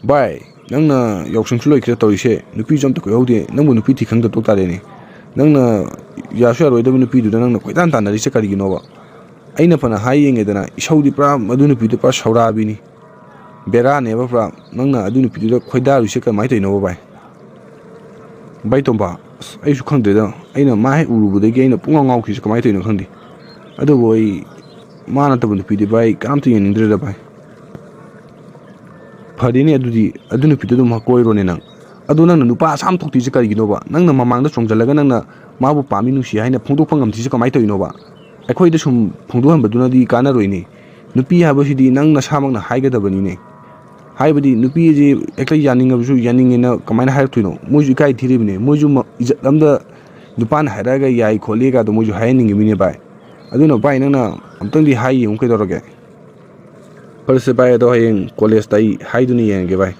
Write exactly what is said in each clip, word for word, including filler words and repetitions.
ꯚꯥꯏ, ꯅꯪꯅ ꯌꯥꯎꯁꯪꯁꯨ ꯂꯣꯏꯈ꯭ꯔꯦ ꯇꯧꯔꯤꯁꯦ, ꯅꯨꯄꯤꯁꯨ ꯑꯝꯇ ꯀꯣꯏꯍꯧꯗꯦ, ꯅꯪꯕꯨ ꯅꯨꯄꯤ ꯊꯤ ꯈꯪꯗ ꯇꯣꯛ ꯇꯥꯔꯦꯅꯦ꯫ ꯅꯪꯅ ꯌꯥꯁꯨ ꯌꯥꯔꯣꯏꯗꯕ ꯅꯨꯄꯤꯗꯨꯗ ꯅꯪꯅ ꯀꯣꯏꯇꯥꯟ ꯇꯥꯟꯅꯔꯤꯁꯦ ꯀꯔꯤꯒꯤꯅꯣꯕ? ꯑꯩꯅ ꯐꯅ ꯍꯥꯏ ꯌꯦꯡꯉꯦꯗꯅ, ꯏꯁꯧꯗꯤ ꯄꯨꯔꯥ, ꯑꯗꯨ ꯅꯨꯄꯤꯗꯨ ꯄꯨꯔꯥ ꯁꯧꯔꯥꯕꯤꯅꯤ, ꯕꯦꯔꯥꯅꯦꯕ ꯄꯨꯔꯥ꯫ ꯅꯪꯅ ꯑꯗꯨ ꯅꯨꯄꯤꯗꯨꯗ ꯈꯣꯏꯗꯥꯔꯨꯏꯁꯦ ꯀꯃꯥꯏꯅ ꯇꯧꯔꯤꯅꯣꯕ ꯚꯥꯏ? ꯚꯥꯏ ꯇꯣꯝꯕ, ꯑꯁ, ꯑꯩꯁꯨ ꯈꯪꯗ꯭ꯔꯦꯗ, ꯑꯩꯅ ꯃꯥ ꯍꯦꯛ ꯎꯔꯨꯕꯗꯒꯤ ꯑꯩꯅ ꯄꯨꯡꯉꯥꯎ ꯉꯥꯎꯈꯤꯁꯦ ꯀꯃꯥꯏꯅ ꯇꯧꯔꯤꯅꯣ ꯈꯪꯗꯦ꯫ ꯑꯗꯨꯕꯨ ꯑꯩ, ꯃꯥ ꯅꯠꯇꯕ ꯅꯨꯄꯤꯗꯤ ꯚꯥꯏ ꯀꯅꯥꯝꯇ ꯌꯦꯡꯅꯤꯡꯗ꯭ꯔꯦꯗ ꯚꯥꯏ꯫ ꯐꯔꯦꯅꯦ, ꯑꯗꯨꯗꯤ ꯑꯗꯨ ꯅꯨꯄꯤꯗꯨ ꯑꯗꯨꯝ ꯀꯣꯏꯔꯣꯅꯦ ꯅꯪ꯫ ꯑꯗꯣ ꯅꯪꯅ ꯅꯨꯄꯥ ꯑꯁꯥꯝ ꯊꯣꯛꯇ꯭ꯔꯤꯁꯦ ꯀꯔꯤꯒꯤꯅꯣꯕ? ꯅꯪꯅ ꯃꯃꯥꯡꯗ ꯆꯣꯡꯁꯤꯜꯂꯒ ꯅꯪꯅ ꯃꯥꯕꯨ ꯄꯥꯝꯃꯤ ꯅꯨꯡꯁꯤ ꯍꯥꯏꯅ ꯐꯣꯡꯗꯣꯛꯄ ꯉꯝꯗ꯭ꯔꯤꯁꯦ ꯀꯃꯥꯏꯅ ꯇꯧꯔꯤꯅꯣꯕ? ꯑꯩꯈꯣꯏꯗ ꯁꯨꯝ ꯐꯣꯡꯗꯣꯛꯍꯟꯕꯗꯨꯅꯗꯤ ꯀꯥꯟꯅꯔꯣꯏꯅꯦ꯫ ꯅꯨꯄꯤ ꯍꯥꯏꯕꯁꯤꯗꯤ ꯅꯪ ꯅꯁꯥꯃꯛꯅ ꯍꯥꯏꯒꯗꯕꯅꯤꯅꯦ꯫ ꯍꯥꯏꯕꯗꯤ ꯅꯨꯄꯤ ꯑꯁꯤ ꯍꯦꯛꯇ ꯌꯥꯅꯤꯡꯉꯕꯁꯨ ꯌꯥꯅꯤꯡꯉꯦꯅ ꯀꯃꯥꯏꯅ ꯍꯥꯏꯔꯛꯇꯣꯏꯅꯣ? ꯃꯣꯏꯁꯨ ꯏꯀꯥꯏ ꯊꯤꯔꯤꯕꯅꯦ꯫ ꯃꯣꯏꯁꯨ ꯃ-, ꯏꯖꯠ ꯑꯝꯗ ꯅꯨꯄꯥꯅ ꯍꯥꯏꯔꯛꯑꯒ ꯌꯥꯏ ꯈꯣꯠꯂꯤ ꯀꯥꯗꯣ ꯃꯣꯏꯁꯨ ꯍꯥꯏꯍꯟꯅꯤꯡꯉꯤꯕꯅꯤꯅꯦ ꯚꯥꯏ꯫ ꯑꯗꯨꯅ ꯚꯥꯏ, ꯅꯪꯅ ꯑꯝꯇꯪꯗꯤ ꯍꯥꯏ ꯌꯦꯡꯉꯨ ꯀꯩꯗꯧꯔꯒꯦ? ꯐꯔꯦꯁꯦ ꯚꯥꯏ, ꯑꯗꯣ ꯍꯌꯦꯡ ꯀꯣꯂꯦꯖꯇ ꯑꯩ ꯍꯥꯏꯗꯨꯅ ꯌꯦꯡꯉꯒꯦ ꯚꯥꯏ꯫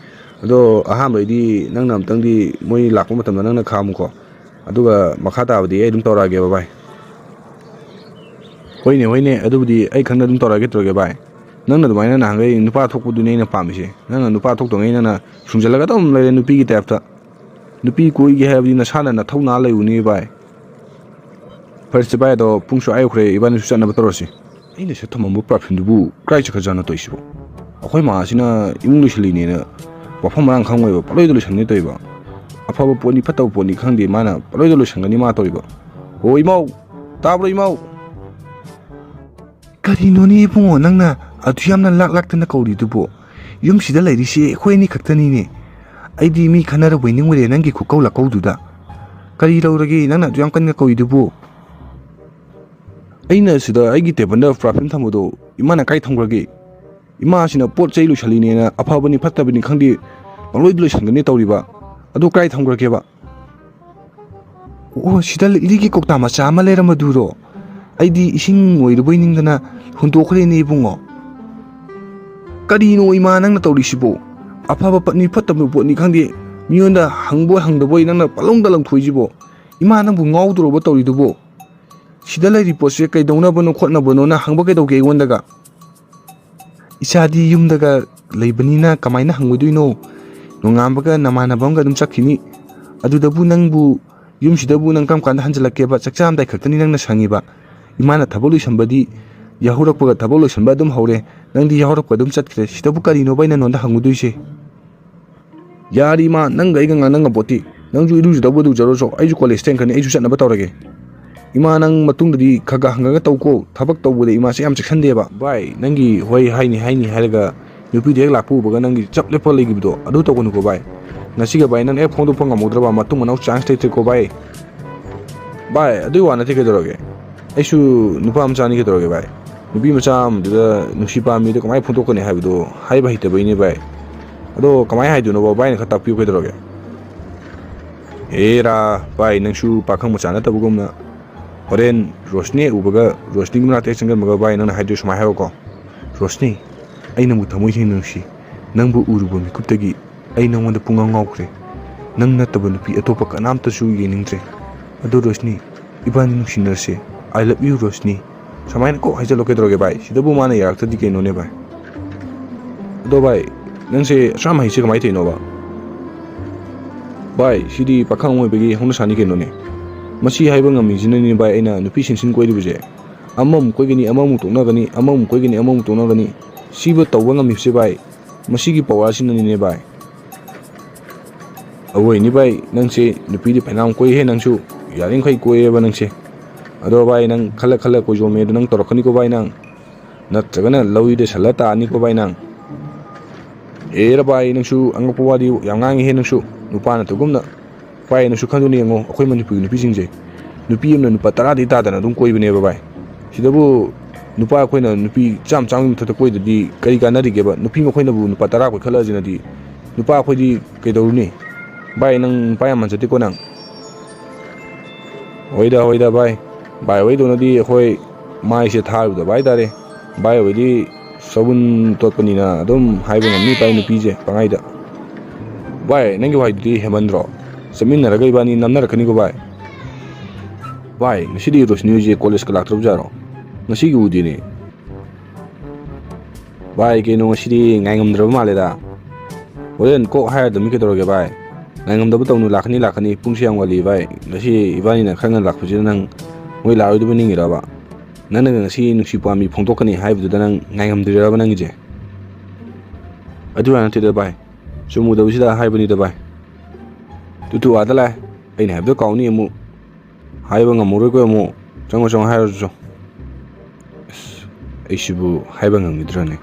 ꯑꯗꯣ ꯑꯍꯥꯟꯕꯩꯗꯤ ꯅꯪꯅ ꯑꯝꯇꯪꯗꯤ ꯃꯣꯏ ꯂꯥꯛꯄ ꯃꯇꯝꯗ ꯅꯪꯅ ꯈꯥꯝꯃꯨꯀꯣ꯫ ꯑꯗꯨꯒ ꯃꯈꯥ ꯇꯥꯕꯗꯤ ꯑꯩ ꯑꯗꯨꯝ ꯇꯧꯔꯛꯑꯒꯦꯕ ꯚꯥꯏ꯫ ꯍꯣꯏꯅꯦ, ꯍꯣꯏꯅꯦ, ꯑꯗꯨꯕꯨꯗꯤ ꯑꯩ ꯈꯪꯅ ꯑꯗꯨꯝ ꯇꯧꯔꯛꯑꯒꯦ ꯇꯧꯔꯒꯦ ꯚꯥꯏ꯫ ꯅꯪꯅ ꯑꯗꯨꯃꯥꯏꯅ ꯅꯍꯥꯟꯈꯩ ꯅꯨꯄꯥ ꯊꯣꯛꯄꯗꯨꯅꯦ ꯑꯩꯅ ꯄꯥꯝꯃꯤꯁꯦ꯫ ꯅꯪꯅ ꯅꯨꯄꯥ ꯊꯣꯛꯇꯉꯩ ꯅꯪꯅ ꯁꯨꯡꯖꯜꯂꯒ ꯑꯗꯨꯝ ꯂꯩꯔꯦ ꯅꯨꯄꯤꯒꯤ ꯇꯥꯏꯞꯇ꯫ ꯅꯨꯄꯤ ꯀꯣꯏꯒꯦ ꯍꯥꯏꯕꯗꯤ ꯅꯁꯥꯅ ꯅꯊꯧꯅꯥ ꯂꯩꯕꯅꯤ ꯚꯥꯏ꯫ ꯐꯔꯦꯁꯦ ꯚꯥꯏ, ꯑꯗꯣ ꯄꯨꯡꯁꯨ ꯑꯥ ꯌꯧꯈ꯭ꯔꯦ, ꯏꯕꯥꯅꯤꯁꯨ ꯆꯠꯅꯕ ꯇꯧꯔꯁꯤ꯫ ꯑꯩꯅ ꯁꯤꯗ ꯊꯝꯃꯝꯕ perfumeꯗꯨꯕꯨ ꯀꯥꯏ ꯆꯠꯈ꯭ꯔꯖꯥꯠꯅꯣ ꯇꯧꯔꯤꯁꯤꯕꯣ? ꯑꯩꯈꯣꯏ ꯃꯥꯁꯤꯅ ꯏꯃꯨꯡ ꯂꯣꯏꯁꯤꯜꯂꯤꯅꯦꯅ ꯃꯐꯝ ꯃꯔꯥꯡ ꯈꯪꯉꯣꯏꯕ, ꯄꯪꯂꯣꯏꯗ ꯂꯣꯏꯁꯟꯒꯅꯤ ꯇꯧꯔꯤꯕ꯫ ꯑꯐꯕ ꯄꯣꯠꯅꯤ ꯐꯠꯇꯕ ꯄꯣꯠꯅꯤ ꯈꯪꯗꯦ, ꯃꯥꯅ ꯄꯪꯂꯣꯏꯗ ꯂꯣꯏꯁꯟꯒꯅꯤ ꯃꯥ ꯇꯧꯔꯤꯕ꯫ ꯑꯣ ꯏꯃꯧ, ꯇꯥꯕ꯭ꯔꯣ ꯏꯃꯧ? ꯀꯔꯤꯅꯣꯅꯦ ꯏꯕꯨꯡꯉꯣ, ꯅꯪꯅ ꯑꯗꯨ ꯌꯥꯝꯅ ꯂꯥꯛ ꯂꯥꯛꯇꯅ ꯀꯧꯔꯤꯗꯨꯕꯣ? ꯌꯨꯝꯁꯤꯗ ꯂꯩꯔꯤꯁꯦ ꯑꯩꯈꯣꯏ ꯑꯅꯤ ꯈꯛꯇꯅꯤꯅꯦ꯫ ꯑꯩꯗꯤ ꯃꯤ ꯈꯟꯅꯔꯕꯣꯏ ꯅꯤꯡꯉꯨꯔꯦ ꯅꯪꯒꯤ ꯈꯨꯀꯧ ꯂꯥꯀꯧꯗꯨꯗ꯫ ꯀꯔꯤ ꯂꯧꯔꯒꯦ ꯅꯪꯅ ꯑꯗꯨ ꯌꯥꯝ ꯀꯟꯅ ꯀꯧꯔꯤꯗꯨꯕꯨ? ꯑꯩꯅ ꯁꯤꯗ ꯑꯩꯒꯤ ꯇꯦꯕꯜꯗ perfume ꯊꯝꯕꯗꯣ ꯏꯃꯥꯅ ꯀꯥꯏ ꯊꯝꯈ꯭ꯔꯒꯦ? ꯏꯃꯥꯁꯤꯅ ꯄꯣꯠ ꯆꯩ ꯂꯣꯏꯁꯜꯂꯤꯅꯦꯅ ꯑꯐꯕꯅꯤ ꯐꯠꯇꯕꯅꯤ ꯈꯪꯗꯦ, ꯄꯪꯂꯣꯏꯗ ꯂꯣꯏꯁꯟꯒꯅꯤ ꯇꯧꯔꯤꯕ꯫ ꯑꯗꯨ ꯀꯥꯏ ꯊꯝꯈ꯭ꯔꯒꯦꯕ? ꯑꯣ, ꯁꯤꯗ ꯂꯤꯛꯂꯤꯒꯤ ꯀꯧꯇꯥ ꯃꯆꯥ ꯑꯃ ꯂꯩꯔꯝꯕꯗꯨꯔꯣ? ꯑꯩꯗꯤ ꯏꯁꯤꯡ ꯑꯣꯏꯔꯕꯣꯏ ꯅꯤꯡꯗꯅ ꯍꯨꯟꯗꯣꯛꯈ꯭ꯔꯦꯅꯦ ꯏꯕꯨꯡꯉꯣ꯫ ꯀꯔꯤꯅꯣ ꯏꯃꯥ ꯅꯪꯅ ꯇꯧꯔꯤꯁꯤꯕꯣ? ꯑꯐꯕ ꯄꯣꯠꯅꯤ ꯐꯠꯇꯕ ꯄꯣꯠꯅꯤ ꯈꯪꯗꯦ, ꯃꯤꯉꯣꯟꯗ ꯍꯪꯕꯣꯏ ꯍꯪꯗꯕꯣꯏ ꯅꯪꯅ ꯄꯪꯂꯪꯗ ꯂꯪꯊꯣꯛꯏꯁꯤꯕꯣ? ꯏꯃꯥ ꯅꯪꯕꯨ ꯉꯥꯎꯗ꯭ꯔꯣꯕ ꯇꯧꯔꯤꯗꯨꯕꯣ? ꯁꯤꯗ ꯂꯩꯔꯤ ꯄꯣꯠꯁꯦ ꯀꯩꯗꯧꯅꯕꯅꯣ ꯈꯣꯠꯅꯕꯅꯣꯅ ꯍꯪꯕ ꯀꯩꯗꯧꯒꯦ ꯑꯩꯉꯣꯟꯗꯒ? "ꯏꯆꯥꯗꯤ ꯌꯨꯝꯗꯒ ꯂꯩꯕꯅꯤꯅ ꯀꯃꯥꯏꯅ ꯍꯪꯉꯨꯗꯣꯏꯅꯣ? ꯅꯣꯡꯉꯥꯟꯕꯒ ꯅꯃꯥꯟꯅꯕ ꯑꯃꯒ ꯑꯗꯨꯝ ꯆꯠꯈꯤꯅꯤ꯫ ꯑꯗꯨꯗꯕꯨ ꯅꯪꯕꯨ, ꯌꯨꯝꯁꯤꯗꯕꯨ ꯅꯪ ꯀꯔꯝ ꯀꯥꯟꯗ ꯍꯟꯖꯤꯜꯂꯛꯀꯦꯕ? ꯆꯥꯛ ꯆꯥꯔꯝꯗꯥꯏ ꯈꯛꯇꯅꯤ ꯅꯪꯅ ꯁꯪꯉꯤꯕ꯫ ꯏꯃꯥꯅ ꯊꯕꯛ ꯂꯣꯏꯁꯟꯕꯗꯤ ꯌꯥꯍꯧꯔꯛꯄꯒ ꯊꯕꯛ ꯂꯣꯏꯁꯟꯕ ꯑꯗꯨꯝ ꯍꯧꯔꯦ, ꯅꯪꯗꯤ ꯌꯥꯍꯧꯔꯛꯄ ꯑꯗꯨꯝ ꯆꯠꯈ꯭ꯔꯦ꯫ ꯁꯤꯗꯕꯨ ꯀꯔꯤꯅꯣꯕ ꯑꯩꯅ ꯅꯉꯣꯟꯗ ꯍꯪꯉꯨꯗꯣꯏꯁꯦ?" "ꯌꯥꯔꯦ ꯏꯃꯥ, ꯅꯪꯒ ꯑꯩꯒ ꯉꯥꯡꯅ ꯉꯝꯄꯣꯠꯇꯦ꯫ ꯅꯪꯁꯨ ꯏꯔꯨꯖꯗꯧꯕ ꯂꯨꯖꯔꯣꯆꯣ, ꯑꯩꯁꯨ ꯀꯣꯂꯦꯖ ꯊꯦꯡꯈ꯭ꯔꯅꯤ, ꯑꯩꯁꯨ ꯆꯠꯅꯕ ꯇꯧꯔꯒꯦ꯫ ꯏꯃꯥ, ꯅꯪ ꯃꯇꯨꯡꯗꯗꯤ ꯈꯔ ꯈꯔ ꯍꯪꯉꯒ ꯇꯧꯀꯣ, ꯊꯕꯛ ꯇꯧꯕꯗ ꯏꯃꯥꯁꯦ ꯌꯥꯝ ꯆꯦꯛꯁꯟꯗꯦꯕ꯫" "ꯚꯥꯏ, ꯅꯪꯒꯤ ꯍꯣꯏ ꯍꯥꯏꯅꯤ ꯍꯥꯏꯅꯤ ꯍꯥꯏꯔꯒ ꯅꯨꯄꯤꯗꯨ ꯍꯦꯛ ꯂꯥꯛꯄ ꯎꯕꯒ ꯅꯪꯒꯤ ꯆꯞ ꯂꯦꯞꯄ ꯂꯩꯈꯤꯕꯗꯣ ꯑꯗꯨ ꯇꯧꯒꯅꯨꯀꯣ ꯚꯥꯏ꯫ ꯉꯁꯤꯒ ꯚꯥꯏ ꯅꯪ ꯍꯦꯛ ꯐꯣꯡꯗꯣꯛꯄ ꯉꯝꯍꯧꯗ꯭ꯔꯕ ꯃꯇꯨꯡ ꯃꯅꯥꯎ ꯆꯥꯟꯁ ꯂꯩꯇ꯭ꯔꯦꯀꯣ ꯚꯥꯏ꯫" "ꯚꯥꯏ, ꯑꯗꯨꯏ ꯋꯥ ꯅꯠꯇꯦ, ꯀꯩꯗꯧꯔꯒꯦ? ꯑꯩꯁꯨ ꯅꯨꯄꯥ ꯃꯆꯥꯅꯤ, ꯀꯩꯗꯧꯔꯒꯦ ꯚꯥꯏ? ꯅꯨꯄꯤ ꯃꯆꯥ ꯑꯃꯗꯨꯗ ꯅꯨꯡꯁꯤ ꯄꯥꯝꯃꯤꯗꯣ ꯀꯃꯥꯏꯅ ꯐꯣꯡꯗꯣꯛꯀꯅꯤ ꯍꯥꯏꯕꯗꯣ ꯍꯥꯏꯕ ꯍꯩꯇꯕꯩꯅꯦ ꯚꯥꯏ꯫ ꯑꯗꯣ ꯀꯃꯥꯏꯅ ꯍꯥꯏꯗꯣꯏꯅꯣꯕ? ꯚꯥꯏꯅ ꯈꯔ ꯇꯥꯛꯄꯤꯌꯨ, ꯀꯩꯗꯧꯔꯒꯦ?" "ꯑꯦꯔꯥ, ꯚꯥꯏ, ꯅꯪꯁꯨ ꯄꯥꯈꯪ ꯃꯆꯥ ꯅꯠꯇꯕꯒꯨꯝꯅ꯫ ꯍꯣꯔꯦꯟ ꯔꯣꯁꯅꯤ ꯎꯕꯒ, ꯔꯣꯁꯅꯤꯒꯤ ꯃꯅꯥꯛꯇ ꯍꯦꯛ ꯆꯪꯁꯤꯟꯕꯒ ꯚꯥꯏ ꯅꯪꯅ ꯍꯥꯏꯗꯣꯏ ꯁꯨꯃꯥꯏꯅ ꯍꯥꯏꯔꯣꯀꯣ, 'ꯔꯣꯁꯅꯤ, ꯑꯩ ꯅꯪꯕꯨ ꯊꯃꯣꯏ ꯁꯦꯡꯅ ꯅꯨꯡꯁꯤ꯫ ꯅꯪꯕꯨ ꯎꯔꯨꯕ ꯃꯤꯀꯨꯞꯇꯒꯤ ꯑꯩ ꯅꯪꯉꯣꯟꯗ ꯄꯨꯡꯉꯥꯎ ꯉꯥꯎꯈ꯭ꯔꯦ꯫ ꯅꯪ ꯅꯠꯇꯕ ꯅꯨꯄꯤ ꯑꯇꯣꯞꯄ ꯀꯅꯥꯝꯇꯁꯨ ꯌꯦꯡꯅꯤꯡꯗ꯭ꯔꯦ꯫ ꯑꯗꯣ ꯔꯣꯁꯅꯤ, ꯏꯕꯥꯅꯤ ꯅꯨꯡꯁꯤꯅꯔꯁꯦ꯫ I love you, Roshni.'" ꯁꯨꯃꯥꯏꯅ ꯀꯣꯛ ꯍꯥꯏꯖꯜꯂꯣ, ꯀꯩꯗꯧꯔꯒꯦ ꯚꯥꯏ? ꯁꯤꯗꯕꯨ ꯃꯥꯅ ꯌꯥꯔꯛꯇ꯭ꯔꯗꯤ ꯀꯩꯅꯣꯅꯦ ꯚꯥꯏ? "ꯑꯗꯣ ꯚꯥꯏ, ꯅꯪꯁꯦ ꯑꯁꯨꯛ ꯌꯥꯝ ꯍꯩꯁꯦ ꯀꯃꯥꯏꯅ ꯇꯧꯔꯤꯅꯣꯕ?" "ꯚꯥꯏ, ꯁꯤꯗꯤ ꯄꯥꯈꯪ ꯑꯣꯏꯕꯒꯤ ꯍꯧꯅꯁꯥꯅꯤ ꯀꯩꯅꯣꯅꯦ꯫ ꯃꯁꯤ ꯍꯥꯏꯕ ꯉꯝꯃꯤꯁꯤꯅꯅꯦ ꯚꯥꯏ ꯑꯩꯅ ꯅꯨꯄꯤ ꯁꯤꯟ ꯁꯤꯟ ꯀꯣꯏꯔꯤꯕꯁꯦ꯫ ꯑꯃꯃꯨꯛ ꯀꯣꯏꯒꯅꯤ, ꯑꯃꯃꯨꯛ ꯇꯣꯛꯅꯒꯅꯤ, ꯑꯃꯃꯨꯛ ꯀꯣꯏꯒꯅꯤ, ꯑꯃꯃꯨꯛ ꯇꯣꯛꯅꯒꯅꯤ꯫ ꯁꯤꯕꯨ ꯇꯧꯕ ꯉꯝꯃꯤꯕꯁꯦ ꯚꯥꯏ, ꯃꯁꯤꯒꯤ ꯄꯋꯥꯔꯁꯤꯅꯅꯤꯅꯦ ꯚꯥꯏ꯫" "ꯑꯋꯣꯏꯅꯤ ꯚꯥꯏ, ꯅꯪꯁꯦ ꯅꯨꯄꯤꯗꯤ ꯐꯅꯌꯥꯝ ꯀꯣꯏꯍꯦ ꯅꯪꯁꯨ꯫ ꯌꯥꯔꯤꯃꯈꯩ ꯀꯣꯏꯌꯦꯕ ꯅꯪꯁꯦ꯫ ꯑꯗꯣ ꯚꯥꯏ, ꯅꯪ ꯈꯜꯂ ꯈꯜꯂ ꯀꯣꯏꯖꯣꯝꯃꯦ ꯑꯗꯣ ꯅꯪ ꯇꯧꯔꯛꯀꯅꯤꯀꯣ ꯚꯥꯏ ꯅꯪ꯫ ꯅꯠꯇ꯭ꯔꯒꯅ ꯂꯧꯔꯤꯗ ꯁꯜꯂ ꯇꯥꯅꯤꯀꯣ ꯚꯥꯏ ꯅꯪ꯫ ꯑꯦꯔ ꯚꯥꯏ, ꯅꯪꯁꯨ ꯑꯉꯛꯄ ꯋꯥꯗꯤ ꯌꯥꯝ ꯉꯥꯡꯉꯤꯍꯦ ꯅꯪꯁꯨ꯫ ꯅꯨꯄꯥ ꯅꯠꯇꯒꯨꯝꯅ꯫ ꯚꯥꯏ, ꯅꯪꯁꯨ ꯈꯟꯗꯨꯅ ꯌꯦꯡꯉꯣ, ꯑꯩꯈꯣꯏ ꯃꯅꯤꯄꯨꯔꯒꯤ ꯅꯨꯄꯤꯁꯤꯡꯁꯦ꯫ ꯅꯨꯄꯤ ꯑꯃꯅ ꯅꯨꯄꯥ ꯇꯔꯥꯗꯤ ꯇꯥꯗꯅ ꯑꯗꯨꯝ ꯀꯣꯏꯕꯅꯦꯕ ꯚꯥꯏ꯫ ꯁꯤꯗꯕꯨ ꯅꯨꯄꯥ ꯑꯩꯈꯣꯏꯅ ꯅꯨꯄꯤ ꯆꯥꯝꯃ ꯆꯥꯝꯃꯒꯤ ꯃꯊꯛꯇ ꯀꯣꯏꯗꯗꯤ ꯀꯔꯤ ꯀꯥꯟꯅꯔꯤꯒꯦꯕ? ꯅꯨꯄꯤ ꯃꯈꯣꯏꯅꯕꯨ ꯅꯨꯄꯥ ꯇꯔꯥ ꯀꯣꯏꯈꯠꯂꯛꯑꯁꯤꯅꯗꯤ ꯅꯨꯄꯥ ꯑꯩꯈꯣꯏꯗꯤ ꯀꯩꯗꯧꯔꯨꯅꯤ? ꯚꯥꯏ, ꯅꯪ ꯅꯨꯄꯥ ꯌꯥꯝ ꯃꯟꯖꯗꯦꯀꯣ ꯅꯪ꯫ ꯍꯣꯏꯗ, ꯍꯣꯏꯗ ꯚꯥꯏ꯫ ꯚꯥꯏ ꯍꯣꯏꯗꯧꯅꯗꯤ ꯑꯩꯈꯣꯏ ꯃꯥꯏꯁꯦ ꯊꯥꯔꯨꯗꯕ ꯍꯥꯏꯇꯥꯔꯦ꯫ ꯚꯥꯏ ꯍꯣꯏꯗꯤ ꯁꯎꯟ ꯇꯣꯠꯄꯅꯤꯅ ꯑꯗꯨꯝ ꯍꯥꯏꯕ ꯉꯝꯅꯤ ꯚꯥꯏ ꯅꯨꯄꯤꯁꯦ ꯄꯪꯍꯥꯏꯗ꯫ ꯚꯥꯏ, ꯅꯪꯒꯤ ꯋꯥꯍꯩꯗꯨꯗꯤ ꯍꯦꯟꯃꯟꯗ꯭ꯔꯣ? ꯆꯠꯃꯤꯟꯅꯔꯒ ꯏꯕꯥꯅꯤ ꯅꯝꯅꯔꯛꯀꯅꯤꯀꯣ ꯚꯥꯏ꯫ ꯚꯥꯏ, ꯉꯁꯤꯗꯤ ꯔꯣꯁꯅꯤ ꯍꯣꯏꯁꯦ ꯀꯣꯂꯦꯖꯀ ꯂꯥꯛꯇ꯭ꯔꯕꯖꯥꯠꯔꯣ? ꯉꯁꯤꯒꯤ ꯎꯗꯦꯅꯦ꯫ ꯚꯥꯏ, ꯀꯩꯅꯣ ꯉꯁꯤꯗꯤ ꯉꯥꯏꯉꯝꯗ꯭ꯔꯕ ꯃꯥꯜꯂꯦꯗ꯫ ꯍꯣꯔꯦꯟ ꯀꯣꯛ ꯍꯥꯏꯔꯗꯕꯅꯤ ꯀꯩꯗꯧꯔꯒꯦ ꯚꯥꯏ? ꯉꯥꯏꯉꯝꯗꯕ ꯇꯧꯅꯨ, ꯂꯥꯛꯀꯅꯤ, ꯂꯥꯛꯀꯅꯤ꯫ ꯄꯨꯡꯁꯦ ꯌꯥꯝ ꯉꯜꯂꯤ ꯚꯥꯏ꯫ ꯉꯁꯤ ꯏꯕꯥꯅꯤꯅ ꯈꯔ ꯉꯟꯅ ꯂꯥꯛꯄꯁꯤꯗ ꯅꯪ ꯃꯣꯏ ꯂꯥꯛꯑꯣꯏꯗꯕ ꯅꯤꯡꯉꯤꯔꯕ? ꯅꯪꯅꯒ ꯉꯁꯤ ꯅꯨꯡꯁꯤ ꯄꯥꯝꯕꯤ ꯐꯣꯡꯗꯣꯛꯀꯅꯤ ꯍꯥꯏꯕꯗꯨꯗ ꯅꯪ ꯉꯥꯏꯉꯝꯗ꯭ꯔꯤꯔꯕ ꯅꯪꯒꯤꯁꯦ? ꯑꯗꯨ ꯅꯠꯇꯦꯗ ꯚꯥꯏ, ꯆꯨꯝꯃꯨꯗꯕꯁꯤꯗ ꯍꯥꯏꯕꯅꯤꯗ ꯚꯥꯏ꯫ ꯇꯨ ꯇꯨ ꯑꯥꯗ ꯂꯥꯛꯑꯦ꯫ ꯑꯩꯅ ꯍꯥꯏꯕꯗꯣ ꯀꯥꯎꯅꯤ ꯑꯃꯨꯛ꯫ ꯍꯥꯏꯕ ꯉꯝꯃꯔꯣꯏꯀꯣ ꯑꯃꯨꯛ꯫ ꯆꯪꯉꯣ, ꯆꯪꯉꯣ ꯍꯥꯏꯔꯁꯨ꯫ ꯑꯁ, ꯑꯩꯁꯤꯕꯨ ꯍꯥꯏꯕ ꯉꯝꯈꯤꯗ꯭ꯔꯅꯦ?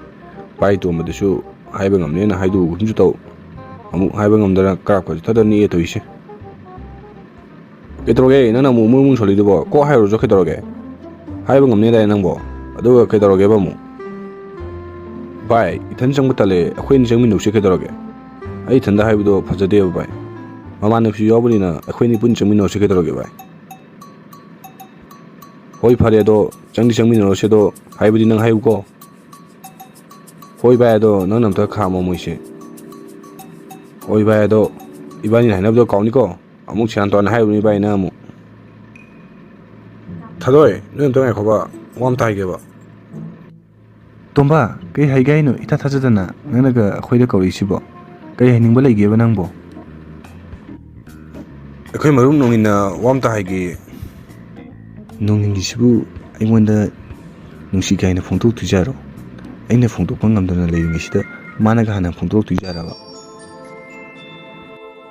ꯚꯥꯏ ꯇꯣꯝꯕꯗꯁꯨ ꯍꯥꯏꯕ ꯉꯝꯅꯦꯅ ꯍꯥꯏꯗꯣꯛꯎꯒꯨꯝꯁꯨ ꯇꯧ꯫ ꯑꯃꯨꯛ ꯍꯥꯏꯕ ꯉꯝꯗꯅ ꯀꯔꯥꯛ ꯈꯣꯠꯁꯦ ꯊꯗ ꯅꯤꯛꯑꯦ ꯇꯧꯔꯤꯁꯦ꯫ ꯀꯩꯗꯧꯔꯒꯦ? ꯅꯪꯅ ꯑꯃꯨꯛ ꯃꯨꯔꯨ ꯃꯨꯔꯨ ꯁꯣꯜꯂꯤꯗꯨꯕꯣ? ꯀꯣꯛ ꯍꯥꯏꯔꯨꯔꯁꯨ ꯀꯩꯗꯧꯔꯒꯦ? ꯍꯥꯏꯕ ꯉꯝꯅꯦꯗꯥꯏ ꯅꯪꯕꯣ? ꯑꯗꯨꯒ ꯀꯩꯗꯧꯔꯒꯦꯕ ꯑꯃꯨꯛ? ꯚꯥꯏ, ꯏꯊꯟ ꯆꯪꯕ ꯇꯜꯂꯦ, ꯑꯩꯈꯣꯏ ꯑꯅꯤ ꯆꯪꯃꯤꯟꯅꯧꯁꯦ ꯀꯩꯗꯧꯔꯒꯦ? ꯑꯩ ꯏꯊꯟꯗ ꯍꯥꯏꯕꯗꯣ ꯐꯖꯗꯦꯕ ꯚꯥꯏ꯫ ꯃꯃꯥꯟꯅꯕꯁꯨ ꯌꯥꯎꯕꯅꯤꯅ ꯑꯩꯈꯣꯏ ꯑꯅꯤ ꯄꯨꯟꯅ ꯆꯪꯃꯤꯟꯅꯧꯁꯦ ꯀꯩꯗꯧꯔꯒꯦ ꯚꯥꯏ? ꯍꯣꯏ ꯐꯔꯦ, ꯑꯗꯣ ꯆꯪꯗꯤ ꯆꯪꯃꯤꯟꯅꯔꯁꯦ, ꯑꯗꯣ ꯍꯥꯏꯕꯗꯤ ꯅꯪ ꯍꯥꯏꯌꯨꯀꯣ꯫ ꯍꯣꯏ ꯚꯥꯏ, ꯑꯗꯣ ꯅꯪꯅ ꯑꯝꯇ ꯈꯥꯝꯃꯣ ꯃꯣꯏꯁꯦ꯫ ꯍꯣꯏ ꯚꯥꯏ, ꯑꯗꯣ ꯏꯕꯥꯅꯤꯅ ꯍꯥꯏꯅꯕꯗꯣ ꯀꯥꯎꯅꯤꯀꯣ꯫ ꯑꯃꯨꯛ ꯁꯦꯔꯥꯟ ꯇꯨꯔꯥꯟ ꯍꯥꯏꯔꯨꯅꯤ ꯚꯥꯏ ꯅꯪ ꯑꯃꯨꯛ꯫ ꯊꯥꯗꯣꯏ, ꯅꯣꯏ ꯑꯝꯇ ꯉꯥꯏꯈꯣꯕ, ꯋꯥ ꯑꯝꯇ ꯍꯥꯏꯒꯦꯕ꯫ ꯇꯣꯝꯕ, ꯀꯩ ꯍꯥꯏꯒꯦ ꯍꯥꯏꯅꯣ? ꯏꯊꯥ ꯊꯥꯖꯗꯅ ꯅꯪꯅꯒ ꯑꯩꯈꯣꯏꯗ ꯀꯧꯔꯛꯏꯁꯤꯕꯣ? ꯀꯔꯤ ꯍꯥꯏꯅꯤꯡꯕ ꯂꯩꯒꯦꯕ ꯅꯪꯕꯣ? ꯑꯩꯈꯣꯏ ꯃꯔꯨꯞ ꯅꯣꯡꯏꯟꯅ ꯋꯥ ꯑꯝꯇ ꯍꯥꯏꯒꯦ꯫ ꯅꯣꯡꯏꯟꯒꯤꯁꯤꯕꯨ ꯑꯩꯉꯣꯟꯗ ꯅꯨꯡꯁꯤ ꯀꯥꯏꯅ ꯐꯣꯡꯗꯣꯛꯇꯣꯏꯖꯥꯔꯣ? ꯑꯩꯅ ꯐꯣꯡꯗꯣꯛꯄ ꯉꯝꯗꯅ ꯂꯩꯔꯤꯉꯩꯁꯤꯗ ꯃꯥꯅꯒ ꯍꯥꯟꯅ ꯐꯣꯡꯗꯣꯔꯛꯇꯣꯏꯖꯥꯔꯕ?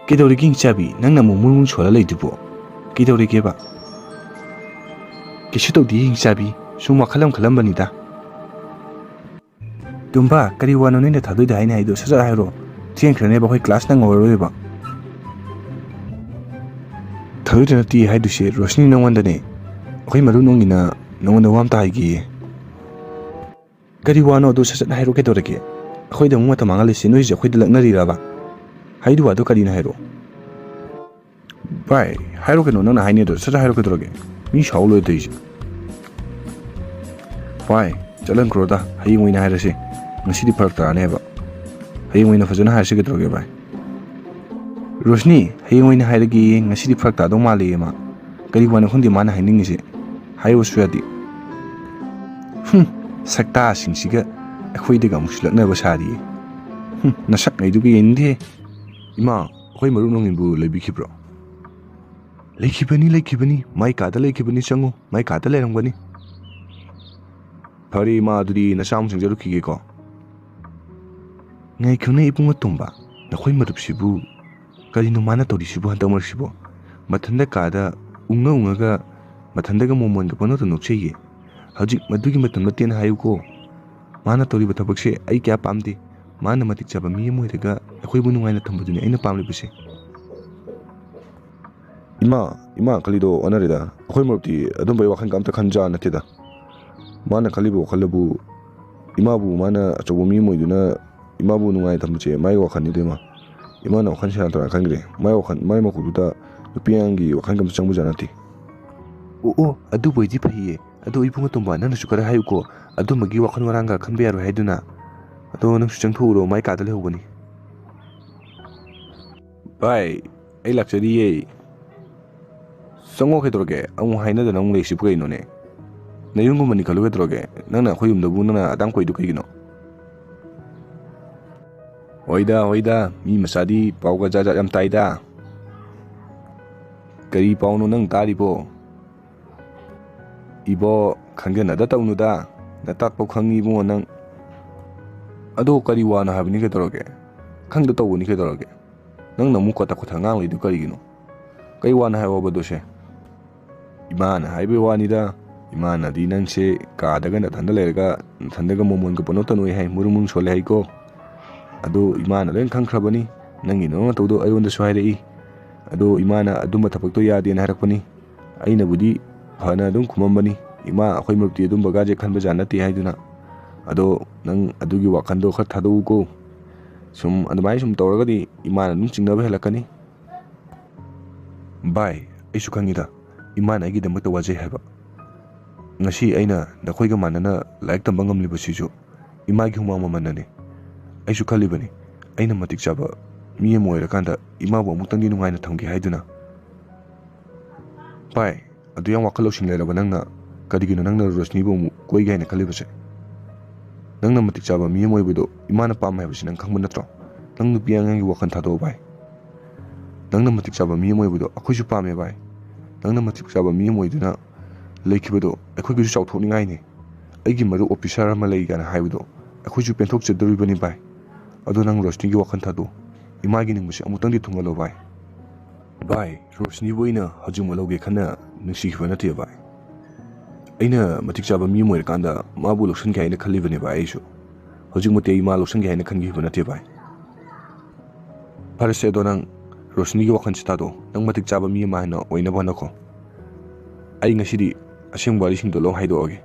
ꯀꯩꯗꯧꯔꯤꯒꯦ ꯏꯆꯥꯕꯤ? ꯅꯪꯅ ꯑꯃꯨꯛ ꯃꯨꯔꯨ ꯃꯨꯔꯨ ꯁꯣꯜꯂ ꯂꯩꯗꯨꯕꯣ? ꯀꯩꯗꯧꯔꯤꯒꯦꯕ? ꯀꯩꯁꯨ ꯇꯧꯗꯤꯌꯦ ꯏꯆꯥꯕꯤ, ꯁꯨꯝ ꯋꯥꯈꯜ ꯑꯃ ꯈꯜꯂꯝꯕꯅꯤꯗ꯫ ꯇꯨꯝꯕ, ꯀꯔꯤ ꯋꯥꯅꯣ ꯅꯣꯏꯅ ꯊꯥꯗꯣꯏꯗ ꯍꯥꯏꯅꯤ ꯍꯥꯏꯗꯣ? ꯁꯠ ꯁꯠ ꯍꯥꯏꯔꯣ, ꯊꯦꯡꯈ꯭ꯔꯅꯦꯕ, ꯑꯩꯈꯣꯏ ꯀ꯭ꯂꯥꯁ ꯅꯪꯉꯔꯣꯏꯕ꯫ ꯊꯥꯗꯣꯏꯗ ꯅꯠꯇꯦ ꯍꯥꯏꯗꯣꯏꯁꯦ, ꯔꯣꯁꯅꯤ ꯅꯉꯣꯟꯗꯅꯦ꯫ ꯑꯩꯈꯣꯏ ꯃꯔꯨꯞ ꯅꯣꯡꯒꯤꯅ ꯅꯉꯣꯟꯗ ꯋꯥ ꯑꯝꯇ ꯍꯥꯏꯒꯦꯌꯦ꯫ ꯀꯔꯤ ꯋꯥꯅꯣ ꯑꯗꯨ ꯁꯠ ꯁꯠ ꯍꯥꯏꯔꯣ ꯀꯩꯗꯧꯔꯒꯦ? ꯑꯩꯈꯣꯏꯗ ꯑꯃꯨꯛ ꯃꯇꯝ ꯃꯥꯡꯍꯜꯂꯤꯁꯤ ꯅꯣꯏꯁꯦ ꯑꯩꯈꯣꯏꯗ ꯂꯛꯅꯔꯤꯔꯕ? ꯍꯥꯏꯗꯨ ꯋꯥꯗꯣ ꯀꯔꯤꯅꯣ ꯍꯥꯏꯔꯣ꯫ ꯚꯥꯏ, ꯍꯥꯏꯔꯣ ꯀꯩꯅꯣ, ꯅꯪꯅ ꯍꯥꯏꯅꯤꯡꯉꯤꯗꯣ ꯁꯠ ꯁꯠ ꯍꯥꯏꯔꯣ ꯀꯩꯗꯧꯔꯒꯦ? ꯃꯤ ꯁꯥꯎ ꯂꯣꯏꯔꯦ ꯇꯧꯔꯤꯁꯦ꯫ ꯚꯥꯏ, ꯆꯠꯍꯟꯈ꯭ꯔꯣꯗ, ꯍꯌꯦꯡ ꯑꯣꯏꯅ ꯍꯥꯏꯔꯁꯤ꯫ ꯉꯁꯤꯗꯤ ꯐꯔꯛ ꯇꯥꯔꯅꯦꯕ꯫ ꯍꯌꯦꯡ ꯑꯣꯏꯅ ꯐꯖꯅ ꯍꯥꯏꯔꯁꯤ ꯀꯩꯗꯧꯔꯒꯦ ꯚꯥꯏ? ꯔꯣꯁꯅꯤ, ꯍꯌꯦꯡ ꯑꯣꯏꯅ ꯍꯥꯏꯔꯒꯦꯌꯦ, ꯉꯁꯤꯗꯤ ꯐꯔꯛ ꯇꯥꯗꯧ ꯃꯥꯜꯂꯦꯌꯦ ꯃꯥ꯫ ꯀꯔꯤ ꯋꯥꯅꯣ ꯈꯪꯗꯦ ꯃꯥꯅ ꯍꯥꯏꯅꯤꯡꯉꯤꯁꯦ꯫ ꯍꯥꯏꯌꯣꯁꯨ ꯌꯥꯗꯦ꯫ ꯍꯨꯝ, ꯁꯛꯇꯥꯁꯤꯡꯁꯤꯒ꯫ ꯑꯩꯈꯣꯏꯗꯒ ꯑꯃꯨꯛꯁꯨ ꯂꯛꯅꯕ ꯁꯥꯔꯤꯌꯦ꯫ ꯍꯨꯝ, ꯅꯁꯛꯉꯩꯗꯨꯒ ꯌꯦꯡꯅꯤꯡꯗꯦ꯫ ꯏꯃꯥ, ꯑꯩꯈꯣꯏ ꯃꯔꯨꯞ ꯅꯣꯡꯏꯟꯕꯨ ꯂꯩꯕꯤꯈꯤꯕ꯭ꯔꯣ? ꯂꯩꯈꯤꯕꯅꯤ, ꯂꯩꯈꯤꯕꯅꯤ꯫ ꯃꯥꯏ ꯀꯥꯗ ꯂꯩꯈꯤꯕꯅꯤ, ꯆꯪꯉꯨ꯫ ꯃꯥꯏ ꯀꯥꯗ ꯂꯩꯔꯝꯒꯅꯤ꯫ ꯐꯔꯦ ꯏꯃꯥ, ꯑꯗꯨꯗꯤ ꯅꯆꯥ ꯑꯃꯨꯛ ꯆꯪꯖꯔꯨꯈꯤꯒꯦꯀꯣ꯫ ꯉꯥꯏꯈꯣꯅꯦ ꯏꯕꯨꯡꯉꯣ ꯇꯣꯝꯕ, ꯅꯈꯣꯏ ꯃꯔꯨꯞꯁꯤꯕꯨ ꯀꯔꯤꯅꯣ ꯃꯥꯅ ꯇꯧꯔꯤꯁꯤꯕꯨ ꯍꯟꯗꯛ ꯃꯔꯛꯁꯤꯕꯨ? ꯃꯊꯟꯗ ꯀꯥꯗ ꯎꯪꯉ ꯎꯪꯉꯒ ꯃꯊꯟꯗꯒ ꯃꯣꯃꯣꯟꯒ ꯄꯪꯅꯣꯛꯇ ꯅꯣꯛꯆꯩꯌꯦ꯫ ꯍꯧꯖꯤꯛ ꯃꯗꯨꯒꯤ ꯃꯇꯝ ꯅꯠꯇꯦꯅ ꯍꯥꯏꯌꯨꯀꯣ꯫ ꯃꯥꯅ ꯇꯧꯔꯤꯕ ꯊꯕꯛꯁꯦ ꯑꯩ ꯀꯌꯥ ꯄꯥꯝꯗꯦ꯫ ꯃꯥꯅ ꯃꯇꯤꯛ ꯆꯥꯕ ꯃꯤ ꯑꯃ ꯑꯣꯏꯔꯒ ꯑꯩꯈꯣꯏꯕꯨ ꯅꯨꯡꯉꯥꯏꯅ ꯊꯝꯕꯗꯨꯅꯤ ꯑꯩꯅ ꯄꯥꯝꯂꯤꯕꯁꯦ꯫ ꯏꯃꯥ, ꯏꯃꯥ ꯈꯜꯂꯤꯗꯣ ꯑꯣꯟꯅꯔꯦꯗ꯫ ꯑꯩꯈꯣꯏ ꯃꯔꯨꯞꯇꯤ ꯑꯗꯨꯝꯕꯒꯤ ꯋꯥꯈꯜꯒ ꯑꯝꯇ ꯈꯟꯖꯥ ꯅꯠꯇꯦꯗ꯫ ꯃꯥꯅ ꯈꯜꯂꯤꯕ ꯋꯥꯈꯜꯗꯕꯨ ꯏꯃꯥꯕꯨ ꯃꯥꯅ ꯑꯆꯧꯕ ꯃꯤ ꯑꯃ ꯑꯣꯏꯗꯨꯅ ꯏꯃꯥꯕꯨ ꯅꯨꯡꯉꯥꯏꯅ ꯊꯝꯕꯁꯦ ꯃꯥꯒꯤ ꯋꯥꯈꯜꯅꯤꯗ ꯏꯃꯥ꯫ ꯏꯃꯥꯅ ꯋꯥꯈꯜ ꯁꯦꯔꯥꯟ ꯇꯨꯔꯥꯟ ꯈꯟꯈ꯭ꯔꯦ꯫ ꯃꯥꯏ ꯋꯥꯈꯜ, ꯃꯥꯏ ꯃꯀꯣꯛꯇꯨꯗ ꯅꯨꯄꯤ ꯑꯉꯥꯡꯒꯤ ꯋꯥꯈꯜꯒ ꯑꯝꯇ ꯆꯪꯕꯖꯥꯠ ꯅꯠꯇꯦ꯫ ꯑꯣ, ꯑꯣ, ꯑꯗꯨꯕꯨ ꯑꯣꯏꯗꯤ ꯐꯩꯌꯦ꯫ ꯑꯗꯣ ꯏꯕꯨꯡꯉꯣ ꯇꯣꯝꯕ, ꯅꯪꯅꯁꯨ ꯈꯔ ꯍꯥꯏꯌꯨꯀꯣ꯫ ꯑꯗꯨꯝꯕꯒꯤ ꯋꯥꯈꯜ ꯋꯥꯔꯥꯡꯒ ꯈꯟꯕ ꯌꯥꯔꯣꯏ ꯍꯥꯏꯗꯨꯅ꯫ ꯑꯗꯣ ꯅꯪꯁꯨ ꯆꯪꯊꯣꯛꯎꯔꯣ, ꯃꯥꯏ ꯀꯥꯗ ꯂꯩꯍꯧꯕꯅꯤ꯫ ꯚꯥꯏ, ꯑꯩ ꯂꯥꯛꯆꯔꯤꯌꯦ꯫ ꯆꯪꯉꯣ, ꯀꯩꯗꯧꯔꯒꯦ? ꯑꯃꯨꯛ ꯍꯥꯏꯅꯗꯅ ꯑꯃꯨꯛ ꯂꯩꯔꯤꯁꯤꯕꯨ ꯀꯩꯅꯣꯅꯦ? ꯅꯌꯨꯝꯒꯨꯝꯕꯅꯤ ꯈꯜꯂꯨ, ꯀꯩꯗꯧꯔꯒꯦ? ꯅꯪꯅ ꯑꯩꯈꯣꯏ ꯌꯨꯝꯗꯕꯨ ꯅꯪꯅ ꯑꯗꯥꯝ ꯀꯣꯏꯗꯨ ꯀꯩꯒꯤꯅꯣ? ꯍꯣꯏꯗ, ꯍꯣꯏꯗ, ꯃꯤ ꯃꯆꯥꯗꯤ ꯄꯥꯎꯒ ꯖꯥꯠ ꯖꯥꯠ ꯌꯥꯝ ꯇꯥꯏꯗ꯫ ꯀꯔꯤ ꯄꯥꯎꯅꯣ ꯅꯪ ꯇꯥꯔꯤꯕꯣ? ꯏꯕꯣ, ꯈꯪꯖꯅꯗ ꯇꯧꯅꯨꯗ꯫ ꯅꯇꯥꯠꯄꯧ ꯈꯪꯉꯤ ꯏꯕꯨꯡꯉꯣ ꯅꯪ꯫ ꯑꯗꯣ ꯀꯔꯤ ꯋꯥꯅꯣ ꯍꯥꯏꯕꯅꯤ ꯀꯩꯗꯧꯔꯒꯦ? ꯈꯪꯗ ꯇꯧꯕꯅꯤ ꯀꯩꯗꯧꯔꯒꯦ? ꯅꯪꯅ ꯑꯃꯨꯛ ꯀꯣꯠꯇ ꯀꯣꯠꯊ ꯉꯥꯡꯂꯤꯗꯨ ꯀꯔꯤꯒꯤꯅꯣ? ꯀꯩ ꯋꯥꯅꯣ ꯍꯥꯏꯌꯣꯕ ꯑꯗꯨꯁꯦ? ꯏꯃꯥꯅ ꯍꯥꯏꯕꯩ ꯋꯥꯅꯤꯗ꯫ ꯏꯃꯥꯅꯗꯤ ꯅꯪꯁꯦ ꯀꯥꯗꯒ ꯅꯊꯟꯗ ꯂꯩꯔꯒ ꯅꯊꯟꯗꯒ ꯃꯣꯃꯣꯟꯒ ꯄꯪꯅꯣꯛꯇ ꯅꯣꯛꯏ ꯍꯥꯏ, ꯃꯨꯔꯨꯝ ꯃꯨꯔꯨꯝ ꯁꯣꯜꯂꯦ ꯍꯥꯏꯀꯣ꯫ ꯑꯗꯣ ꯏꯃꯥꯅ ꯂꯣꯏ ꯈꯪꯈ꯭ꯔꯕꯅꯤ꯫ ꯅꯪꯒꯤ ꯅꯑꯣꯡ ꯅꯇꯧꯗꯣ ꯑꯩꯉꯣꯟꯗꯁꯨ ꯍꯥꯏꯔꯛꯏ꯫ ꯑꯗꯣ ꯏꯃꯥꯅ ꯑꯗꯨꯝꯕ ꯊꯕꯛꯇꯣ ꯌꯥꯗꯦꯅ ꯍꯥꯏꯔꯛꯄꯅꯤ꯫ ꯑꯩꯅꯕꯨꯗꯤ ꯐꯅ ꯑꯗꯨꯝ ꯈꯨꯝꯃꯝꯕꯅꯤ, "ꯏꯃꯥ, ꯑꯩꯈꯣꯏ ꯃꯔꯨꯞꯇꯤ ꯑꯗꯨꯝꯕꯒꯥꯁꯦ ꯈꯟꯕꯖꯥꯠ ꯅꯠꯇꯦ" ꯍꯥꯏꯗꯨꯅ꯫ ꯑꯗꯣ ꯅꯪ ꯑꯗꯨꯒꯤ ꯋꯥꯈꯜꯗꯣ ꯈꯔ ꯊꯥꯗꯣꯛꯎꯀꯣ꯫ ꯁꯨꯝ ꯑꯗꯨꯃꯥꯏꯅ ꯁꯨꯝ ꯇꯧꯔꯒꯗꯤ ꯏꯃꯥꯅ ꯑꯗꯨꯝ ꯆꯤꯡꯅꯕ ꯍꯦꯜꯂꯛꯀꯅꯤ꯫ ꯚꯥꯏ, ꯑꯩꯁꯨ ꯈꯪꯉꯤꯗ, ꯏꯃꯥꯅ ꯑꯩꯒꯤꯗꯃꯛꯇ ꯋꯥꯖꯩ ꯍꯥꯏꯕ꯫ ꯉꯁꯤ ꯑꯩꯅ ꯅꯈꯣꯏꯒ ꯃꯥꯟꯅꯅ ꯂꯥꯏꯔꯤꯛ ꯇꯝꯕ ꯉꯝꯂꯤꯕꯁꯤꯁꯨ ꯏꯃꯥꯒꯤ ꯍꯨꯃꯥꯡ ꯃꯃꯜꯅꯅꯤ꯫ ꯑꯩꯁꯨ ꯈꯜꯂꯤꯕꯅꯤ, ꯑꯩꯅ ꯃꯇꯤꯛ ꯆꯥꯕ ꯃꯤ ꯑꯃ ꯑꯣꯏꯔꯀꯥꯟꯗ ꯏꯃꯥꯕꯨ ꯑꯃꯨꯛꯇꯪꯗꯤ ꯅꯨꯡꯉꯥꯏꯅ ꯊꯝꯒꯦ ꯍꯥꯏꯗꯨꯅ꯫ ꯚꯥꯏ, ꯑꯗꯨ ꯌꯥꯝ ꯋꯥꯈꯜ ꯂꯧꯁꯤꯡ ꯂꯩꯔꯕ ꯅꯪꯅ ꯀꯔꯤꯒꯤꯅꯣ ꯅꯪꯅ ꯔꯣꯁꯅꯤꯕꯨ ꯑꯃꯨꯛ ꯀꯣꯏꯒꯦ ꯍꯥꯏꯅ ꯈꯜꯂꯤꯕꯁꯦ? ꯅꯪꯅ ꯃꯇꯤꯛ ꯆꯥꯕ ꯃꯤ ꯑꯃ ꯑꯣꯏꯕꯗꯣ ꯏꯃꯥꯅ ꯄꯥꯝꯃꯦ ꯍꯥꯏꯕꯁꯤ ꯅꯪ ꯈꯪꯕ ꯅꯠꯇ꯭ꯔꯣ? ꯅꯪ ꯅꯨꯄꯤ ꯑꯉꯥꯡꯒꯤ ꯋꯥꯈꯜ ꯊꯥꯗꯣꯛꯑꯣ ꯚꯥꯏ꯫ ꯅꯪꯅ ꯃꯇꯤꯛ ꯆꯥꯕ ꯃꯤ ꯑꯃ ꯑꯣꯏꯕꯗꯣ ꯑꯩꯈꯣꯏꯁꯨ ꯄꯥꯝꯃꯦ ꯚꯥꯏ꯫ ꯅꯪꯅ ꯃꯇꯤꯛ ꯆꯥꯕ ꯃꯤ ꯑꯃ ꯑꯣꯏꯗꯨꯅ ꯂꯩꯈꯤꯕꯗꯣ ꯑꯩꯈꯣꯏꯒꯤꯁꯨ ꯆꯥꯎꯊꯣꯛꯅꯤꯡꯉꯥꯏꯅꯤ꯫ ꯑꯩꯒꯤ ꯃꯔꯨꯞ ꯑꯣꯐꯤꯁꯥꯔ ꯑꯃ ꯂꯩ ꯀꯥꯏꯅ ꯍꯥꯏꯕꯗꯣ ꯑꯩꯈꯣꯏꯁꯨ ꯄꯦꯟꯊꯣꯛꯆꯗꯣꯔꯤꯕꯅꯤ ꯚꯥꯏ꯫ ꯑꯗꯣ ꯅꯪ ꯔꯣꯁꯅꯤꯒꯤ ꯋꯥꯈꯜ ꯊꯥꯗꯣꯛꯑꯣ꯫ ꯏꯃꯥꯒꯤ ꯅꯤꯡꯕꯁꯦ ꯑꯃꯨꯛꯇꯪꯗꯤ ꯊꯨꯡꯍꯜꯂꯣ ꯚꯥꯏ꯫ ꯚꯥꯏ, ꯔꯣꯁꯅꯤꯕꯨ ꯑꯩꯅ ꯍꯧꯖꯤꯛꯃꯛ ꯂꯧꯒꯦ ꯈꯟꯅ ꯅꯨꯡꯁꯤꯈꯤꯕ ꯅꯠꯇꯦ ꯚꯥꯏ꯫ ꯑꯩꯅ ꯃꯇꯤꯛ ꯆꯥꯕ ꯃꯤ ꯑꯃ ꯑꯣꯏꯔꯀꯥꯟꯗ ꯃꯥꯕꯨ ꯂꯧꯁꯤꯟꯒꯦ ꯍꯥꯏꯅ ꯈꯜꯂꯤꯕꯅꯦ ꯚꯥꯏ꯫ ꯑꯩꯁꯨ ꯍꯧꯖꯤꯛꯃꯛꯇꯤ ꯑꯩ ꯃꯥ ꯂꯧꯁꯤꯟꯒꯦ ꯍꯥꯏꯅ ꯈꯟꯈꯤꯕ ꯅꯠꯇꯦ ꯚꯥꯏ꯫ ꯐꯔꯦꯁꯦ, ꯑꯗꯣ ꯅꯪ ꯔꯣꯁꯅꯤꯒꯤ ꯋꯥꯈꯜꯁꯤ ꯊꯥꯗꯣꯛꯑꯣ꯫ ꯅꯪ ꯃꯇꯤꯛ ꯆꯥꯕ ꯃꯤ ꯑꯃ ꯍꯥꯏꯅ ꯑꯣꯏꯅꯕ ꯍꯣꯠꯅꯈꯣ꯫ ꯑꯩ ꯉꯁꯤꯗꯤ ꯑꯁꯦꯡꯕ ꯋꯥꯔꯤꯁꯤꯡꯗꯣ ꯂꯣꯏ ꯍꯥꯏꯗꯣꯛꯑꯒꯦ꯫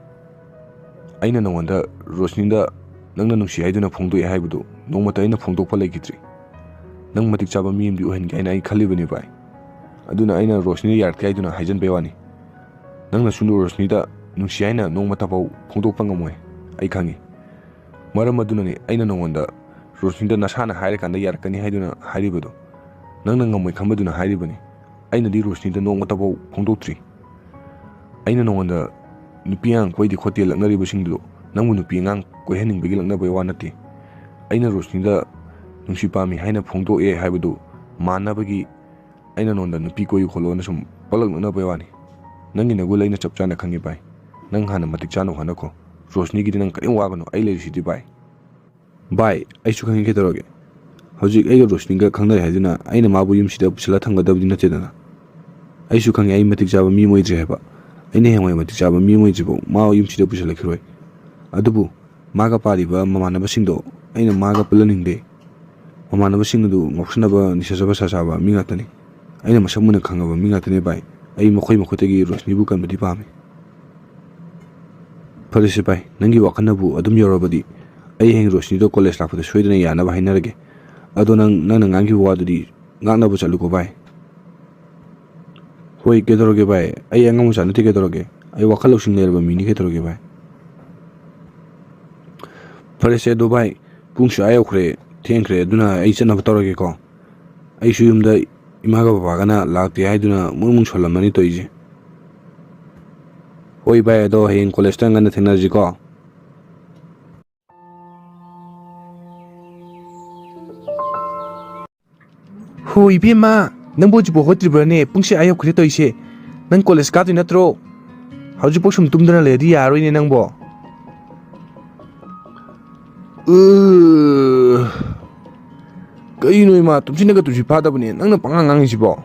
ꯑꯩꯅ ꯅꯉꯣꯟꯗ ꯔꯣꯁꯅꯤꯗ ꯅꯪꯅ ꯅꯨꯡꯁꯤ ꯍꯥꯏꯗꯨꯅ ꯐꯣꯡꯗꯣꯛꯑꯦ ꯍꯥꯏꯕꯗꯨ ꯅꯣꯡꯃꯇ ꯑꯩꯅ ꯐꯣꯡꯗꯣꯛꯄ ꯂꯩꯈꯤꯗ꯭ꯔꯤ꯫ ꯅꯪ ꯃꯇꯤꯛ ꯆꯥꯕ ꯃꯤ ꯑꯃꯗꯤ ꯑꯣꯏꯍꯟꯒꯦ ꯍꯥꯏꯅ ꯑꯩ ꯈꯜꯂꯤꯕꯅꯤ ꯚꯥꯏ꯫ ꯑꯗꯨꯅ ꯑꯩꯅ ꯔꯣꯁꯅꯤꯗ ꯌꯥꯔꯛꯇꯦ ꯍꯥꯏꯗꯨꯅ ꯍꯥꯏꯖꯟꯕꯩ ꯋꯥꯅꯤ꯫ ꯅꯪꯅꯁꯨ ꯔꯣꯁꯅꯤꯗ ꯅꯨꯡꯁꯤ ꯍꯥꯏꯅ ꯅꯣꯡꯃꯇꯐꯥꯎ ꯐꯣꯡꯗꯣꯛꯄ ꯉꯝꯃꯣꯏ, ꯑꯩ ꯈꯪꯉꯤ꯫ ꯃꯔꯝ ꯑꯗꯨꯅꯅꯤ ꯑꯩꯅ ꯅꯉꯣꯟꯗ ꯔꯣꯁꯅꯤꯗ ꯅꯁꯥꯅ ꯍꯥꯏꯔꯀꯥꯟꯗ ꯌꯥꯔꯛꯀꯅꯤ ꯍꯥꯏꯗꯨꯅ ꯍꯥꯏꯔꯤꯕꯗꯣ꯫ ꯅꯪꯅ ꯉꯝꯃꯣꯏ ꯈꯟꯕꯗꯨꯅ ꯍꯥꯏꯔꯤꯕꯅꯤ꯫ ꯑꯩꯅꯗꯤ ꯔꯣꯁꯅꯤꯗ ꯅꯣꯡꯃꯇꯐꯥꯎ ꯐꯣꯡꯗꯣꯛꯇ꯭ꯔꯤ꯫ ꯑꯩꯅ ꯅꯉꯣꯟꯗ ꯅꯨꯄꯤ ꯑꯉꯥꯡ ꯀꯣꯏꯗꯦ ꯈꯣꯠꯇꯦ ꯂꯛꯅꯔꯤꯕꯁꯤꯡꯗꯨ ꯅꯪꯕꯨ ꯅꯨꯄꯤ ꯑꯉꯥꯡ ꯀꯣꯏꯍꯟꯅꯤꯡꯕꯒꯤ ꯂꯛꯅꯕꯒꯤ ꯋꯥ ꯅꯠꯇꯦ꯫ ꯑꯩꯅ ꯔꯣꯁꯅꯤꯗ ꯅꯨꯡꯁꯤ ꯄꯥꯝꯃꯤ ꯍꯥꯏꯅ ꯐꯣꯡꯗꯣꯛꯑꯦ ꯍꯥꯏꯕꯗꯨ ꯃꯥꯟꯅꯕꯒꯤ ꯑꯩꯅ ꯅꯉꯣꯟꯗ ꯅꯨꯄꯤ ꯀꯣꯏꯌꯨ ꯈꯣꯠꯂꯣꯅ ꯁꯨꯝ ꯄꯪꯂꯛ ꯂꯛꯅꯕꯒꯤ ꯋꯥꯅꯤ꯫ ꯅꯪꯒꯤ ꯅꯒꯨꯟ ꯑꯩꯅ ꯆꯞ ꯆꯥꯅ ꯈꯪꯉꯤ ꯚꯥꯏ꯫ ꯅꯪ ꯍꯥꯟꯅ ꯃꯇꯤꯛ ꯆꯥꯅ ꯍꯣꯠꯅꯈꯣ꯫ ꯔꯣꯁꯅꯤꯒꯤꯗꯤ ꯅꯪ ꯀꯔꯤꯝ ꯋꯥꯒꯅꯨ, ꯑꯩ ꯂꯩꯔꯤꯁꯤꯗꯤ ꯚꯥꯏ꯫ ꯚꯥꯏ, ꯑꯩꯁꯨ ꯈꯪꯉꯤ ꯀꯩꯗꯧꯔꯒꯦ꯫ ꯍꯧꯖꯤꯛ ꯑꯩꯒ ꯔꯣꯁꯅꯤꯒ ꯈꯪꯅꯔꯦ ꯍꯥꯏꯗꯨꯅ ꯑꯩꯅ ꯃꯥꯕꯨ ꯌꯨꯝꯁꯤꯗ ꯄꯨꯁꯤꯜꯂ ꯊꯝꯒꯗꯕꯗꯤ ꯅꯠꯇꯦꯗꯅ꯫ ꯑꯩꯁꯨ ꯈꯪꯉꯤ ꯑꯩ ꯃꯇꯤꯛ ꯆꯥꯕ ꯃꯤ ꯑꯃ ꯑꯣꯏꯗ꯭ꯔꯤ ꯍꯥꯏꯕ꯫ ꯑꯩꯅ ꯍꯌꯦꯡꯋꯥꯏ ꯃꯇꯤꯛ ꯆꯥꯕ ꯃꯤ ꯑꯃ ꯑꯣꯏꯗ꯭ꯔꯤꯐꯥꯎ ꯃꯥ ꯌꯨꯝꯁꯤꯗ ꯄꯨꯁꯤꯜꯂꯛꯈꯤꯔꯣꯏ꯫ ꯑꯗꯨꯕꯨ ꯃꯥꯒ ꯄꯥꯜꯂꯤꯕ ꯃꯃꯥꯟꯅꯕꯁꯤꯡꯗꯣ ꯑꯩꯅ ꯃꯥꯒ ꯄꯨꯜꯍꯟꯅꯤꯡꯗꯦ꯫ ꯃꯃꯥꯟꯅꯕꯁꯤꯡ ꯑꯗꯨ ꯉꯥꯎꯁꯟꯅꯕ, ꯅꯤꯁꯥ ꯆꯥꯕ, ꯁꯥ ꯆꯥꯕ ꯃꯤ ꯉꯥꯛꯇꯅꯤ꯫ ꯑꯩꯅ ꯃꯁꯛ ꯃꯨꯟꯅ ꯈꯪꯉꯕ ꯃꯤ ꯉꯥꯛꯇꯅꯤ ꯚꯥꯏ꯫ ꯑꯩ ꯃꯈꯣꯏ ꯃꯈꯨꯠꯇꯒꯤ ꯔꯣꯁꯅꯤꯕꯨ ꯀꯟꯕꯗꯤ ꯄꯥꯝꯃꯤ꯫ ꯐꯔꯦꯁꯦ ꯚꯥꯏ, ꯅꯪꯒꯤ ꯋꯥꯈꯜꯅꯕꯨ ꯑꯗꯨꯝ ꯌꯧꯔꯕꯗꯤ ꯑꯩ ꯍꯌꯦꯡ ꯔꯣꯁꯅꯤꯗꯣ ꯀꯣꯂꯦꯖ ꯂꯥꯛꯄꯗ ꯁꯣꯏꯗꯅ ꯌꯥꯅꯕ ꯍꯥꯏꯅꯔꯒꯦ꯫ ꯑꯗꯣ ꯅꯪ, ꯅꯪꯅ ꯉꯥꯡꯈꯤꯕ ꯋꯥꯗꯨꯗꯤ ꯉꯥꯛꯅꯕ ꯆꯠꯂꯨꯀꯣ ꯚꯥꯏ꯫ ꯍꯣꯏ, ꯀꯩꯗꯧꯔꯒꯦ ꯚꯥꯏ? ꯑꯩ ꯑꯉꯥꯡ ꯃꯆꯥ ꯅꯠꯇꯦ ꯀꯩꯗꯧꯔꯒꯦ? ꯑꯩ ꯋꯥꯈꯜ ꯂꯧꯁꯤꯡ ꯂꯩꯔꯕ ꯃꯤꯅꯤ ꯀꯩꯗꯧꯔꯒꯦ ꯚꯥꯏ? ꯐꯔꯦꯁꯦ ꯑꯗꯣ ꯚꯥꯏ, ꯄꯨꯡꯁꯨ ꯑꯥ ꯌꯧꯈ꯭ꯔꯦ, ꯊꯦꯡꯈ꯭ꯔꯦ, ꯑꯗꯨꯅ ꯑꯩ ꯆꯠꯅꯕ ꯇꯧꯔꯒꯦꯀꯣ꯫ ꯑꯩꯁꯨ ꯌꯨꯝꯗ ꯏꯃꯥꯒ ꯕꯕꯥꯒꯅ ꯂꯥꯛꯇꯦ ꯍꯥꯏꯗꯨꯅ ꯃꯨꯛ ꯃꯨꯛ ꯁꯣꯜꯂꯝꯃꯅꯤ ꯇꯧꯔꯤꯁꯦ꯫ ꯍꯣꯏ ꯚꯥꯏ, ꯑꯗꯣ ꯍꯌꯦꯡ ꯀꯣꯂꯦꯖꯇ ꯉꯟꯅ ꯊꯦꯡꯅꯔꯁꯤꯀꯣ꯫ ꯑꯣ ꯏꯕꯦꯝꯃ, ꯅꯪꯕꯨ ꯍꯧꯖꯤꯛꯐꯥꯎ ꯍꯧꯒꯠꯇ꯭ꯔꯤꯕ꯭ꯔꯥꯅꯦ? ꯄꯨꯡꯁꯦ ꯑꯥ ꯌꯧꯈ꯭ꯔꯦ ꯇꯧꯔꯤꯁꯦ꯫ ꯅꯪ ꯀꯣꯂꯦꯖ ꯀꯥꯗꯣꯏ ꯅꯠꯇ꯭ꯔꯣ? ꯍꯧꯖꯤꯛꯐꯥꯎ ꯁꯨꯝ ꯇꯨꯝꯗꯅ ꯂꯩꯔꯗꯤ ꯌꯥꯔꯣꯏꯅꯦ ꯅꯪꯕꯣ꯫ ꯎ, ꯀꯩꯅꯣ ꯏꯃꯥ, ꯇꯨꯝꯁꯤꯠꯅꯒ ꯇꯨꯝꯁꯤꯠ ꯐꯥꯗꯕꯅꯦ ꯅꯪꯅ ꯄꯉꯥꯡ ꯉꯥꯡꯉꯤꯁꯤꯕꯣ?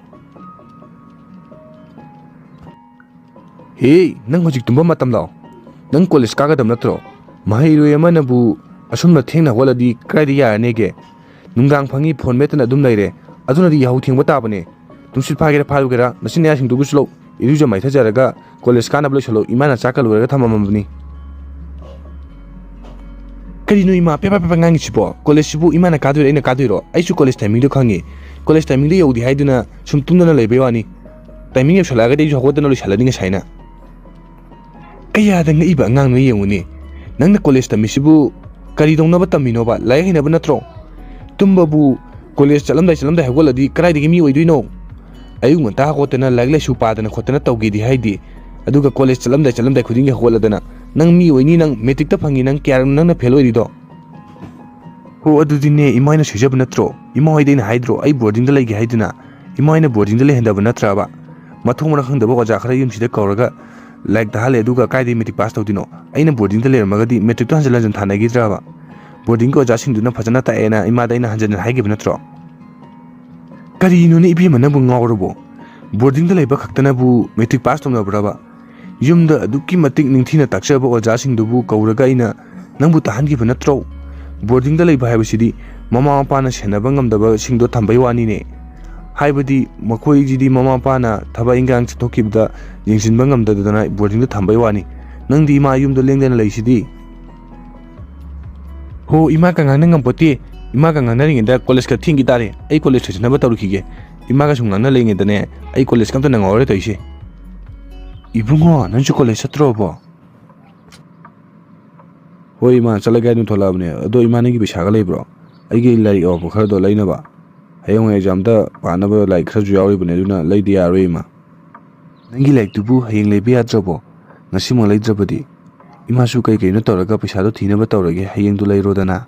ꯍꯦ, ꯅꯪ ꯍꯧꯖꯤꯛ ꯇꯨꯝꯕ ꯃꯇꯝꯂꯣ? ꯅꯪ ꯀꯣꯂꯦꯖ ꯀꯥꯒꯗꯕ ꯅꯠꯇ꯭ꯔꯣ? ꯃꯍꯩꯔꯣꯏ ꯑꯃꯅꯕꯨ ꯑꯁꯨꯝꯅ ꯊꯦꯡꯅ ꯍꯧꯒꯠꯂꯗꯤ ꯀꯗꯥꯏꯗ ꯌꯥꯔꯅꯦꯒꯦ? ꯅꯨꯡꯗꯥꯡ ꯐꯪꯉꯤ ꯐꯣꯟ ꯃꯦꯠꯇꯅ ꯑꯗꯨꯝ ꯂꯩꯔꯦ, ꯑꯗꯨꯅꯗꯤ ꯌꯥꯍꯧ ꯊꯦꯡꯕ ꯇꯥꯕꯅꯦ꯫ ꯇꯨꯝꯁꯤꯠ ꯐꯥꯒꯦꯔꯥ ꯐꯥꯔꯣꯏꯒꯦꯔꯥ, ꯅꯆꯤꯟ ꯅꯌꯥꯁꯤꯡꯗꯨꯒꯁꯨ ꯂꯧ, ꯏꯔꯨꯖ ꯃꯥꯏꯊꯖꯔꯒ ꯀꯣꯂꯦꯖ ꯀꯥꯅꯕ ꯂꯣꯏꯁꯤꯜꯂꯣ, ꯏꯃꯥꯅ ꯆꯥꯛꯀ ꯂꯣꯏꯔꯒ ꯊꯝꯃꯝꯃꯕꯅꯤ꯫ ꯀꯔꯤꯅꯣ ꯏꯃꯥ ꯄꯦꯄꯥ ꯄꯦꯄꯥ ꯉꯥꯡꯉꯤꯁꯤꯕꯣ? ꯀꯣꯂꯦꯖꯁꯤꯕꯨ ꯏꯃꯥꯅ ꯀꯥꯗꯣꯏꯔꯣ ꯑꯩꯅ ꯀꯥꯗꯣꯏꯔꯣ? ꯑꯩꯁꯨ ꯀꯣꯂꯦꯖ ꯇꯥꯏꯃꯤꯡꯗꯣ ꯈꯪꯉꯤ꯫ ꯀꯣꯂꯦꯖ ꯇꯥꯏꯃꯤꯡꯗꯣ ꯌꯧꯗꯦ ꯍꯥꯏꯗꯨꯅ ꯁꯨꯝ ꯇꯨꯝꯗꯅ ꯂꯩꯕꯩ ꯋꯥꯅꯤ꯫ ꯇꯥꯏꯃꯤꯡ ꯌꯧꯁꯜꯂꯛꯑꯒꯗꯤ ꯑꯩꯁꯨ ꯍꯧꯒꯠꯇꯅ ꯂꯣꯏꯁꯜꯂꯅꯤ ꯉꯁꯥꯏꯅ꯫ ꯀꯌꯥꯗ ꯉꯛꯏꯕ ꯑꯉꯥꯡꯅꯣ ꯌꯦꯡꯉꯨꯅꯦ꯫ ꯅꯪꯅ ꯀꯣꯂꯦꯖ ꯇꯝꯃꯤꯁꯤꯕꯨ ꯀꯔꯤ ꯇꯧꯅꯕ ꯇꯝꯃꯤꯅꯣꯕ? ꯂꯥꯏꯔꯤꯛ ꯍꯩꯅꯕ ꯅꯠꯇ꯭ꯔꯣ? ꯇꯨꯝꯕꯕꯨ ꯀꯣꯂꯦꯖ ꯆꯠꯂꯝꯗꯥꯏ ꯆꯠꯂꯝꯗꯥꯏ ꯍꯧꯒꯠꯂꯗꯤ ꯀꯗꯥꯏꯗꯒꯤ ꯃꯤ ꯑꯣꯏꯗꯣꯏꯅꯣ? ꯑꯌꯨꯛ ꯉꯟꯇꯥ ꯍꯧꯒꯠꯇꯅ ꯂꯥꯏꯔꯤꯛ ꯂꯥꯏꯁꯨ ꯄꯥꯗꯅ ꯈꯣꯠꯇꯅ ꯇꯧꯒꯦꯗꯤ ꯍꯥꯏꯗꯦ꯫ ꯑꯗꯨꯒ ꯀꯣꯂꯦꯖ ꯆꯠꯂꯝꯗꯥꯏ ꯆꯠꯂꯝꯗꯥꯏ ꯈꯨꯗꯤꯡꯒꯤ ꯍꯧꯒꯠꯂꯗꯅ ꯅꯪ ꯃꯤ ꯑꯣꯏꯅꯤ, ꯅꯪ ꯃꯦꯇ꯭ꯔꯤꯛꯇ ꯐꯪꯉꯤ, ꯅꯪ ꯀꯌꯥꯔꯛꯅꯣ ꯅꯪꯅ ꯐꯦꯜ ꯑꯣꯏꯔꯤꯗꯣ? ꯍꯣ, ꯑꯗꯨꯗꯤꯅꯦ, ꯏꯃꯥ ꯍꯣꯏꯅ ꯁꯣꯏꯖꯕ ꯅꯠꯇ꯭ꯔꯣ? ꯏꯃꯥ ꯍꯣꯏꯗ ꯑꯩꯅ ꯍꯥꯏꯗ꯭ꯔꯣ ꯑꯩ ꯕꯣꯔꯗꯤꯡꯗ ꯂꯩꯒꯦ ꯍꯥꯏꯗꯨꯅ? ꯏꯃꯥ ꯍꯣꯏꯅ ꯕꯣꯔꯗꯤꯡꯗ ꯂꯩꯍꯟꯗꯕ ꯅꯠꯇ꯭ꯔꯕ? ꯃꯊꯣꯡ ꯃꯔꯝ ꯈꯪꯗꯕ ꯑꯣꯖꯥ ꯈꯔ ꯌꯨꯝꯁꯤꯗ ꯀꯧꯔꯒ ꯂꯥꯏꯔꯤꯛ ꯇꯥꯍꯜꯂꯦ, ꯑꯗꯨꯒ ꯀꯥꯏꯗꯒꯤ ꯃꯦꯇ꯭ꯔꯤꯛ ꯄꯥꯁ ꯇꯧꯗꯣꯏꯅꯣ? ꯑꯩꯅ ꯕꯣꯔꯗꯤꯡꯗ ꯂꯩꯔꯝꯃꯒꯗꯤ ꯃꯦꯇ꯭ꯔꯤꯛꯇꯣ ꯍꯟꯖꯤꯟ ꯍꯟꯖꯤꯟ ꯊꯥꯅꯈꯤꯗ꯭ꯔꯕ? ꯕꯣꯔꯗꯤꯡꯒꯤ ꯑꯣꯖꯥꯁꯤꯡꯗꯨꯅ ꯐꯖꯅ ꯇꯥꯛꯑꯦꯅ ꯏꯃꯥꯗ ꯑꯩꯅ ꯍꯟꯖꯤꯟ ꯍꯟꯖꯤꯟ ꯍꯥꯏꯈꯤꯕ ꯅꯠꯇ꯭ꯔꯣ? ꯀꯔꯤꯅꯣꯅꯦ ꯏꯕꯦꯝꯃ, ꯅꯪꯕꯨ ꯉꯥꯎꯔꯕꯣ? ꯕꯣꯔꯗꯤꯡꯗ ꯂꯩꯕ ꯈꯛꯇꯅꯕꯨ ꯃꯦꯇ꯭ꯔꯤꯛ ꯄꯥꯁ ꯇꯧꯅꯕ꯭ꯔꯕ? ꯌꯨꯝꯗ ꯑꯗꯨꯛꯀꯤ ꯃꯇꯤꯛ ꯅꯤꯡꯊꯤꯅ ꯇꯥꯛꯆꯕ ꯑꯣꯖꯥꯁꯤꯡꯗꯨꯕꯨ ꯀꯧꯔꯒ ꯑꯩꯅ ꯅꯪꯕꯨ ꯇꯥꯍꯟꯈꯤꯕ ꯅꯠꯇ꯭ꯔꯣ? ꯕꯣꯔꯗꯤꯡꯗ ꯂꯩꯕ ꯍꯥꯏꯕꯁꯤꯗꯤ ꯃꯃꯥ ꯃꯄꯥꯅ ꯁꯦꯟꯅꯕ ꯉꯝꯗꯕꯁꯤꯡꯗꯣ ꯊꯝꯕꯩ ꯋꯥꯅꯤꯅꯦ꯫ ꯍꯥꯏꯕꯗꯤ ꯃꯈꯣꯏꯁꯤꯗꯤ ꯃꯃꯥ ꯃꯄꯥꯅ ꯊꯕꯛ ꯏꯟꯈꯥꯡ ꯆꯠꯊꯣꯛꯈꯤꯕꯗ ꯌꯦꯡꯁꯤꯟꯕ ꯉꯝꯗꯗꯅ ꯕꯣꯔꯗꯤꯡꯗ ꯊꯝꯕꯩ ꯋꯥꯅꯤ꯫ ꯅꯪꯗꯤ ꯏꯃꯥ ꯌꯨꯝꯗ ꯂꯦꯡꯗꯅ ꯂꯩꯁꯤꯗꯤ꯫ ꯍꯣ, ꯏꯃꯥꯒ ꯉꯥꯡꯅ ꯉꯝꯄꯣꯠꯇꯦ꯫ ꯏꯃꯥꯒ ꯉꯥꯡꯅꯔꯤꯉꯩꯗ ꯀꯣꯂꯦꯖꯀ ꯊꯦꯡꯈꯤ ꯇꯥꯔꯦ꯫ ꯑꯩ ꯀꯣꯂꯦꯖ ꯂꯣꯏꯁꯤꯟꯅꯕ ꯇꯧꯔꯨꯈꯤꯒꯦ꯫ ꯏꯃꯥꯒ ꯁꯨꯝ ꯉꯥꯡꯅ ꯂꯩꯉꯩꯗꯅꯦ, ꯑꯩ ꯀꯣꯂꯦꯖꯀ ꯑꯝꯇ ꯅꯪꯍꯧꯔꯔꯣꯏ ꯇꯧꯔꯤꯁꯦ꯫ ꯏꯕꯨꯡꯉꯣ, ꯅꯪꯁꯨ ꯀꯣꯂꯦꯖ ꯆꯠꯇ꯭ꯔꯣꯕꯣ? ꯍꯣꯏ ꯏꯃꯥ, ꯆꯠꯂꯒꯦ ꯍꯥꯏꯗꯨꯅ ꯊꯣꯛꯂꯛꯑꯕꯅꯦ꯫ ꯑꯗꯣ ꯏꯃꯥ, ꯅꯪꯒꯤ ꯄꯩꯁꯥꯒ ꯂꯩꯕ꯭ꯔꯣ? ꯑꯩꯒꯤ ꯂꯥꯏꯔꯤꯛ ꯑꯋꯥꯠꯄ ꯈꯔꯗꯣ ꯂꯩꯅꯕ꯫ ꯍꯌꯦꯡ ꯑꯦꯛꯖꯥꯝꯗ ꯄꯥꯅꯕ ꯂꯥꯏꯔꯤꯛ ꯈꯔꯁꯨ ꯌꯥꯎꯔꯤꯕꯅꯦ, ꯑꯗꯨꯅ ꯂꯩꯗ ꯌꯥꯔꯣꯏ ꯏꯃꯥ꯫ ꯅꯪꯒꯤ ꯂꯥꯏꯔꯤꯛꯇꯨꯕꯨ ꯍꯌꯦꯡ ꯂꯩꯕ ꯌꯥꯗ꯭ꯔꯕꯣ? ꯉꯁꯤꯃꯛ ꯂꯩꯗ꯭ꯔꯕꯗꯤ? ꯏꯃꯥꯁꯨ ꯀꯩ ꯀꯩꯅꯣ ꯇꯧꯔꯒ ꯄꯩꯁꯥꯗꯣ ꯊꯤꯅꯕ ꯇꯧꯔꯒꯦ, ꯍꯌꯦꯡꯗꯨ ꯂꯩꯔꯣꯗꯅ꯫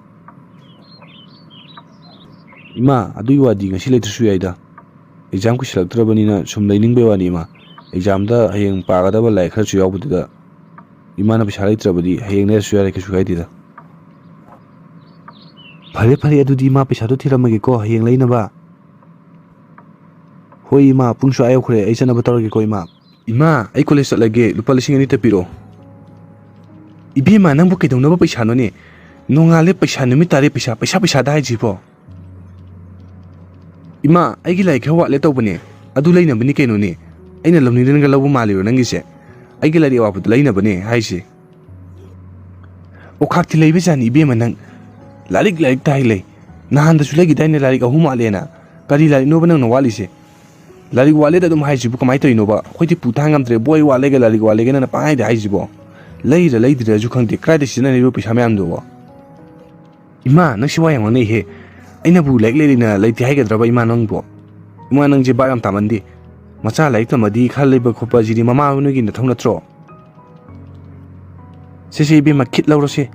ꯏꯃꯥ, ꯑꯗꯨꯒꯤ ꯋꯥꯗꯤ ꯉꯁꯤ ꯂꯩꯇ꯭ꯔꯁꯨ ꯌꯥꯏꯗ꯫ ꯑꯦꯛꯖꯥꯝ ꯀꯨꯏꯁꯜꯂꯛꯇ꯭ꯔꯕꯅꯤꯅ ꯁꯨꯝ ꯂꯩꯅꯤꯡꯕꯩ ꯋꯥꯅꯤ, ꯏꯃꯥ꯫ ꯑꯦꯛꯖꯥꯝꯗ ꯍꯌꯦꯡ ꯄꯥꯒꯗꯕ ꯂꯥꯏꯔꯤꯛ ꯈꯔꯁꯨ ꯌꯥꯎꯕꯗꯨꯗ ꯏꯃꯥꯅ ꯄꯩꯁꯥ ꯂꯩꯇ꯭ꯔꯕꯗꯤ ꯍꯌꯦꯡ ꯂꯩꯔꯁꯨ ꯌꯥꯔꯦ, ꯀꯩꯁꯨ ꯀꯥꯏꯗꯦꯗ꯫ ꯐꯔꯦ, ꯐꯔꯦ, ꯑꯗꯨꯗꯤ ꯏꯃꯥ, ꯄꯩꯁꯥꯗꯣ ꯊꯤꯔꯝꯃꯒꯦꯀꯣ, ꯍꯌꯦꯡ ꯂꯩꯅꯕ꯫ ꯍꯣꯏ ꯏꯃꯥ, ꯄꯨꯡꯁꯨ ꯑꯥ ꯌꯧꯈ꯭ꯔꯦ, ꯑꯩ ꯆꯠꯅꯕ ꯇꯧꯔꯒꯦꯀꯣ ꯏꯃꯥ꯫ ꯏꯃꯥ, ꯑꯩ ꯀꯣꯂꯦꯖ ꯆꯠꯂꯒꯦ, ꯂꯨꯄꯥ ꯂꯤꯁꯤꯡ ꯑꯅꯤꯇ ꯄꯤꯔꯛꯑꯣ꯫ ꯏꯕꯦꯝꯃ, ꯅꯪꯕꯨ ꯀꯩꯗꯧꯅꯕ ꯄꯩꯁꯥꯅꯣꯅꯦ? ꯅꯣꯡꯉꯥꯜꯂꯦ ꯄꯩꯁꯥ, ꯅꯨꯃꯤꯠ ꯇꯥꯔꯦ ꯄꯩꯁꯥ, ꯄꯩꯁꯥ ꯄꯩꯁꯥꯗ ꯍꯥꯏꯁꯤꯕꯣ? ꯏꯃꯥ, ꯑꯩꯒꯤ ꯂꯥꯏꯔꯤꯛ ꯈꯔ ꯋꯥꯠꯂꯦ ꯇꯧꯕꯅꯦ, ꯑꯗꯨ ꯂꯩꯅꯕꯅꯤ ꯀꯩꯅꯣꯅꯦ꯫ ꯑꯩꯅ ꯂꯧꯅꯤꯡꯗꯅꯒ ꯂꯧꯕ ꯃꯥꯜꯂꯤꯔꯣ ꯅꯪꯒꯤꯁꯦ? ꯑꯩꯒꯤ ꯂꯥꯏꯔꯤꯛ ꯑꯋꯥꯠꯄꯗꯨ ꯂꯩꯅꯕꯅꯦ ꯍꯥꯏꯁꯦ꯫ ꯑꯣꯈꯥꯛꯇꯤ ꯂꯩꯕꯖꯥꯠꯅꯤ ꯏꯕꯦꯝꯃ ꯅꯪ꯫ ꯂꯥꯏꯔꯤꯛ, ꯂꯥꯏꯔꯤꯛꯇ ꯍꯥꯏ ꯂꯩ꯫ ꯅꯍꯥꯟꯗꯁꯨ ꯂꯩꯈꯤꯗꯥꯏꯅꯦ ꯂꯥꯏꯔꯤꯛ ꯑꯍꯨꯝ ꯋꯥꯠꯂꯦꯅ? ꯀꯔꯤ ꯂꯥꯏꯔꯤꯛꯅꯣꯕ ꯅꯪꯅ ꯋꯥꯠꯂꯤꯁꯦ? ꯂꯥꯏꯔꯤꯛ ꯋꯥꯠꯂꯦꯗ ꯑꯗꯨꯝ ꯍꯥꯏꯁꯤꯕꯨ ꯀꯃꯥꯏꯅ ꯇꯧꯔꯤꯅꯣꯕ? ꯑꯩꯈꯣꯏꯗꯤ ꯄꯨ ꯊꯥꯡ ꯉꯝꯗ꯭ꯔꯦ, ꯕꯣꯏ ꯋꯥꯠꯂꯦꯒ ꯂꯥꯏꯔꯤꯛ ꯋꯥꯠꯂꯦꯒ ꯅꯪꯅ ꯄꯪꯍꯥꯏꯗ ꯍꯥꯏꯁꯤꯕꯣ? ꯂꯩꯔ ꯂꯩꯗ꯭ꯔꯁꯨ ꯈꯪꯗꯦ, ꯀꯗꯥꯏꯗ ꯁꯤꯖꯤꯟꯅꯔꯤꯕ ꯄꯩꯁꯥ ꯃꯌꯥꯝꯗꯨꯕꯣ? ꯏꯃꯥ, ꯅꯪ ꯁꯤ ꯋꯥ ꯌꯥꯝ ꯉꯥꯡꯅꯩꯍꯦ꯫ ꯑꯩꯅꯕꯨ ꯂꯥꯏꯔꯤꯛ ꯂꯩꯔꯤꯅ ꯂꯩꯇꯦ ꯍꯥꯏꯒꯗ꯭ꯔꯕ ꯏꯃꯥ ꯅꯪꯕꯨ? ꯏꯃꯥ, ꯅꯪꯁꯦ ꯚꯥꯞ ꯌꯥꯝ ꯇꯥꯃꯟꯗꯦ꯫ ꯃꯆꯥ ꯂꯥꯏꯔꯤꯛ ꯇꯝꯃꯗꯤ ꯈꯔ ꯂꯩꯕ ꯈꯣꯠꯄ ꯑꯁꯤꯗꯤ ꯃꯃꯥ ꯅꯣꯏꯒꯤ ꯅꯊꯧ ꯅꯠꯇ꯭ꯔꯣ? ꯁꯦ, ꯁꯦ, ꯏꯕꯦꯝꯃ, ꯈꯤꯠ ꯂꯧꯔꯣꯁꯦ꯫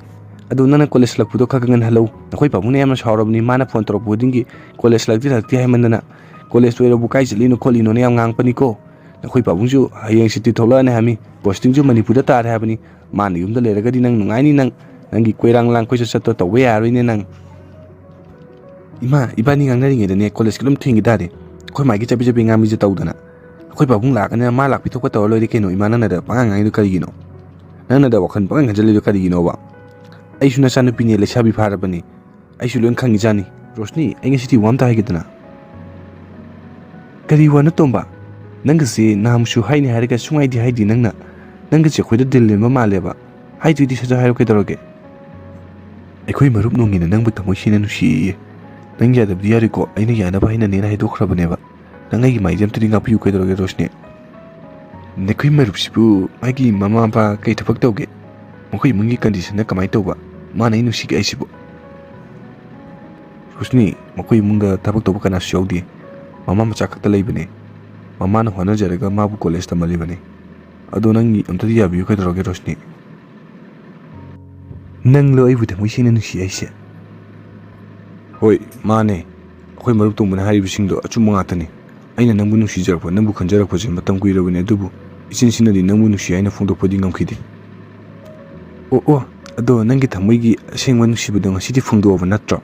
ꯑꯗꯨ ꯅꯪꯅ ꯀꯣꯂꯦꯖ ꯍꯜꯂꯛꯄꯗꯣ ꯈꯔ ꯈꯔ ꯉꯟꯍꯜꯂꯧ꯫ ꯅꯈꯣꯏ ꯄꯥꯕꯨꯡꯅ ꯌꯥꯝꯅ ꯁꯥꯎꯔꯕꯅꯤ, ꯃꯥꯅ ꯐꯣꯟ ꯇꯧꯔꯛꯄ ꯈꯨꯗꯤꯡꯒꯤ ꯀꯣꯂꯦꯖ ꯍꯜꯂꯛꯇꯦ, ꯍꯜꯂꯛꯇꯦ ꯍꯥꯏꯃꯟꯗꯅ꯫ ꯀꯣꯂꯦꯖ ꯂꯣꯏꯔꯕꯨ ꯀꯥꯏ ꯆꯠꯂꯤꯅꯣ ꯈꯣꯠꯂꯤꯅꯣꯅ ꯌꯥꯝ ꯉꯥꯡꯉꯛꯄꯅꯤꯀꯣ꯫ ꯅꯈꯣꯏ ꯄꯥꯕꯨꯡꯁꯨ ꯍꯌꯦꯡ ꯁꯨꯇꯤ ꯊꯣꯛꯂꯛꯑꯅꯤ ꯍꯥꯏꯕꯅꯤ, ꯄꯣꯁꯇꯤꯡꯁꯨ ꯃꯅꯤꯄꯨꯔꯗ ꯇꯥꯔꯦ ꯍꯥꯏꯕꯅꯤ꯫ ꯃꯥꯅ ꯌꯨꯝꯗ ꯂꯩꯔꯒꯗꯤ ꯅꯪ ꯅꯨꯡꯉꯥꯏꯅꯤ, ꯅꯪ, ꯅꯪꯒꯤ ꯀꯣꯏꯔꯥꯡ ꯂꯥꯡ ꯀꯣꯏꯆꯠ ꯆꯠꯇ ꯇꯧꯕ ꯌꯥꯔꯣꯏꯅꯦ ꯅꯪ꯫ ꯏꯃꯥ, ꯏꯕꯥꯅꯤ ꯉꯥꯡꯅꯔꯤꯉꯩꯗꯅꯦ ꯀꯣꯂꯦꯖꯀ ꯑꯗꯨꯝ ꯊꯦꯡꯈꯤ ꯇꯥꯔꯦ꯫ ꯑꯩꯈꯣꯏ ꯃꯥꯒꯤ ꯆꯕꯤ ꯆꯕꯤ ꯉꯥꯡꯕꯤꯁꯦ ꯇꯧꯗꯅ꯫ ꯑꯩꯈꯣꯏ ꯄꯥꯕꯨꯡ ꯂꯥꯛꯑꯒꯅꯦ ꯃꯥ ꯂꯥꯛꯄꯤ ꯊꯣꯛꯄ ꯇꯧꯔ ꯂꯣꯏꯔꯦ ꯀꯩꯅꯣ꯫ ꯏꯃꯥ, ꯅꯪꯅꯗ ꯄꯉꯥꯡ ꯉꯥꯡꯉꯤꯗꯣ ꯀꯔꯤꯒꯤꯅꯣ? ꯅꯪꯅꯗ ꯋꯥꯈꯜ ꯄꯪꯈꯟ ꯈꯟꯖꯜꯂꯤꯗꯣ ꯀꯔꯤꯒꯤꯅꯣꯕ? ꯑꯩꯁꯨ ꯅꯆꯥꯅꯨꯄꯤꯅꯦ, ꯂꯩꯁꯥꯕꯤ ꯐꯥꯔꯕꯅꯤ꯫ ꯑꯩꯁꯨ ꯂꯣꯏ ꯈꯪꯉꯤꯖꯥꯠꯅꯤ꯫ ꯔꯣꯁꯅꯤ, ꯑꯩ ꯉꯁꯤꯗꯤ ꯋꯥ ꯑꯝꯇ ꯍꯥꯏꯒꯦꯗꯅ꯫ ꯀꯔꯤ ꯋꯥꯅꯣ ꯇꯣꯝꯕ? ꯅꯪꯒꯁꯦ ꯅꯍꯥꯟꯃꯨꯛꯁꯨ ꯍꯥꯏꯅꯤ ꯍꯥꯏꯔꯒ ꯁꯨꯡꯍꯥꯏꯗꯤ ꯍꯥꯏꯗꯤ ꯅꯪꯅ꯫ ꯅꯪꯒꯁꯦ ꯑꯩꯈꯣꯏꯗ ꯗꯤꯜ ꯂꯦꯟꯕ ꯃꯥꯜꯂꯦꯕ꯫ ꯍꯥꯏꯗꯣꯏꯗꯤ ꯁꯠ ꯁꯠ ꯍꯥꯏꯔꯣ ꯀꯩꯗꯧꯔꯒꯦ? ꯑꯩꯈꯣꯏ ꯃꯔꯨꯞ ꯅꯣꯡꯒꯤꯅ ꯅꯪꯕꯨ ꯊꯃꯣꯏ ꯁꯦꯡꯅ ꯅꯨꯡꯁꯤꯌꯦ꯫ ꯅꯪ ꯌꯥꯗꯕꯗꯤ ꯌꯥꯔꯣꯏꯀꯣ, ꯑꯩꯅ ꯌꯥꯅꯕ ꯍꯥꯏꯅꯅꯦꯅ ꯍꯥꯏꯗꯣꯛꯈ꯭ꯔꯕꯅꯦꯕ꯫ ꯅꯪ ꯑꯩꯒꯤ ꯃꯥꯏꯁꯦ ꯑꯝꯇꯗꯤ ꯉꯥꯛꯄꯤꯌꯨ ꯀꯩꯗꯧꯔꯒꯦ ꯔꯣꯁꯅꯤ? ꯅꯈꯣꯏ ꯃꯔꯨꯞꯁꯤꯕꯨ ꯃꯥꯒꯤ ꯃꯃꯥ ꯃꯄꯥ ꯀꯩ ꯊꯕꯛ ꯇꯧꯒꯦ? ꯃꯈꯣꯏ ꯏꯃꯨꯡꯒꯤ ꯀꯟꯗꯤꯁꯟꯅ ꯀꯃꯥꯏꯅ ꯇꯧꯕ? ꯃꯥꯅ ꯑꯩ ꯅꯨꯡꯁꯤꯒꯦ ꯍꯥꯏꯁꯤꯕꯨ? ꯔꯣꯁꯅꯤ, ꯃꯈꯣꯏ ꯏꯃꯨꯡꯗ ꯊꯕꯛ ꯇꯧꯕ ꯀꯅꯥꯁꯨ ꯌꯥꯎꯗꯦ꯫ ꯃꯃꯥ ꯃꯆꯥ ꯈꯛꯇ ꯂꯩꯕꯅꯦ꯫ ꯃꯃꯥꯅ ꯍꯣꯠꯅꯖꯔꯒ ꯃꯥꯕꯨ ꯀꯣꯂꯦꯖ ꯇꯝꯍꯜꯂꯤꯕꯅꯤ꯫ ꯑꯗꯣ ꯅꯪꯒꯤ ꯑꯝꯇꯗꯤ ꯌꯥꯕꯤꯌꯨ ꯀꯩꯗꯧꯔꯒꯦ ꯔꯣꯁꯅꯤ? ꯅꯪꯂꯣ ꯑꯩꯕꯨ ꯊꯃꯣꯏ ꯁꯦꯡꯅ ꯅꯨꯡꯁꯤ ꯍꯥꯏꯁꯦ? ꯍꯣꯏ, ꯃꯥꯅꯦ꯫ ꯑꯩꯈꯣꯏ ꯃꯔꯨꯞ ꯇꯣꯝꯕꯅ ꯍꯥꯏꯔꯤꯕꯁꯤꯡꯗꯣ ꯑꯆꯨꯝꯕ ꯉꯥꯛꯇꯅꯤ꯫ ꯑꯩꯅ ꯅꯪꯕꯨ ꯅꯨꯡꯁꯤꯖꯔꯛꯄ, ꯅꯪꯕꯨ ꯈꯟꯖꯔꯛꯄꯁꯦ ꯃꯇꯝ ꯀꯨꯏꯔꯕꯅꯤ, ꯑꯗꯨꯕꯨ ꯏꯆꯤꯟ ꯁꯤꯟꯅꯗꯤ ꯅꯪꯕꯨ ꯅꯨꯡꯁꯤ ꯍꯥꯏꯅ ꯐꯣꯡꯗꯣꯛꯄꯗꯤ ꯉꯝꯈꯤꯗꯦ꯫ ꯑꯣ, ꯑꯣ, ꯑꯗꯣ ꯅꯪꯒꯤ ꯊꯃꯣꯏꯒꯤ ꯑꯁꯦꯡꯕ ꯅꯨꯡꯁꯤꯕꯗꯣ ꯉꯁꯤꯗꯤ ꯐꯣꯡꯗꯣꯛꯑꯕ ꯅꯠꯇ꯭ꯔꯣ?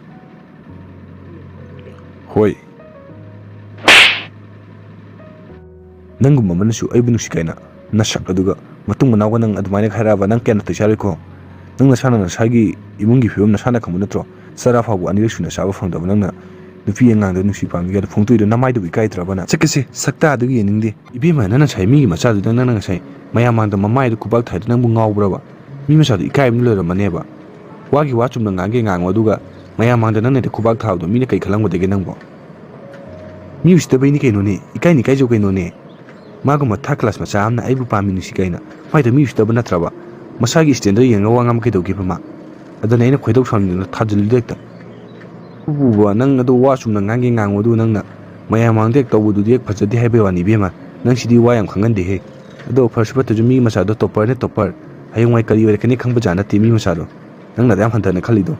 ꯍꯣꯏ꯫ ꯅꯪꯒꯨꯝꯕ ꯑꯃꯅꯁꯨ ꯑꯩꯕꯨ ꯅꯨꯡꯁꯤ ꯀꯥꯏꯅ? ꯅꯁꯛ ꯑꯗꯨꯒ, ꯃꯇꯨꯡ ꯃꯅꯥꯎꯒ ꯅꯪ ꯑꯗꯨꯃꯥꯏꯅ ꯍꯥꯏꯔꯛꯑꯕ, ꯅꯪ ꯀꯌꯥ ꯅꯥꯇꯩ ꯆꯥꯔꯣꯏꯀꯣ? ꯅꯪ ꯅꯁꯥꯅ ꯅꯁꯥꯒꯤ ꯏꯃꯨꯡꯒꯤ ꯐꯤꯕꯝ ꯅꯁꯥꯅ ꯈꯪꯕ ꯅꯠꯇ꯭ꯔꯣ? ꯆꯔꯥ ꯐꯥꯎꯕ ꯑꯅꯤꯔꯛ ꯁꯨꯅ ꯆꯥꯕ ꯐꯪꯗꯕ ꯅꯪꯅ ꯅꯨꯄꯤ ꯑꯉꯥꯡꯗ ꯅꯨꯡꯁꯤ ꯄꯥꯝꯃꯤ ꯀꯥꯏꯅ ꯐꯣꯡꯗꯣꯛꯏꯗꯣ ꯅꯃꯥꯏꯗꯨꯕꯨ ꯏꯀꯥꯏꯗ꯭ꯔꯕ ꯅꯪ? ꯆꯠꯀꯁꯦ, ꯁꯛꯇꯥꯗꯨꯒ ꯌꯦꯡꯅꯤꯡꯗꯦ꯫ ꯏꯕꯦꯝꯃ, ꯅꯪ ꯉꯁꯥꯏ ꯃꯤꯒꯤ ꯃꯆꯥꯗꯨꯗ ꯅꯪꯅ ꯉꯁꯥꯏ ꯃꯌꯥꯝ ꯃꯥꯡꯗ ꯃꯃꯥꯏꯗ ꯈꯨꯕꯥꯛ ꯊꯥꯏꯗꯣ ꯅꯪꯕꯨ ꯉꯥꯎꯕ꯭ꯔꯕ? ꯃꯤ ꯃꯆꯥꯗꯣ ꯏꯀꯥꯏꯕ ꯑꯃ ꯂꯣꯏꯔꯝꯃꯅꯦꯕ꯫ ꯋꯥꯒꯤ ꯋꯥ ꯆꯨꯝꯅ ꯉꯥꯡꯒꯦ ꯉꯥꯡꯉꯣ, ꯑꯗꯨꯒ ꯃꯌꯥꯝ ꯃꯥꯡꯗ ꯅꯪꯅ ꯍꯦꯛꯇ ꯈꯨꯕꯥꯛ ꯊꯥꯕꯗꯣ ꯃꯤꯅ ꯀꯩ ꯈꯜꯂꯝꯒꯗꯒꯦ ꯅꯪꯕꯣ? ꯃꯤ ꯎꯁꯤꯠꯇꯕꯩꯅꯤ ꯀꯩꯅꯣꯅꯦ, ꯏꯀꯥꯏꯅꯤ ꯏꯀꯥꯏꯖꯧ ꯀꯩꯅꯣꯅꯦ꯫ ꯃꯥꯒꯨꯝꯕ third class ꯃꯆꯥ ꯑꯃꯅ ꯑꯩꯕꯨ ꯄꯥꯝꯃꯤ ꯅꯨꯡꯁꯤ ꯀꯥꯏꯅ꯫ ꯃꯥꯏꯗꯣ ꯃꯤ ꯎꯁꯤꯠꯇꯕ ꯅꯠꯇ꯭ꯔꯕ? ꯃꯁꯥꯒꯤ standard ꯌꯦꯡꯉꯒ ꯋꯥ ꯉꯥꯡꯕ ꯀꯩꯗꯧꯒꯦꯕ ꯃꯥ? ꯑꯗꯨꯅ ꯑꯩꯅ ꯈꯣꯏꯗꯧ ꯁꯥꯎꯅꯤꯡꯗꯅ ꯊꯥꯖꯤꯜꯂꯤꯗꯣ ꯍꯦꯛꯇ꯫ ꯑꯗꯨꯕꯨꯕ ꯅꯪ ꯑꯗꯣ ꯋꯥ ꯆꯨꯝꯅ ꯉꯥꯡꯒꯦ ꯉꯥꯡꯉꯣ, ꯑꯗꯨ ꯅꯪꯅ ꯃꯌꯥꯝ ꯃꯥꯡꯗ ꯍꯦꯛ ꯇꯧꯕꯗꯨꯗꯤ ꯍꯦꯛ ꯐꯖꯗꯦ ꯍꯥꯏꯕꯩ ꯋꯥꯅꯤ ꯏꯕꯦꯝꯃ꯫ ꯅꯪ ꯁꯤꯗꯤ ꯋꯥ ꯌꯥꯝ ꯈꯪꯒꯟꯗꯦꯍꯦ꯫ ꯑꯗꯣ ꯐꯔꯁꯨ ꯐꯠꯇ꯭ꯔꯁꯨ ꯃꯤ ꯃꯆꯥꯗꯣ topperꯅꯦ topper꯫ ꯍꯌꯦꯡꯋꯥꯏ ꯀꯔꯤ ꯑꯣꯏꯔꯛꯀꯅꯤ ꯈꯪꯕꯖꯥꯠ ꯅꯠꯇꯦ ꯃꯤ ꯃꯆꯥꯗꯣ꯫ ꯅꯪꯅ ꯑꯗꯨ ꯌꯥꯝ ꯍꯟꯊꯅ ꯈꯜꯂꯤꯗꯣ꯫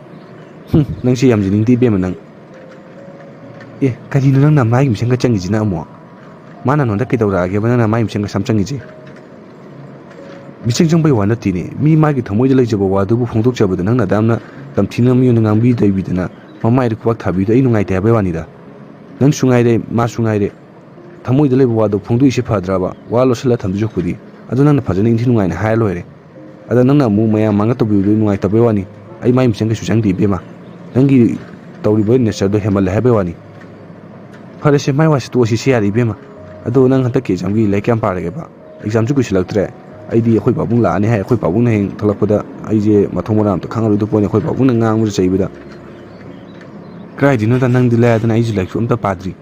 ꯍꯨꯝ, ꯅꯪꯁꯤ ꯌꯥꯝ ꯌꯦꯡꯅꯤꯡꯗꯦ ꯏꯕꯦꯝꯃ ꯅꯪ꯫ ꯑꯦ, ꯀꯔꯤꯅꯣ ꯅꯪꯅ ꯃꯥꯒꯤ ꯃꯤꯁꯪꯒ ꯆꯪꯉꯤꯁꯤꯅ ꯑꯃꯨꯛ? ꯃꯥꯅ ꯅꯉꯣꯟꯗ ꯀꯩꯗꯧꯔꯛꯑꯒꯦꯕ ꯅꯪꯅ ꯃꯥꯒꯤ ꯃꯤꯁꯪꯒ ꯁꯝ ꯆꯪꯉꯤꯁꯦ? ꯃꯤꯁꯪ ꯆꯪꯕꯩ ꯋꯥ ꯅꯠꯇꯦꯅꯦ, ꯃꯤ ꯃꯥꯒꯤ ꯊꯃꯣꯏꯗ ꯂꯩꯖꯕ ꯋꯥꯗꯨꯕꯨ ꯐꯣꯡꯗꯣꯛꯆꯕꯗ ꯅꯪꯅ ꯑꯗꯨꯌꯥꯝꯅ ꯇꯝꯊꯤꯅ ꯃꯤꯉꯣꯟꯗ ꯉꯥꯡꯕꯤ ꯇꯩꯕꯤꯗꯅ ꯃꯃꯥꯏꯗ ꯈꯨꯕꯥꯛ ꯊꯥꯕꯤꯗꯣ ꯑꯩ ꯅꯨꯡꯉꯥꯏꯇꯦ ꯍꯥꯏꯕꯩ ꯋꯥꯅꯤꯗ꯫ ꯅꯪꯁꯨ ꯉꯥꯏꯔꯦ, ꯃꯥꯁꯨ ꯉꯥꯏꯔꯦ, ꯊꯃꯣꯏꯗ ꯂꯩꯕ ꯋꯥꯗꯣ ꯐꯣꯡꯗꯣꯛꯏꯁꯦ ꯐꯗ꯭ꯔꯕ? ꯋꯥ ꯂꯣꯠꯁꯤꯜꯂ ꯊꯝꯗꯣꯏ ꯁꯔꯨꯛꯄꯨꯗꯤ꯫ ꯑꯗꯣ ꯅꯪꯅ ꯐꯖꯅ ꯏꯟꯊꯤ ꯅꯨꯡꯉꯥꯏꯅ ꯍꯥꯏꯔ ꯂꯣꯏꯔꯦ꯫ ꯑꯗ ꯅꯪꯅ ꯑꯃꯨꯛ ꯃꯌꯥꯝ ꯃꯥꯡꯗ ꯇꯧꯕꯤꯕꯗꯣ ꯅꯨꯡꯉꯥꯏꯇꯕꯩ ꯋꯥꯅꯤ꯫ ꯑꯩ ꯃꯥꯏ ꯃꯤꯆꯪ ꯀꯩꯁꯨ ꯆꯪꯗꯦ ꯏꯕꯦꯝꯃ꯫ ꯅꯪꯒꯤ ꯇꯧꯔꯤꯕ natureꯗꯣ ꯍꯦꯟꯃꯜꯂꯦ ꯍꯥꯏꯕꯩ ꯋꯥꯅꯤ꯫ ꯐꯔꯦꯁꯦ, ꯃꯥꯏ ꯋꯥꯁꯤ ꯇꯣꯛꯑꯁꯤ, ꯁꯤ ꯌꯥꯔꯦ ꯏꯕꯦꯝꯃ꯫ ꯑꯗꯣ ꯅꯪ ꯍꯟꯗꯛꯀꯤ examꯒꯤ ꯂꯥꯏꯔꯤꯛ ꯀꯌꯥꯝ ꯄꯥꯔꯒꯦꯕ? Examꯁꯨ ꯀꯨꯏꯁꯤꯜꯂꯛꯇ꯭ꯔꯦ꯫ ꯑꯩꯗꯤ ꯑꯩꯈꯣꯏ ꯄꯥꯕꯨꯡ ꯂꯥꯛꯑꯅꯤ ꯍꯥꯏ, ꯑꯩꯈꯣꯏ ꯄꯥꯕꯨꯡꯅ ꯍꯌꯦꯡ ꯊꯣꯛꯂꯛꯄꯗ ꯑꯩꯁꯦ ꯃꯊꯣꯡ ꯃꯔꯝ ꯑꯝꯇ ꯈꯪꯉꯔꯣꯏꯗꯧ ꯄꯣꯠꯅꯤ, ꯑꯩꯈꯣꯏ ꯄꯥꯕꯨꯡꯅ ꯉꯥꯡꯕꯗ ꯆꯩꯕꯗ꯫ ꯀꯗꯥꯏꯗꯩꯅꯣꯗ, ꯅꯪꯗꯤ ꯂꯥꯏꯔꯗꯅ ꯑꯩꯁꯨ ꯂꯥꯏꯔꯤꯛꯁꯨ ꯑꯝꯇ ꯄꯥꯗ꯭ꯔꯤ꯫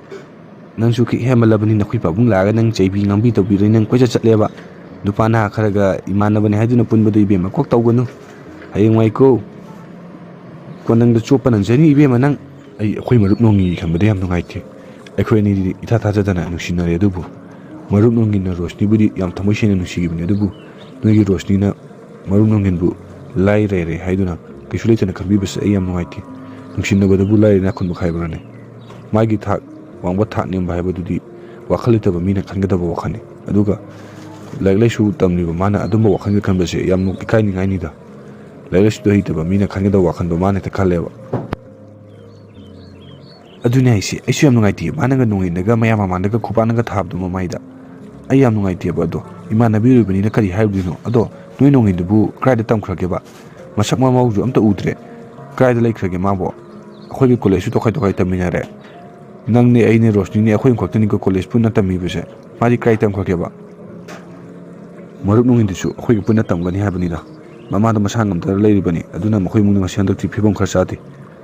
ꯅꯪꯁꯨ ꯈꯤꯛ ꯍꯦꯟꯃꯜꯂꯕꯅꯤ, ꯅꯈꯣꯏ ꯄꯥꯕꯨꯡ ꯂꯥꯛꯑꯒ ꯅꯪ ꯆꯩꯕꯤ ꯉꯥꯡꯕꯤ ꯇꯧꯕꯤꯔꯣꯏ, ꯅꯪ ꯀꯣꯏꯆꯠ ꯆꯠꯂꯦꯕ꯫ ꯅꯨꯄꯥ ꯅꯍꯥ ꯈꯔꯒ ꯏꯃꯥꯟꯅꯕꯅꯦ ꯍꯥꯏꯗꯨꯅ ꯄꯨꯟꯕꯗꯣ ꯏꯕꯦꯝꯃ ꯀꯣꯛ ꯇꯧꯒꯅꯨ꯫ ꯍꯌꯦꯡꯋꯥꯏꯀꯣ, ꯀꯣꯟꯅꯪꯗ ꯆꯣꯞꯄ ꯅꯪꯖꯅꯤ ꯏꯕꯦꯝꯃ ꯅꯪ꯫ ꯑꯩ ꯑꯩꯈꯣꯏ ꯃꯔꯨꯞ ꯅꯣꯡꯉꯤ ꯈꯟꯕꯗ ꯌꯥꯝ ꯅꯨꯡꯉꯥꯏꯇꯦ꯫ ꯑꯩꯈꯣꯏ ꯑꯅꯤꯗꯤ ꯏꯊꯥ ꯊꯥꯖꯗꯅ ꯅꯨꯡꯁꯤꯅꯔꯦ, ꯑꯗꯨꯕꯨ ꯃꯔꯨꯞ ꯅꯣꯡꯉꯤꯟꯅ ꯔꯣꯁꯅꯤꯕꯨꯗꯤ ꯌꯥꯝ ꯊꯃꯣꯏ ꯁꯦꯡꯅ ꯅꯨꯡꯁꯤꯈꯤꯕꯅꯤ, ꯑꯗꯨꯕꯨ ꯅꯣꯏꯒꯤ ꯔꯣꯁꯅꯤꯅ ꯃꯔꯨꯞ ꯅꯣꯡꯉꯤꯟꯕꯨ ꯂꯥꯏꯔꯔꯦ ꯍꯥꯏꯗꯨꯅ ꯀꯩꯁꯨ ꯂꯩꯇꯅ ꯈꯟꯕꯤꯕꯁꯦ ꯑꯩ ꯌꯥꯝ ꯅꯨꯡꯉꯥꯏꯇꯦ꯫ ꯅꯨꯡꯁꯤꯅꯕꯗꯕꯨ ꯂꯥꯏꯔ ꯏꯅꯥꯛ ꯈꯨꯟꯕ ꯈꯥꯏꯕ꯭ꯔꯅꯦ? ꯃꯥꯒꯤ ꯊꯥꯛ ꯋꯥꯡꯕ, ꯊꯥꯛ ꯅꯦꯝꯕ ꯍꯥꯏꯕꯗꯨꯗꯤ ꯋꯥꯈꯜ ꯂꯩꯇꯕ ꯃꯤꯅ ꯈꯟꯒꯗꯕ ꯋꯥꯈꯜꯅꯤ꯫ ꯑꯗꯨꯒ ꯂꯥꯏꯔꯤꯛ ꯂꯥꯏꯁꯨ ꯇꯝꯂꯤꯕ ꯃꯥꯅ ꯑꯗꯨꯝꯕ ꯋꯥꯈꯜꯒ ꯈꯟꯕꯁꯦ ꯌꯥꯝꯅ ꯏꯀꯥꯏꯅꯤꯡꯉꯥꯏꯅꯤꯗ꯫ ꯂꯥꯏꯔꯤꯛ ꯂꯥꯏꯁꯨꯗꯣ ꯍꯩꯇꯕ ꯃꯤꯅ ꯈꯟꯒꯗꯕ ꯋꯥꯈꯜꯗꯣ ꯃꯥꯅ ꯍꯦꯛꯇ ꯈꯜꯂꯦꯕ꯫ ꯑꯗꯨꯅꯦ ꯍꯥꯏꯁꯦ, ꯑꯩꯁꯨ ꯌꯥꯝ ꯅꯨꯡꯉꯥꯏꯇꯦ꯫ ꯃꯥꯅꯒ ꯅꯣꯡꯉꯤꯟꯗꯒ ꯃꯌꯥꯝ ꯃꯃꯥꯡꯗꯒ ꯈꯨꯄꯥꯛꯅꯒ ꯊꯥꯕꯗꯣ ꯃꯃꯥꯏꯗ꯫ ꯑꯩ ꯌꯥꯝ ꯅꯨꯡꯉꯥꯏꯇꯦꯕ꯫ ꯑꯗꯣ ꯏꯃꯥꯟꯅꯕꯤ ꯑꯣꯏꯕꯅꯤꯅ ꯀꯔꯤ ꯍꯥꯏꯔꯨꯗꯣꯏꯅꯣ? ꯑꯗꯣ ꯅꯣꯏ ꯅꯣꯡꯉꯤꯟꯗꯨꯕꯨ ꯀꯗꯥꯏꯗ ꯇꯝꯈ꯭ꯔꯒꯦꯕ? ꯃꯁꯛ ꯃꯃꯥꯎꯁꯨ ꯑꯝꯇ ꯎꯗ꯭ꯔꯦ꯫ ꯀꯗꯥꯏꯗ ꯂꯩꯈ꯭ꯔꯒꯦ ꯃꯥꯕꯣ? ꯑꯩꯈꯣꯏꯒꯤ ꯀꯣꯂꯦꯖꯁꯨ ꯇꯣꯈꯥꯏ ꯇꯣꯈꯥꯏ ꯇꯝꯃꯤꯟꯅꯔꯦ꯫ ꯅꯪꯅꯦ, ꯑꯩꯅꯦ, ꯔꯣꯁꯅꯤꯅꯦ, ꯑꯩꯈꯣꯏ ꯑꯃꯈꯛꯇꯅꯤꯀꯣ ꯀꯣꯂꯦꯖ ꯄꯨꯟꯅ ꯇꯝꯃꯤꯕꯁꯦ꯫ ꯃꯥꯗꯤ ꯀꯗꯥꯏ ꯇꯝꯈ꯭ꯔꯒꯦꯕ? ꯃꯔꯨꯞ ꯅꯣꯡꯉꯤꯟꯗꯨꯁꯨ ꯑꯩꯈꯣꯏꯒ ꯄꯨꯟꯅ ꯇꯝꯒꯅꯤ ꯍꯥꯏꯕꯅꯤꯗ꯫ ꯃꯃꯥꯗꯣ ꯃꯁꯥ ꯉꯝꯗꯅ ꯂꯩꯔꯤꯕꯅꯤ꯫ ꯑꯗꯨꯅ ꯃꯈꯣꯏ ꯏꯃꯨꯡꯗ ꯉꯁꯤ ꯍꯟꯗꯛꯇꯤ ꯐꯤꯕꯝ ꯈꯔ ꯆꯥꯗꯦ꯫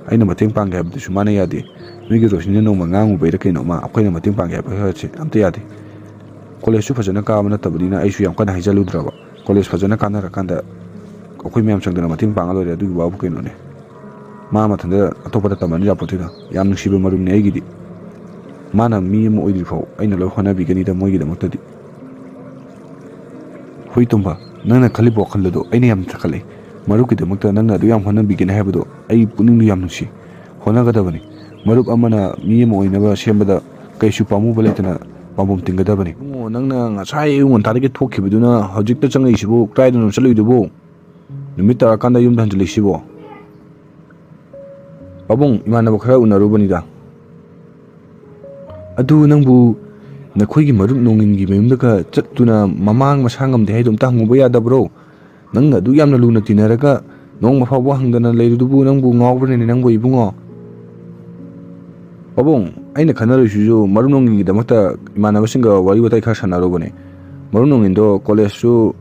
ꯑꯩꯅ ꯃꯇꯦꯡ ꯄꯥꯡꯒꯦ ꯍꯥꯏꯕꯗꯨꯁꯨ ꯃꯥꯅ ꯌꯥꯗꯦ꯫ ꯅꯣꯏꯒꯤ ꯔꯣꯁꯅꯤꯅ ꯅꯣꯡꯃ ꯉꯥꯡꯉꯨꯕꯩꯔ ꯀꯩꯅꯣ, ꯃꯥ ꯑꯩꯈꯣꯏꯅ ꯃꯇꯦꯡ ꯄꯥꯡꯒꯦ ꯍꯥꯏꯕ ꯍꯥꯏꯁꯦ ꯑꯝꯇ ꯌꯥꯗꯦ꯫ ꯀꯣꯂꯦꯖꯁꯨ ꯐꯖꯅ ꯀꯥꯕ ꯅꯠꯇꯕꯅꯤꯅ ꯑꯩꯁꯨ ꯌꯥꯝ ꯀꯟꯅ ꯍꯥꯏꯖꯜꯂꯨꯗ꯭ꯔꯕ꯫ ꯀꯣꯂꯦꯖ ꯐꯖꯅ ꯀꯥꯟꯅꯔꯀꯥꯟꯗ ꯑꯩꯈꯣꯏ ꯃꯌꯥꯝ ꯆꯪꯗꯅ ꯃꯇꯦꯡ ꯄꯥꯡꯉ ꯂꯣꯏꯔꯦ꯫ ꯑꯗꯨꯒꯤ ꯋꯥꯕꯨ ꯀꯩꯅꯣꯅꯦ? ꯃꯥ ꯃꯊꯟꯇ ꯑꯇꯣꯞꯄꯗ ꯇꯝꯕꯅꯤ ꯌꯥꯄꯣꯠꯇꯦꯗ꯫ ꯌꯥꯝ ꯅꯨꯡꯁꯤꯕ ꯃꯔꯨꯞꯅꯦ ꯑꯩꯒꯤꯗꯤ꯫ ꯃꯥꯅ ꯃꯤ ꯑꯃ ꯑꯣꯏꯗ꯭ꯔꯤ ꯐꯥꯎ ꯑꯩꯅ ꯂꯣꯏ ꯍꯣꯠꯅꯕꯤꯒꯅꯤꯗ ꯃꯣꯏꯒꯤꯗꯃꯛꯇꯗꯤ꯫ ꯍꯣꯏ ꯇꯣꯝꯕ, ꯅꯪꯅ ꯈꯜꯂꯤꯕ ꯋꯥꯈꯜ ꯑꯗꯣ ꯑꯩꯅ ꯌꯥꯝ ꯊꯥꯒꯠꯂꯦ꯫ ꯃꯔꯨꯞꯀꯤꯗꯃꯛꯇ ꯅꯪꯅ ꯑꯗꯨ ꯌꯥꯝ ꯍꯣꯠꯅꯕꯤꯒꯅꯤ ꯍꯥꯏꯕꯗꯣ ꯑꯩ ꯄꯨꯛꯅꯤꯡꯗ ꯌꯥꯝ ꯅꯨꯡꯁꯤ꯫ ꯍꯣꯠꯅꯒꯗꯕꯅꯤ꯫ ꯃꯔꯨꯞ ꯑꯃꯅ ꯃꯤ ꯑꯃ ꯑꯣꯏꯅꯕ ꯁꯦꯝꯕꯗ ꯀꯩꯁꯨ ꯄꯥꯝꯃꯨꯕ ꯂꯩꯇꯅ ꯄꯥꯝꯕꯣꯝ ꯇꯤꯡꯒꯗꯕꯅꯤ꯫ ꯏꯕꯨꯡꯉꯣ, ꯅꯪꯅ ꯉꯁꯥꯏ ꯑꯌꯨꯛ ꯉꯟꯇꯥꯗꯒꯤ ꯊꯣꯛꯈꯤꯕꯗꯨꯅ ꯍꯧꯖꯤꯛꯇ ꯆꯪꯉꯛꯏꯁꯤꯕꯨ ꯀꯗꯥꯏꯗꯅꯣ ꯆꯠꯂꯨꯏꯗꯨꯕꯨ? ꯅꯨꯃꯤꯠ ꯇꯥꯔꯀꯥꯟꯗ ꯌꯨꯝꯗ ꯍꯟꯖꯤꯜꯂꯛꯏꯁꯤꯕꯣ? ꯄꯥꯕꯨꯡ, ꯏꯃꯥꯟꯅꯕ ꯈꯔ ꯎꯅꯔꯨꯕꯅꯤꯗ꯫ ꯑꯗꯨ ꯅꯪꯕꯨ ꯅꯈꯣꯏꯒꯤ ꯃꯔꯨꯞ ꯅꯣꯡꯉꯤꯟꯒꯤ ꯃꯌꯨꯝꯗꯒ ꯆꯠꯇꯨꯅ ꯃꯃꯥꯡ ꯃꯁꯥ ꯉꯝꯗꯦ ꯍꯥꯏꯗꯣ ꯑꯝꯇ ꯍꯪꯉꯨꯕ ꯌꯥꯗꯕ꯭ꯔꯣ? ꯅꯪꯅ ꯑꯗꯨ ꯌꯥꯝꯅ ꯂꯨꯅ ꯇꯤꯟꯅꯔꯒ ꯅꯣꯡꯃ ꯐꯥꯎꯕ ꯍꯪꯗꯅ ꯂꯩꯔꯤꯗꯨꯕꯨ ꯅꯪꯕꯨ ꯉꯥꯎꯕ꯭ꯔꯅꯦ ꯅꯪꯕꯨ ꯏꯕꯨꯡꯉꯣ? ꯄꯥꯕꯨꯡ, ꯑꯩꯅ ꯈꯟꯅꯔꯨꯏꯁꯤꯁꯨ ꯃꯔꯨꯞ ꯅꯣꯡꯉꯤꯟꯒꯤꯗꯃꯛꯇ ꯏꯃꯥꯟꯅꯕꯁꯤꯡꯒ ꯋꯥꯔꯤ ꯋꯥꯇꯥꯏ ꯈꯔ ꯁꯥꯟꯅꯔꯨꯕꯅꯦ꯫ ꯃꯔꯨꯞ ꯅꯣꯡꯉꯤꯟꯗꯣ ꯀꯣꯂꯦꯖꯁꯨ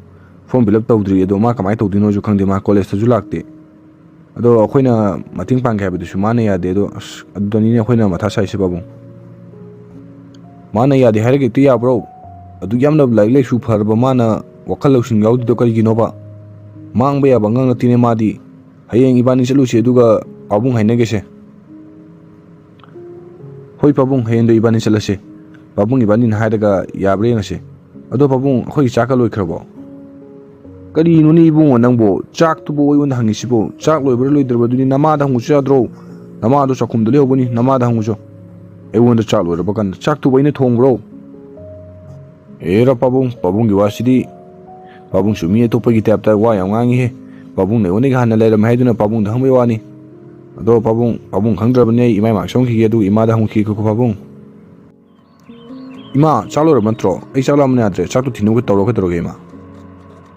ꯐꯣꯔꯝ ꯐꯤꯜ ꯑꯞ ꯇꯧꯗ꯭ꯔꯤ, ꯑꯗꯣ ꯃꯥ ꯀꯃꯥꯏꯅ ꯇꯧꯗꯣꯏꯅꯣꯁꯨ ꯈꯪꯗꯦ, ꯃꯥ ꯀꯣꯂꯦꯖꯇꯁꯨ ꯂꯥꯛꯇꯦ꯫ ꯑꯗꯣ ꯑꯩꯈꯣꯏꯅ ꯃꯇꯦꯡ ꯄꯥꯡꯒꯦ ꯍꯥꯏꯕꯗꯨꯁꯨ ꯃꯥꯅ ꯌꯥꯗꯦ꯫ ꯑꯗꯣ ꯑꯁ, ꯑꯗꯨꯗꯅꯤꯅꯦ ꯑꯩꯈꯣꯏꯅ ꯃꯊꯥ ꯁꯥꯏꯁꯦ ꯄꯥꯕꯨꯡ꯫ ꯃꯥꯅ ꯌꯥꯗꯦ ꯍꯥꯏꯔꯒ ꯍꯦꯛꯇ ꯌꯥꯕ꯭ꯔꯣ? ꯑꯗꯨꯛ ꯌꯥꯝꯅ ꯂꯥꯏꯔꯤꯛ ꯂꯥꯏꯁꯨ ꯐꯔꯕ ꯃꯥꯅ ꯋꯥꯈꯜ ꯂꯧꯁꯤꯡ ꯌꯥꯎꯗ꯭ꯔꯤꯗꯣ ꯀꯔꯤꯒꯤꯅꯣꯕ? ꯃꯥꯡꯕ ꯌꯥꯕ ꯑꯉꯥꯡ ꯅꯠꯇꯦꯅꯦ ꯃꯥꯗꯤ꯫ ꯍꯌꯦꯡ ꯏꯕꯥꯅꯤ ꯆꯠꯂꯨꯁꯤ, ꯑꯗꯨꯒ ꯄꯥꯕꯨꯡ ꯍꯥꯏꯅꯒꯦꯁꯦ꯫ ꯍꯣꯏ ꯄꯥꯕꯨꯡ, ꯍꯌꯦꯡꯗꯣ ꯏꯕꯥꯅꯤ ꯆꯠꯂꯁꯤ꯫ ꯄꯥꯕꯨꯡ ꯏꯕꯥꯅꯤꯅ ꯍꯥꯏꯔꯒ ꯌꯥꯕ꯭ꯔꯥ ꯌꯦꯡꯉꯁꯤ꯫ ꯑꯗꯣ ꯄꯥꯕꯨꯡ, ꯑꯩꯈꯣꯏꯒꯤ ꯆꯥꯛꯀ ꯂꯣꯏꯈ꯭ꯔꯕꯣ? ꯀꯔꯤꯅꯣꯅꯦ ꯏꯕꯨꯡꯉꯣ ꯅꯪꯕꯣ? ꯆꯥꯛꯇꯨꯕꯨ ꯑꯩꯉꯣꯟꯗ ꯍꯪꯉꯤꯁꯤꯕꯣ? ꯆꯥꯛ ꯂꯣꯏꯕ꯭ꯔꯥ ꯂꯣꯏꯗ꯭ꯔꯕꯗꯨꯗꯤ ꯅꯃꯥꯗ ꯍꯪꯉꯨꯁꯨ ꯌꯥꯗ꯭ꯔꯣ? ꯅꯃꯥꯗꯣ ꯆꯥꯛꯈꯨꯝꯗ ꯂꯩꯍꯧꯕꯅꯤ, ꯅꯃꯥꯗ ꯍꯪꯉꯨꯁꯨ꯫ ꯑꯩꯉꯣꯟꯗ ꯆꯥꯛ ꯂꯣꯏꯔꯕ ꯀꯥꯟꯗ ꯆꯥꯛꯇꯨꯕꯨ ꯑꯩꯅ ꯊꯣꯡꯕ꯭ꯔꯣ? ꯑꯦꯔꯥ ꯄꯥꯕꯨꯡ, ꯄꯥꯕꯨꯡꯒꯤ ꯋꯥꯁꯤꯗꯤ꯫ ꯄꯥꯕꯨꯡꯁꯨ ꯃꯤ ꯑꯇꯣꯞꯄꯒꯤ ꯇꯥꯏꯞꯇ ꯋꯥ ꯌꯥꯝ ꯉꯥꯡꯉꯤꯍꯦ꯫ ꯄꯥꯕꯨꯡꯅ ꯑꯩꯉꯣꯟꯗꯒꯤ ꯍꯥꯟꯅ ꯂꯩꯔꯝꯃꯦ ꯍꯥꯏꯗꯨꯅ ꯄꯥꯕꯨꯡꯗ ꯍꯪꯕꯩ ꯋꯥꯅꯤ꯫ ꯑꯗꯣ ꯄꯥꯕꯨꯡ, ꯄꯥꯕꯨꯡ ꯈꯪꯗ꯭ꯔꯕꯅꯤ, ꯑꯩ ꯏꯃꯥ ꯏꯃꯥ ꯆꯪꯈꯤꯒꯦ, ꯑꯗꯨꯒ ꯏꯃꯥꯗ ꯍꯪꯈꯤꯒꯦꯀꯣ ꯄꯥꯕꯨꯡ꯫ ꯏꯃꯥ, ꯆꯥꯛ ꯂꯣꯏꯔꯕ ꯅꯠꯇ꯭ꯔꯣ? ꯑꯩ ꯆꯥꯛ ꯂꯥꯝꯕꯅ ꯌꯥꯗ꯭ꯔꯦ, ꯆꯥꯛꯇꯣ ꯊꯤꯅꯕ ꯇꯧꯔꯣ, ꯀꯩꯗꯧꯔꯒꯦ ꯏꯃꯥ?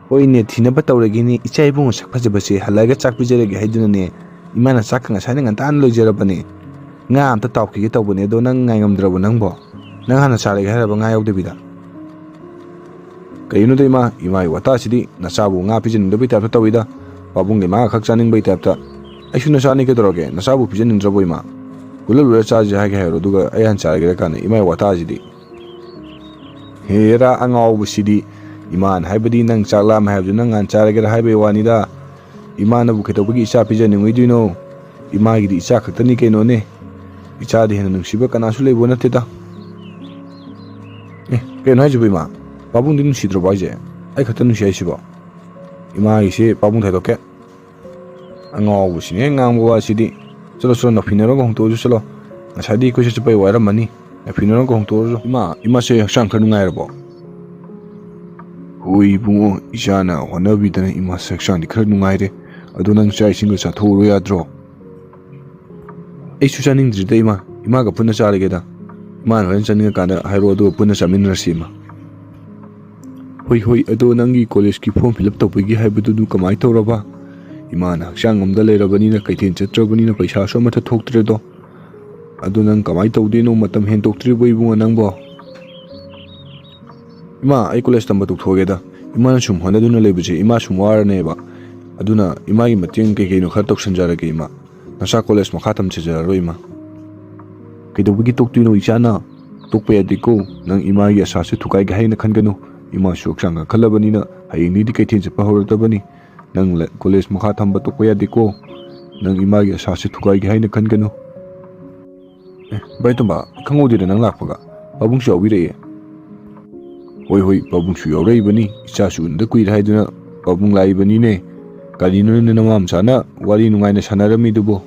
ꯍꯣꯏꯅꯦ, ꯊꯤꯅꯕ ꯇꯧꯔꯒꯦꯅꯦ, ꯏꯆꯥ ꯏꯕꯨꯡꯉꯣ ꯁꯛ ꯐꯖꯕꯁꯦ ꯍꯜꯂꯛꯑꯒ ꯆꯥꯛ ꯄꯤꯖꯔꯒꯦ ꯍꯥꯏꯗꯨꯅꯅꯦ꯫ ꯏꯃꯥꯅ ꯆꯥꯛꯀ ꯉꯁꯥꯏꯅ ꯉꯟꯇꯥꯅ ꯂꯣꯏꯖꯔꯕꯅꯦ꯫ ꯉꯥ ꯑꯝꯇ ꯇꯥꯎꯈꯤꯒꯦ ꯇꯧꯕꯅꯦ, ꯑꯗꯣ ꯅꯪ ꯉꯥꯏꯉꯝꯗ꯭ꯔꯕꯣ ꯅꯪꯕꯣ? ꯅꯪ ꯍꯥꯟꯅ ꯆꯥꯔꯒꯦ ꯍꯥꯏꯔꯕ ꯉꯥ ꯌꯥꯎꯗꯕꯤꯗ? ꯀꯩꯅꯣꯗ ꯏꯃꯥ, ꯏꯃꯥꯒꯤ ꯋꯥꯇꯥꯁꯤꯗꯤ ꯅꯆꯥꯕꯨ ꯉꯥ ꯄꯤꯖꯅꯤꯡꯗꯕꯩ ꯇꯥꯏꯞꯇ ꯇꯧꯏꯗ꯫ ꯄꯥꯕꯨꯡꯒꯤ ꯃꯥ ꯈꯛ ꯆꯥꯅꯤꯡꯕꯩ ꯇꯥꯏꯞꯇ꯫ ꯑꯩꯁꯨ ꯅꯆꯥꯅꯤ ꯀꯩꯗꯧꯔꯒꯦ? ꯅꯆꯥꯕꯨ ꯄꯤꯖꯅꯤꯡꯗ꯭ꯔꯕꯣ ꯏꯃꯥ? ꯍꯨꯜꯂ ꯂꯨꯔ ꯆꯥꯁꯦ ꯍꯥꯏꯒꯦ ꯍꯥꯏꯔꯣ, ꯑꯗꯨꯒ ꯑꯩ ꯍꯥꯟꯅ ꯆꯥꯔꯒꯦꯔ ꯀꯥꯟꯅ ꯏꯃꯥꯒꯤ ꯋꯥꯇꯥꯁꯤꯗꯤ꯫ ꯍꯦꯔꯥ ꯑꯉꯥꯎꯕꯁꯤꯗꯤ꯫ ꯏꯃꯥꯅ ꯍꯥꯏꯕꯗꯤ ꯅꯪ ꯆꯥꯛ ꯂꯥꯝꯃꯦ ꯍꯥꯏꯕꯗꯨ ꯅꯪ ꯍꯥꯟꯅ ꯆꯥꯔꯒꯦꯔ ꯍꯥꯏꯕꯩ ꯋꯥꯅꯤꯗ꯫ ꯏꯃꯥꯅꯕꯨ ꯀꯩꯗꯧꯕꯒꯤ ꯏꯆꯥ ꯄꯤꯖꯅꯤꯡꯉꯣꯏꯗꯣꯏꯅꯣ? ꯏꯃꯥꯒꯤꯗꯤ ꯏꯆꯥ ꯈꯛꯇꯅꯤ ꯀꯩꯅꯣꯅꯦ꯫ ꯏꯆꯥꯗꯤ ꯍꯦꯟꯅ ꯅꯨꯡꯁꯤꯕ ꯀꯅꯥꯁꯨ ꯂꯩꯕ ꯅꯠꯇꯦꯗ꯫ ꯑꯦ, ꯀꯩꯅꯣ ꯍꯥꯏꯁꯤꯕꯣ ꯏꯃꯥ? ꯄꯥꯕꯨꯡꯗꯤ ꯅꯨꯡꯁꯤꯗ꯭ꯔꯕꯣ ꯍꯥꯏꯁꯦ? ꯑꯩ ꯈꯛꯇ ꯅꯨꯡꯁꯤ ꯍꯥꯏꯁꯤꯕꯣ? ꯏꯃꯥꯒꯤꯁꯦ ꯄꯥꯕꯨꯡ ꯊꯥꯗꯣꯛꯀꯦ꯫ ꯑꯉꯥꯎꯕꯁꯤꯅꯦ ꯉꯥꯡꯕ ꯋꯥꯁꯤꯗꯤ꯫ ꯆꯠꯂꯣ, ꯆꯠꯂꯣ, ꯅꯐꯤꯅꯔꯣꯒ ꯍꯣꯡꯇꯣꯛꯑꯁꯨ ꯆꯠꯂꯣ꯫ ꯉꯁꯥꯏꯗꯤ ꯑꯩꯈꯣꯏꯁꯨ ꯆꯠꯄꯩ ꯋꯥꯔꯝꯃꯅꯤ꯫ ꯅꯐꯤꯅꯔꯣꯒ ꯍꯣꯡꯇꯣꯛꯑꯁꯨ꯫ ꯏꯃꯥ, ꯏꯃꯥꯁꯦ ꯍꯛꯆꯥꯡ ꯈꯔ ꯅꯨꯡꯉꯥꯏꯔꯕꯣ? ꯍꯣꯏ ꯏꯕꯨꯡꯉꯣ, ꯏꯆꯥꯅ ꯍꯣꯠꯅꯕꯤꯗꯅ ꯏꯃꯥꯁꯦ ꯍꯛꯆꯥꯡꯗꯤ ꯈꯔ ꯅꯨꯡꯉꯥꯏꯔꯦ꯫ ꯑꯗꯣ ꯅꯪ ꯆꯥꯛ ꯏꯁꯤꯡꯒ ꯆꯥꯊꯣꯛꯎꯔꯣ ꯌꯥꯗ꯭ꯔꯣ? ꯑꯩꯁꯨ ꯆꯥꯅꯤꯡꯗ꯭ꯔꯤꯗ ꯏꯃꯥ, ꯏꯃꯥꯒ ꯄꯨꯟꯅ ꯆꯥꯔꯒꯦꯗ꯫ ꯏꯃꯥꯅ ꯍꯣꯔꯦꯟ ꯆꯥꯅꯤꯡꯉꯀꯥꯟꯗ ꯍꯥꯏꯔꯛꯑꯣ, ꯑꯗꯨꯒ ꯄꯨꯟꯅ ꯆꯥꯃꯤꯟꯅꯔꯁꯤ ꯏꯃꯥ꯫ ꯍꯣꯏ, ꯍꯣꯏ, ꯑꯗꯣ ꯅꯪꯒꯤ ꯀꯣꯂꯦꯖꯀꯤ ꯐꯣꯔꯝ ꯐꯤꯜ ꯑꯞ ꯇꯧꯕꯒꯤ ꯍꯥꯏꯕꯗꯨꯗꯨ ꯀꯃꯥꯏꯅ ꯇꯧꯔꯕ? ꯏꯃꯥꯅ ꯍꯛꯆꯥꯡ ꯑꯃꯗ ꯂꯩꯔꯕꯅꯤꯅ, ꯀꯩꯊꯦꯜ ꯆꯠꯇ꯭ꯔꯕꯅꯤꯅ ꯄꯩꯁꯥꯁꯨ ꯑꯃꯠꯇ ꯊꯣꯛꯇ꯭ꯔꯦꯗꯣ꯫ ꯑꯗꯣ ꯅꯪ ꯀꯃꯥꯏꯅ ꯇꯧꯗꯣꯏꯅꯣ? ꯃꯇꯝ ꯍꯦꯟꯗꯣꯛꯇ꯭ꯔꯤꯕꯣ ꯏꯕꯨꯡꯉꯣ ꯅꯪꯕꯣ? ꯏꯃꯥ, ꯑꯩ ꯀꯣꯂꯦꯖ ꯇꯝꯕ ꯇꯣꯛꯊꯣꯛꯑꯒꯦꯗ꯫ ꯏꯃꯥꯅ ꯁꯨꯝ ꯍꯣꯠꯅꯗꯨꯅ ꯂꯩꯕꯁꯦ ꯏꯃꯥ ꯁꯨꯝ ꯋꯥꯔꯅꯦꯕ꯫ ꯑꯗꯨꯅ ꯏꯃꯥꯒꯤ ꯃꯇꯦꯡ ꯀꯩ ꯀꯩꯅꯣ ꯈꯔ ꯇꯧꯁꯟꯖꯔꯒꯦ ꯏꯃꯥ꯫ ꯅꯆꯥ ꯀꯣꯂꯦꯖ ꯃꯈꯥ ꯇꯝꯊꯖꯔꯔꯣꯏ ꯏꯃꯥ꯫ ꯀꯩꯗꯧꯕꯒꯤ ꯇꯣꯛꯇꯣꯏꯅꯣ ꯏꯆꯥꯅ? ꯇꯣꯛꯄ ꯌꯥꯗꯦꯀꯣ꯫ ꯅꯪ ꯏꯃꯥꯒꯤ ꯑꯁꯥꯁꯦ ꯊꯨꯒꯥꯏꯒꯦ ꯍꯥꯏꯅ ꯈꯟꯒꯅꯨ꯫ ꯏꯃꯥꯁꯨ ꯍꯛꯆꯥꯡ ꯀꯟꯈꯠꯂꯕꯅꯤꯅ ꯍꯌꯦꯡꯗꯒꯤꯗꯤ ꯀꯩꯊꯦꯜ ꯆꯠꯄ ꯍꯧꯔꯗꯕꯅꯤ꯫ ꯅꯪ ꯂ-, ꯀꯣꯂꯦꯖ ꯃꯈꯥ ꯇꯝꯕ ꯇꯣꯛꯄ ꯌꯥꯗꯦꯀꯣ꯫ ꯅꯪ ꯏꯃꯥꯒꯤ ꯑꯁꯥꯁꯦ ꯊꯨꯒꯥꯏꯒꯦ ꯍꯥꯏꯅ ꯈꯟꯒꯅꯨ꯫ ꯑꯦ, ꯚꯥꯏ ꯇꯣꯝꯕ, ꯈꯪꯍꯧꯗꯦꯗ ꯅꯪ ꯂꯥꯛꯄꯒ꯫ ꯄꯥꯕꯨꯡꯁꯨ ꯌꯥꯎꯕꯤꯔꯛꯑꯦ꯫ ꯍꯣꯏ, ꯍꯣꯏ, ꯄꯥꯕꯨꯡꯁꯨ ꯌꯥꯎꯔꯛꯏꯕꯅꯤ꯫ ꯏꯆꯥꯁꯨ ꯎꯅꯗ ꯀꯨꯏꯔꯦ ꯍꯥꯏꯗꯨꯅ ꯄꯥꯕꯨꯡ ꯂꯥꯛꯏꯕꯅꯤꯅꯦ꯫ ꯀꯔꯤꯅꯣꯅꯦ ꯅꯃꯥ ꯃꯆꯥꯅ ꯋꯥꯔꯤ ꯅꯨꯡꯉꯥꯏꯅ ꯁꯥꯟꯅꯔꯝꯃꯤꯗꯨꯕꯣ?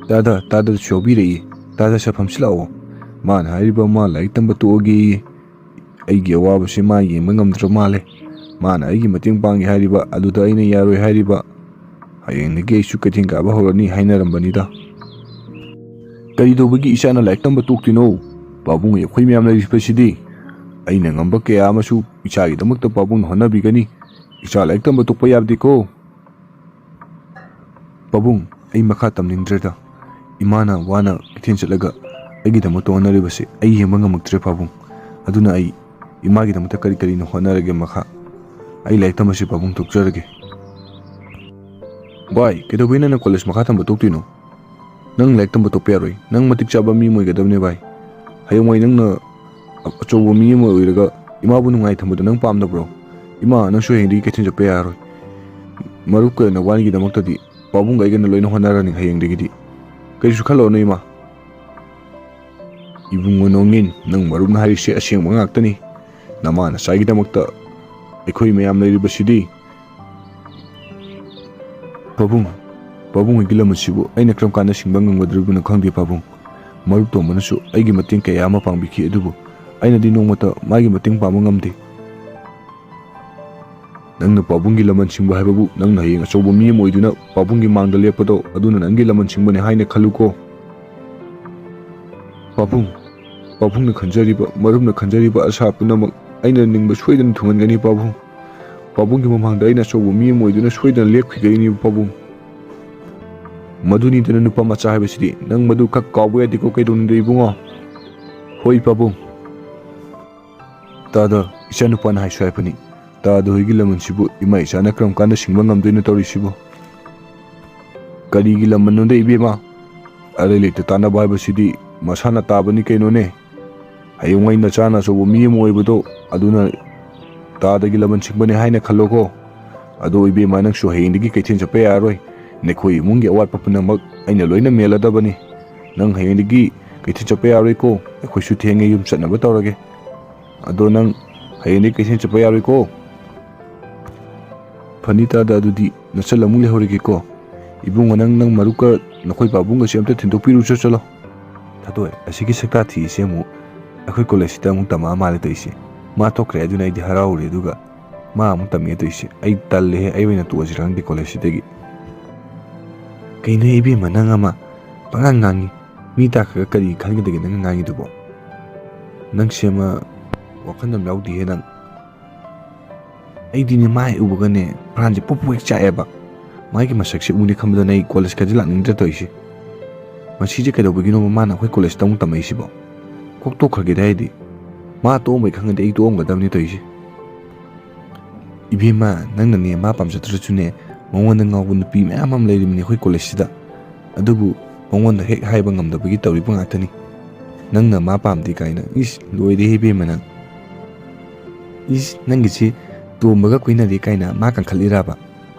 ꯇꯥꯗ, ꯇꯥꯗꯁꯨ ꯌꯥꯎꯕꯤꯔꯛꯏ꯫ "ꯇꯥꯗ, ꯁꯦ ꯐꯝꯁꯤꯜꯂꯛꯑꯣ꯫ ꯃꯥꯅ ꯍꯥꯏꯔꯤꯕ ꯃꯥ ꯂꯥꯏꯔꯤꯛ ꯇꯝꯕ ꯇꯣꯛꯑꯒꯦꯌꯦ꯫ ꯑꯩꯒꯤ ꯑꯋꯥꯕꯁꯦ ꯃꯥ ꯌꯦꯡꯕ ꯉꯝꯗ꯭ꯔ ꯃꯥꯜꯂꯦ꯫ ꯃꯥꯅ ꯑꯩꯒꯤ ꯃꯇꯦꯡ ꯄꯥꯡꯒꯦ ꯍꯥꯏꯔꯤꯕ, ꯑꯗꯨꯗ ꯑꯩꯅ ꯌꯥꯔꯣꯏ ꯍꯥꯏꯔꯤꯕ꯫ ꯍꯌꯦꯡꯗꯒꯤ ꯑꯩꯁꯨ ꯀꯩꯊꯦꯜ ꯀꯥꯕ ꯍꯧꯔꯅꯤ ꯍꯥꯏꯅꯔꯝꯕꯅꯤꯗ꯫" "ꯀꯔꯤ ꯇꯧꯕꯒꯤ ꯏꯆꯥꯅ ꯂꯥꯏꯔꯤꯛ ꯇꯝꯕ ꯇꯣꯛꯇꯣꯏꯅꯣ? ꯄꯥꯕꯨꯡ ꯑꯩꯈꯣꯏ ꯃꯌꯥꯝ ꯂꯩꯔꯤꯕꯁꯤꯗꯤ꯫ ꯑꯩꯅ ꯉꯝꯕ ꯀꯌꯥ ꯑꯃꯁꯨ ꯏꯆꯥꯒꯤꯗꯃꯛꯇ ꯄꯥꯕꯨꯡꯅ ꯍꯣꯠꯅꯕꯤꯒꯅꯤ꯫ ꯏꯆꯥ ꯂꯥꯏꯔꯤꯛ ꯇꯝꯕ ꯇꯣꯛꯄ ꯌꯥꯗꯦꯀꯣ꯫" "ꯄꯥꯕꯨꯡ, ꯑꯩ ꯃꯈꯥ ꯇꯝꯅꯤꯡꯗ꯭ꯔꯦꯗ꯫ ꯏꯃꯥꯅ ꯋꯥꯅ ꯀꯩꯊꯦꯜ ꯆꯠꯂꯒ ꯑꯩꯒꯤꯗꯃꯛꯇ ꯍꯣꯠꯅꯔꯤꯕꯁꯦ ꯑꯩ ꯌꯦꯡꯕ ꯉꯝꯃꯛꯇ꯭ꯔꯦ ꯄꯥꯕꯨꯡ꯫ ꯑꯗꯨꯅ ꯑꯩ ꯏꯃꯥꯒꯤꯗꯃꯛꯇ ꯀꯔꯤ ꯀꯔꯤꯅꯣ ꯍꯣꯠꯅꯔꯒꯦ ꯃꯈꯥ꯫ ꯑꯩ ꯂꯥꯏꯔꯤꯛ ꯇꯝꯕꯁꯤ ꯄꯥꯕꯨꯡ ꯇꯣꯛꯆꯔꯒꯦ꯫" "ꯚꯥꯏ, ꯀꯩꯗꯧꯕꯩ ꯅꯪꯅ ꯀꯣꯂꯦꯖ ꯃꯈꯥ ꯇꯝꯕ ꯇꯣꯛꯇꯣꯏꯅꯣ? ꯅꯪ ꯂꯥꯏꯔꯤꯛ ꯇꯝꯕ ꯇꯣꯛꯄ ꯌꯥꯔꯣꯏ꯫ ꯅꯪ ꯃꯇꯤꯛ ꯆꯥꯕ ꯃꯤ ꯑꯃ ꯑꯣꯏꯒꯗꯕꯅꯦ ꯚꯥꯏ꯫ ꯍꯌꯦꯡꯋꯥꯏ ꯅꯪꯅ ꯑꯆꯧꯕ ꯃꯤ ꯑꯃ ꯑꯣꯏꯔꯒ ꯏꯃꯥꯕꯨ ꯅꯨꯡꯉꯥꯏ ꯊꯝꯕꯗꯣ ꯅꯪ ꯄꯥꯝꯗꯕ꯭ꯔꯣ? ꯏꯃꯥ, ꯅꯪꯁꯨ ꯍꯌꯦꯡꯗꯒꯤ ꯀꯩꯊꯦꯜ ꯆꯠꯄ ꯌꯥꯔꯔꯣꯏ꯫ ꯃꯔꯨꯞꯀ ꯅꯕꯥꯅꯤꯒꯤꯗꯃꯛꯇꯗꯤ ꯄꯥꯕꯨꯡꯒ ꯑꯩꯒꯅ ꯂꯣꯏꯅ ꯍꯣꯠꯅꯔꯅꯤ ꯍꯌꯦꯡꯗꯒꯤꯗꯤ꯫ ꯀꯔꯤꯁꯨ ꯈꯜꯂꯨꯔꯅꯨ ꯏꯃꯥ꯫" "ꯏꯕꯨꯡꯉꯣ ꯅꯣꯡꯉꯤꯟ, ꯅꯪ ꯃꯔꯨꯞꯅ ꯍꯥꯏꯔꯤꯁꯦ ꯑꯁꯦꯡꯕ ꯉꯥꯛꯇꯅꯤ꯫ ꯅꯃꯥ ꯅꯆꯥꯒꯤꯗꯃꯛꯇ ꯑꯩꯈꯣꯏ ꯃꯌꯥꯝ ꯂꯩꯔꯤꯕꯁꯤꯗꯤ꯫" "ꯄꯥꯕꯨꯡ, ꯄꯥꯕꯨꯡ ꯍꯣꯏꯒꯤ ꯂꯃꯟꯁꯤꯕꯨ ꯑꯩꯅ ꯀꯔꯝ ꯀꯥꯟꯗ ꯁꯤꯡꯕ ꯉꯝꯒꯗꯧꯔꯤꯕꯅꯣ ꯈꯪꯗꯦ ꯄꯥꯕꯨꯡ꯫ ꯃꯔꯨꯞ ꯇꯣꯝꯕꯅꯁꯨ ꯑꯩꯒꯤ ꯃꯇꯦꯡ ꯀꯌꯥ ꯑꯃ ꯄꯥꯡꯕꯤꯈꯤ, ꯑꯗꯨꯕꯨ ꯑꯩꯅꯗꯤ ꯅꯣꯡꯃꯇ ꯃꯥꯒꯤ ꯃꯇꯦꯡ ꯄꯥꯡꯕ ꯉꯝꯗꯦ꯫" "ꯅꯪꯅ ꯄꯥꯕꯨꯡꯒꯤ ꯂꯃꯟ ꯁꯤꯡꯕ ꯍꯥꯏꯕꯕꯨ ꯅꯪꯅ ꯍꯌꯦꯡ ꯑꯆꯧꯕ ꯃꯤ ꯑꯃ ꯑꯣꯏꯗꯨꯅ ꯄꯥꯕꯨꯡꯒꯤ ꯃꯥꯡꯗ ꯂꯦꯞꯄꯗꯣ ꯑꯗꯨꯅ ꯅꯪꯒꯤ ꯂꯃꯟ ꯁꯤꯡꯕꯅꯤ ꯍꯥꯏꯅ ꯈꯜꯂꯨꯀꯣ꯫" "ꯄꯥꯕꯨꯡ, ꯄꯥꯕꯨꯡꯅ ꯈꯟꯖꯔꯤꯕ, ꯃꯔꯨꯞꯅ ꯈꯟꯖꯔꯤꯕ ꯑꯁꯥ ꯄꯨꯝꯅꯃꯛ ꯑꯩꯅ ꯅꯤꯡꯕ ꯁꯣꯏꯗꯅ ꯊꯨꯡꯍꯟꯒꯅꯤ ꯄꯥꯕꯨꯡ꯫ ꯄꯥꯕꯨꯡꯒꯤ ꯃꯃꯥꯡꯗ ꯑꯩꯅ ꯑꯆꯧꯕ ꯃꯤ ꯑꯃ ꯑꯣꯏꯗꯨꯅ ꯁꯣꯏꯗꯅ ꯂꯦꯞꯈꯤꯒꯅꯤ ꯄꯥꯕꯨꯡ꯫" "ꯃꯗꯨꯅꯤꯗꯅ ꯅꯨꯄꯥ ꯃꯆꯥ ꯍꯥꯏꯕꯁꯤꯗꯤ, ꯅꯪ ꯃꯗꯨ ꯈꯛ ꯀꯥꯎꯕ ꯌꯥꯗꯦꯀꯣ ꯀꯩꯗꯧꯅꯨꯡꯗ ꯏꯕꯨꯡꯉꯣ꯫" "ꯍꯣꯏ ꯄꯥꯕꯨꯡ꯫" "ꯇꯥꯗ, ꯏꯆꯥꯅꯨꯄꯥꯅ ꯍꯥꯏꯁꯨ ꯍꯥꯏꯕꯅꯤ, ꯇꯥꯗ ꯍꯣꯏꯒꯤ ꯂꯃꯟꯁꯤꯕꯨ ꯏꯃꯥ ꯏꯆꯥꯅ ꯀꯔꯝ ꯀꯥꯟꯗ ꯁꯤꯡꯕ ꯉꯝꯗꯣꯏꯅꯣ ꯇꯧꯔꯤꯁꯤꯕꯨ?" "ꯀꯔꯤꯒꯤ ꯂꯃꯟꯅꯣꯗ ꯏꯕꯦꯝꯃ? ꯑꯔꯩ ꯂꯩꯇ ꯇꯥꯟꯅꯕ ꯍꯥꯏꯕꯁꯤꯗꯤ ꯃꯁꯥꯅ ꯇꯥꯕꯅꯤ ꯀꯩꯅꯣꯅꯦ꯫ ꯍꯌꯦꯡꯋꯥꯏ ꯅꯆꯥꯅ ꯑꯆꯧꯕ ꯃꯤ ꯑꯃ ꯑꯣꯏꯕꯗꯣ ꯑꯗꯨꯅ ꯇꯥꯗꯒꯤ ꯂꯃꯟ ꯁꯤꯡꯕꯅꯤ ꯍꯥꯏꯅ ꯈꯜꯂꯣꯀꯣ꯫ ꯑꯗꯣ ꯏꯕꯦꯝꯃ, ꯅꯪꯁꯨ ꯍꯌꯦꯡꯗꯒꯤ ꯀꯩꯊꯦꯜ ꯆꯠꯄ ꯌꯥꯔꯔꯣꯏ꯫ ꯅꯈꯣꯏ ꯏꯃꯨꯡꯒꯤ ꯑꯋꯥꯠꯄ ꯄꯨꯝꯅꯃꯛ ꯑꯩꯅ ꯂꯣꯏꯅ ꯃꯦꯜꯂꯗꯕꯅꯤ꯫ ꯅꯪ ꯍꯌꯦꯡꯗꯒꯤ ꯀꯩꯊꯦꯜ ꯆꯠꯄ ꯌꯥꯔꯣꯏꯀꯣ꯫ ꯑꯩꯈꯣꯏꯁꯨ ꯊꯦꯡꯉꯦ, ꯌꯨꯝ ꯆꯠꯅꯕ ꯇꯧꯔꯒꯦ꯫ ꯑꯗꯣ ꯅꯪ ꯍꯌꯦꯡꯗꯒꯤ ꯀꯩꯊꯦꯜ ꯆꯠꯄ ꯌꯥꯔꯣꯏꯀꯣ꯫" "ꯐꯅꯤ ꯇꯥꯗ, ꯑꯗꯨꯗꯤ ꯅꯆꯜ ꯑꯃꯨꯛ ꯂꯩꯍꯧꯔꯒꯦꯀꯣ꯫ ꯏꯕꯨꯡꯉꯣ, ꯅꯪ, ꯅꯪ ꯃꯔꯨꯞꯀ ꯅꯈꯣꯏ ꯄꯥꯕꯨꯡꯒꯁꯦ ꯑꯝꯇ ꯊꯤꯟꯗꯣꯛꯄꯤꯔꯨꯆꯣ ꯆꯠꯂꯣ꯫" ꯊꯥꯗꯣꯛꯑꯦ꯫ ꯑꯁꯤꯒꯤ ꯁꯛꯇꯥ ꯊꯤꯔꯤꯁꯦ ꯑꯃꯨꯛ ꯑꯩꯈꯣꯏ ꯀꯣꯂꯦꯖꯁꯤꯗ ꯑꯃꯨꯛ ꯇꯝꯃꯛꯑ ꯃꯥꯜꯂꯦ ꯇꯧꯔꯤꯁꯦ꯫ ꯃꯥ ꯊꯣꯛꯈ꯭ꯔꯦ, ꯑꯗꯨꯅ ꯑꯩꯗꯤ ꯍꯔꯥꯎꯔꯦ꯫ ꯑꯗꯨꯒ ꯃꯥ ꯑꯃꯨꯛ ꯇꯝꯃꯛꯑꯦ ꯇꯧꯔꯤꯁꯦ꯫ ꯑꯩ ꯇꯜꯂꯦꯍꯦ, ꯑꯩ ꯑꯣꯏꯅ ꯇꯣꯛꯑꯁꯤꯔ ꯈꯪꯗꯦ ꯀꯣꯂꯦꯖꯁꯤꯗꯒꯤ꯫ ꯀꯩꯅꯣ ꯏꯕꯦꯝꯃ, ꯅꯪ ꯑꯃ ꯄꯉꯥꯡ ꯉꯥꯡꯉꯤ꯫ ꯃꯤ ꯇꯥꯈ꯭ꯔꯒ ꯀꯔꯤ ꯈꯟꯒꯗꯒꯦ ꯅꯪꯅ ꯉꯥꯡꯉꯤꯗꯨꯕꯣ? ꯅꯪꯁꯦ ꯑꯃ ꯋꯥꯈꯜ ꯑꯃ ꯌꯥꯎꯗꯦꯍꯦ ꯅꯪ꯫ ꯑꯩꯗꯤꯅꯦ, ꯃꯥ ꯍꯦꯛ ꯎꯕꯒꯅꯦ ꯄ꯭ꯔꯥꯟꯁꯦ ꯄꯨꯛ ꯄꯨꯛ ꯍꯦꯛ ꯆꯥꯛꯑꯦꯕ꯫ ꯃꯥꯒꯤ ꯃꯁꯛꯁꯦ ꯎꯅꯤ ꯈꯟꯕꯗꯅ ꯑꯩ ꯀꯣꯂꯦꯖꯀꯗꯤ ꯂꯥꯛꯅꯤꯡꯗ꯭ꯔꯦ ꯇꯧꯔꯤꯁꯦ꯫ ꯃꯁꯤꯁꯦ ꯀꯩꯗꯧꯕꯒꯤꯅꯣꯕ ꯃꯥꯅ ꯑꯩꯈꯣꯏ ꯀꯣꯂꯦꯖꯇ ꯑꯃꯨꯛ ꯇꯝꯃꯛꯏꯁꯤꯕꯣ? ꯀꯣꯛ ꯇꯣꯛꯈ꯭ꯔꯒꯦꯗ ꯑꯩꯗꯤ꯫ ꯃꯥ ꯇꯣꯛꯑꯝꯕꯩ ꯈꯪꯉꯗꯤ ꯑꯩ ꯇꯣꯛꯑꯝꯒꯗꯕꯅꯤ ꯇꯧꯔꯤꯁꯦ꯫ ꯏꯕꯦꯝꯃ, ꯅꯪꯅꯅꯦ ꯃꯥ ꯄꯥꯝꯖꯗ꯭ꯔꯁꯨꯅꯦ, ꯃꯉꯣꯟꯗ ꯉꯥꯎꯕ ꯅꯨꯄꯤ ꯃꯌꯥꯝ ꯑꯃ ꯂꯩꯔꯤꯕꯅꯤ ꯑꯩꯈꯣꯏ ꯀꯣꯂꯦꯖꯁꯤꯗ꯫ ꯑꯗꯨꯕꯨ ꯃꯉꯣꯟꯗ ꯍꯦꯛ ꯍꯥꯏꯕ ꯉꯝꯗꯕꯒꯤ ꯇꯧꯔꯤꯕ ꯉꯥꯛꯇꯅꯤ꯫ ꯅꯪꯅ ꯃꯥ ꯄꯥꯝꯗꯦ ꯀꯥꯏꯅ, ꯏꯁ, ꯂꯣꯏꯔꯦꯍꯦ ꯏꯕꯦꯝꯃ ꯅꯪ꯫ ꯏꯁ, ꯅꯪꯒꯤꯁꯤ ꯇꯣꯝꯕꯒ ꯀꯣꯏꯅꯔꯦ ꯀꯥꯏꯅ ꯃꯥ ꯀꯟꯈꯠꯂꯤꯔꯕ?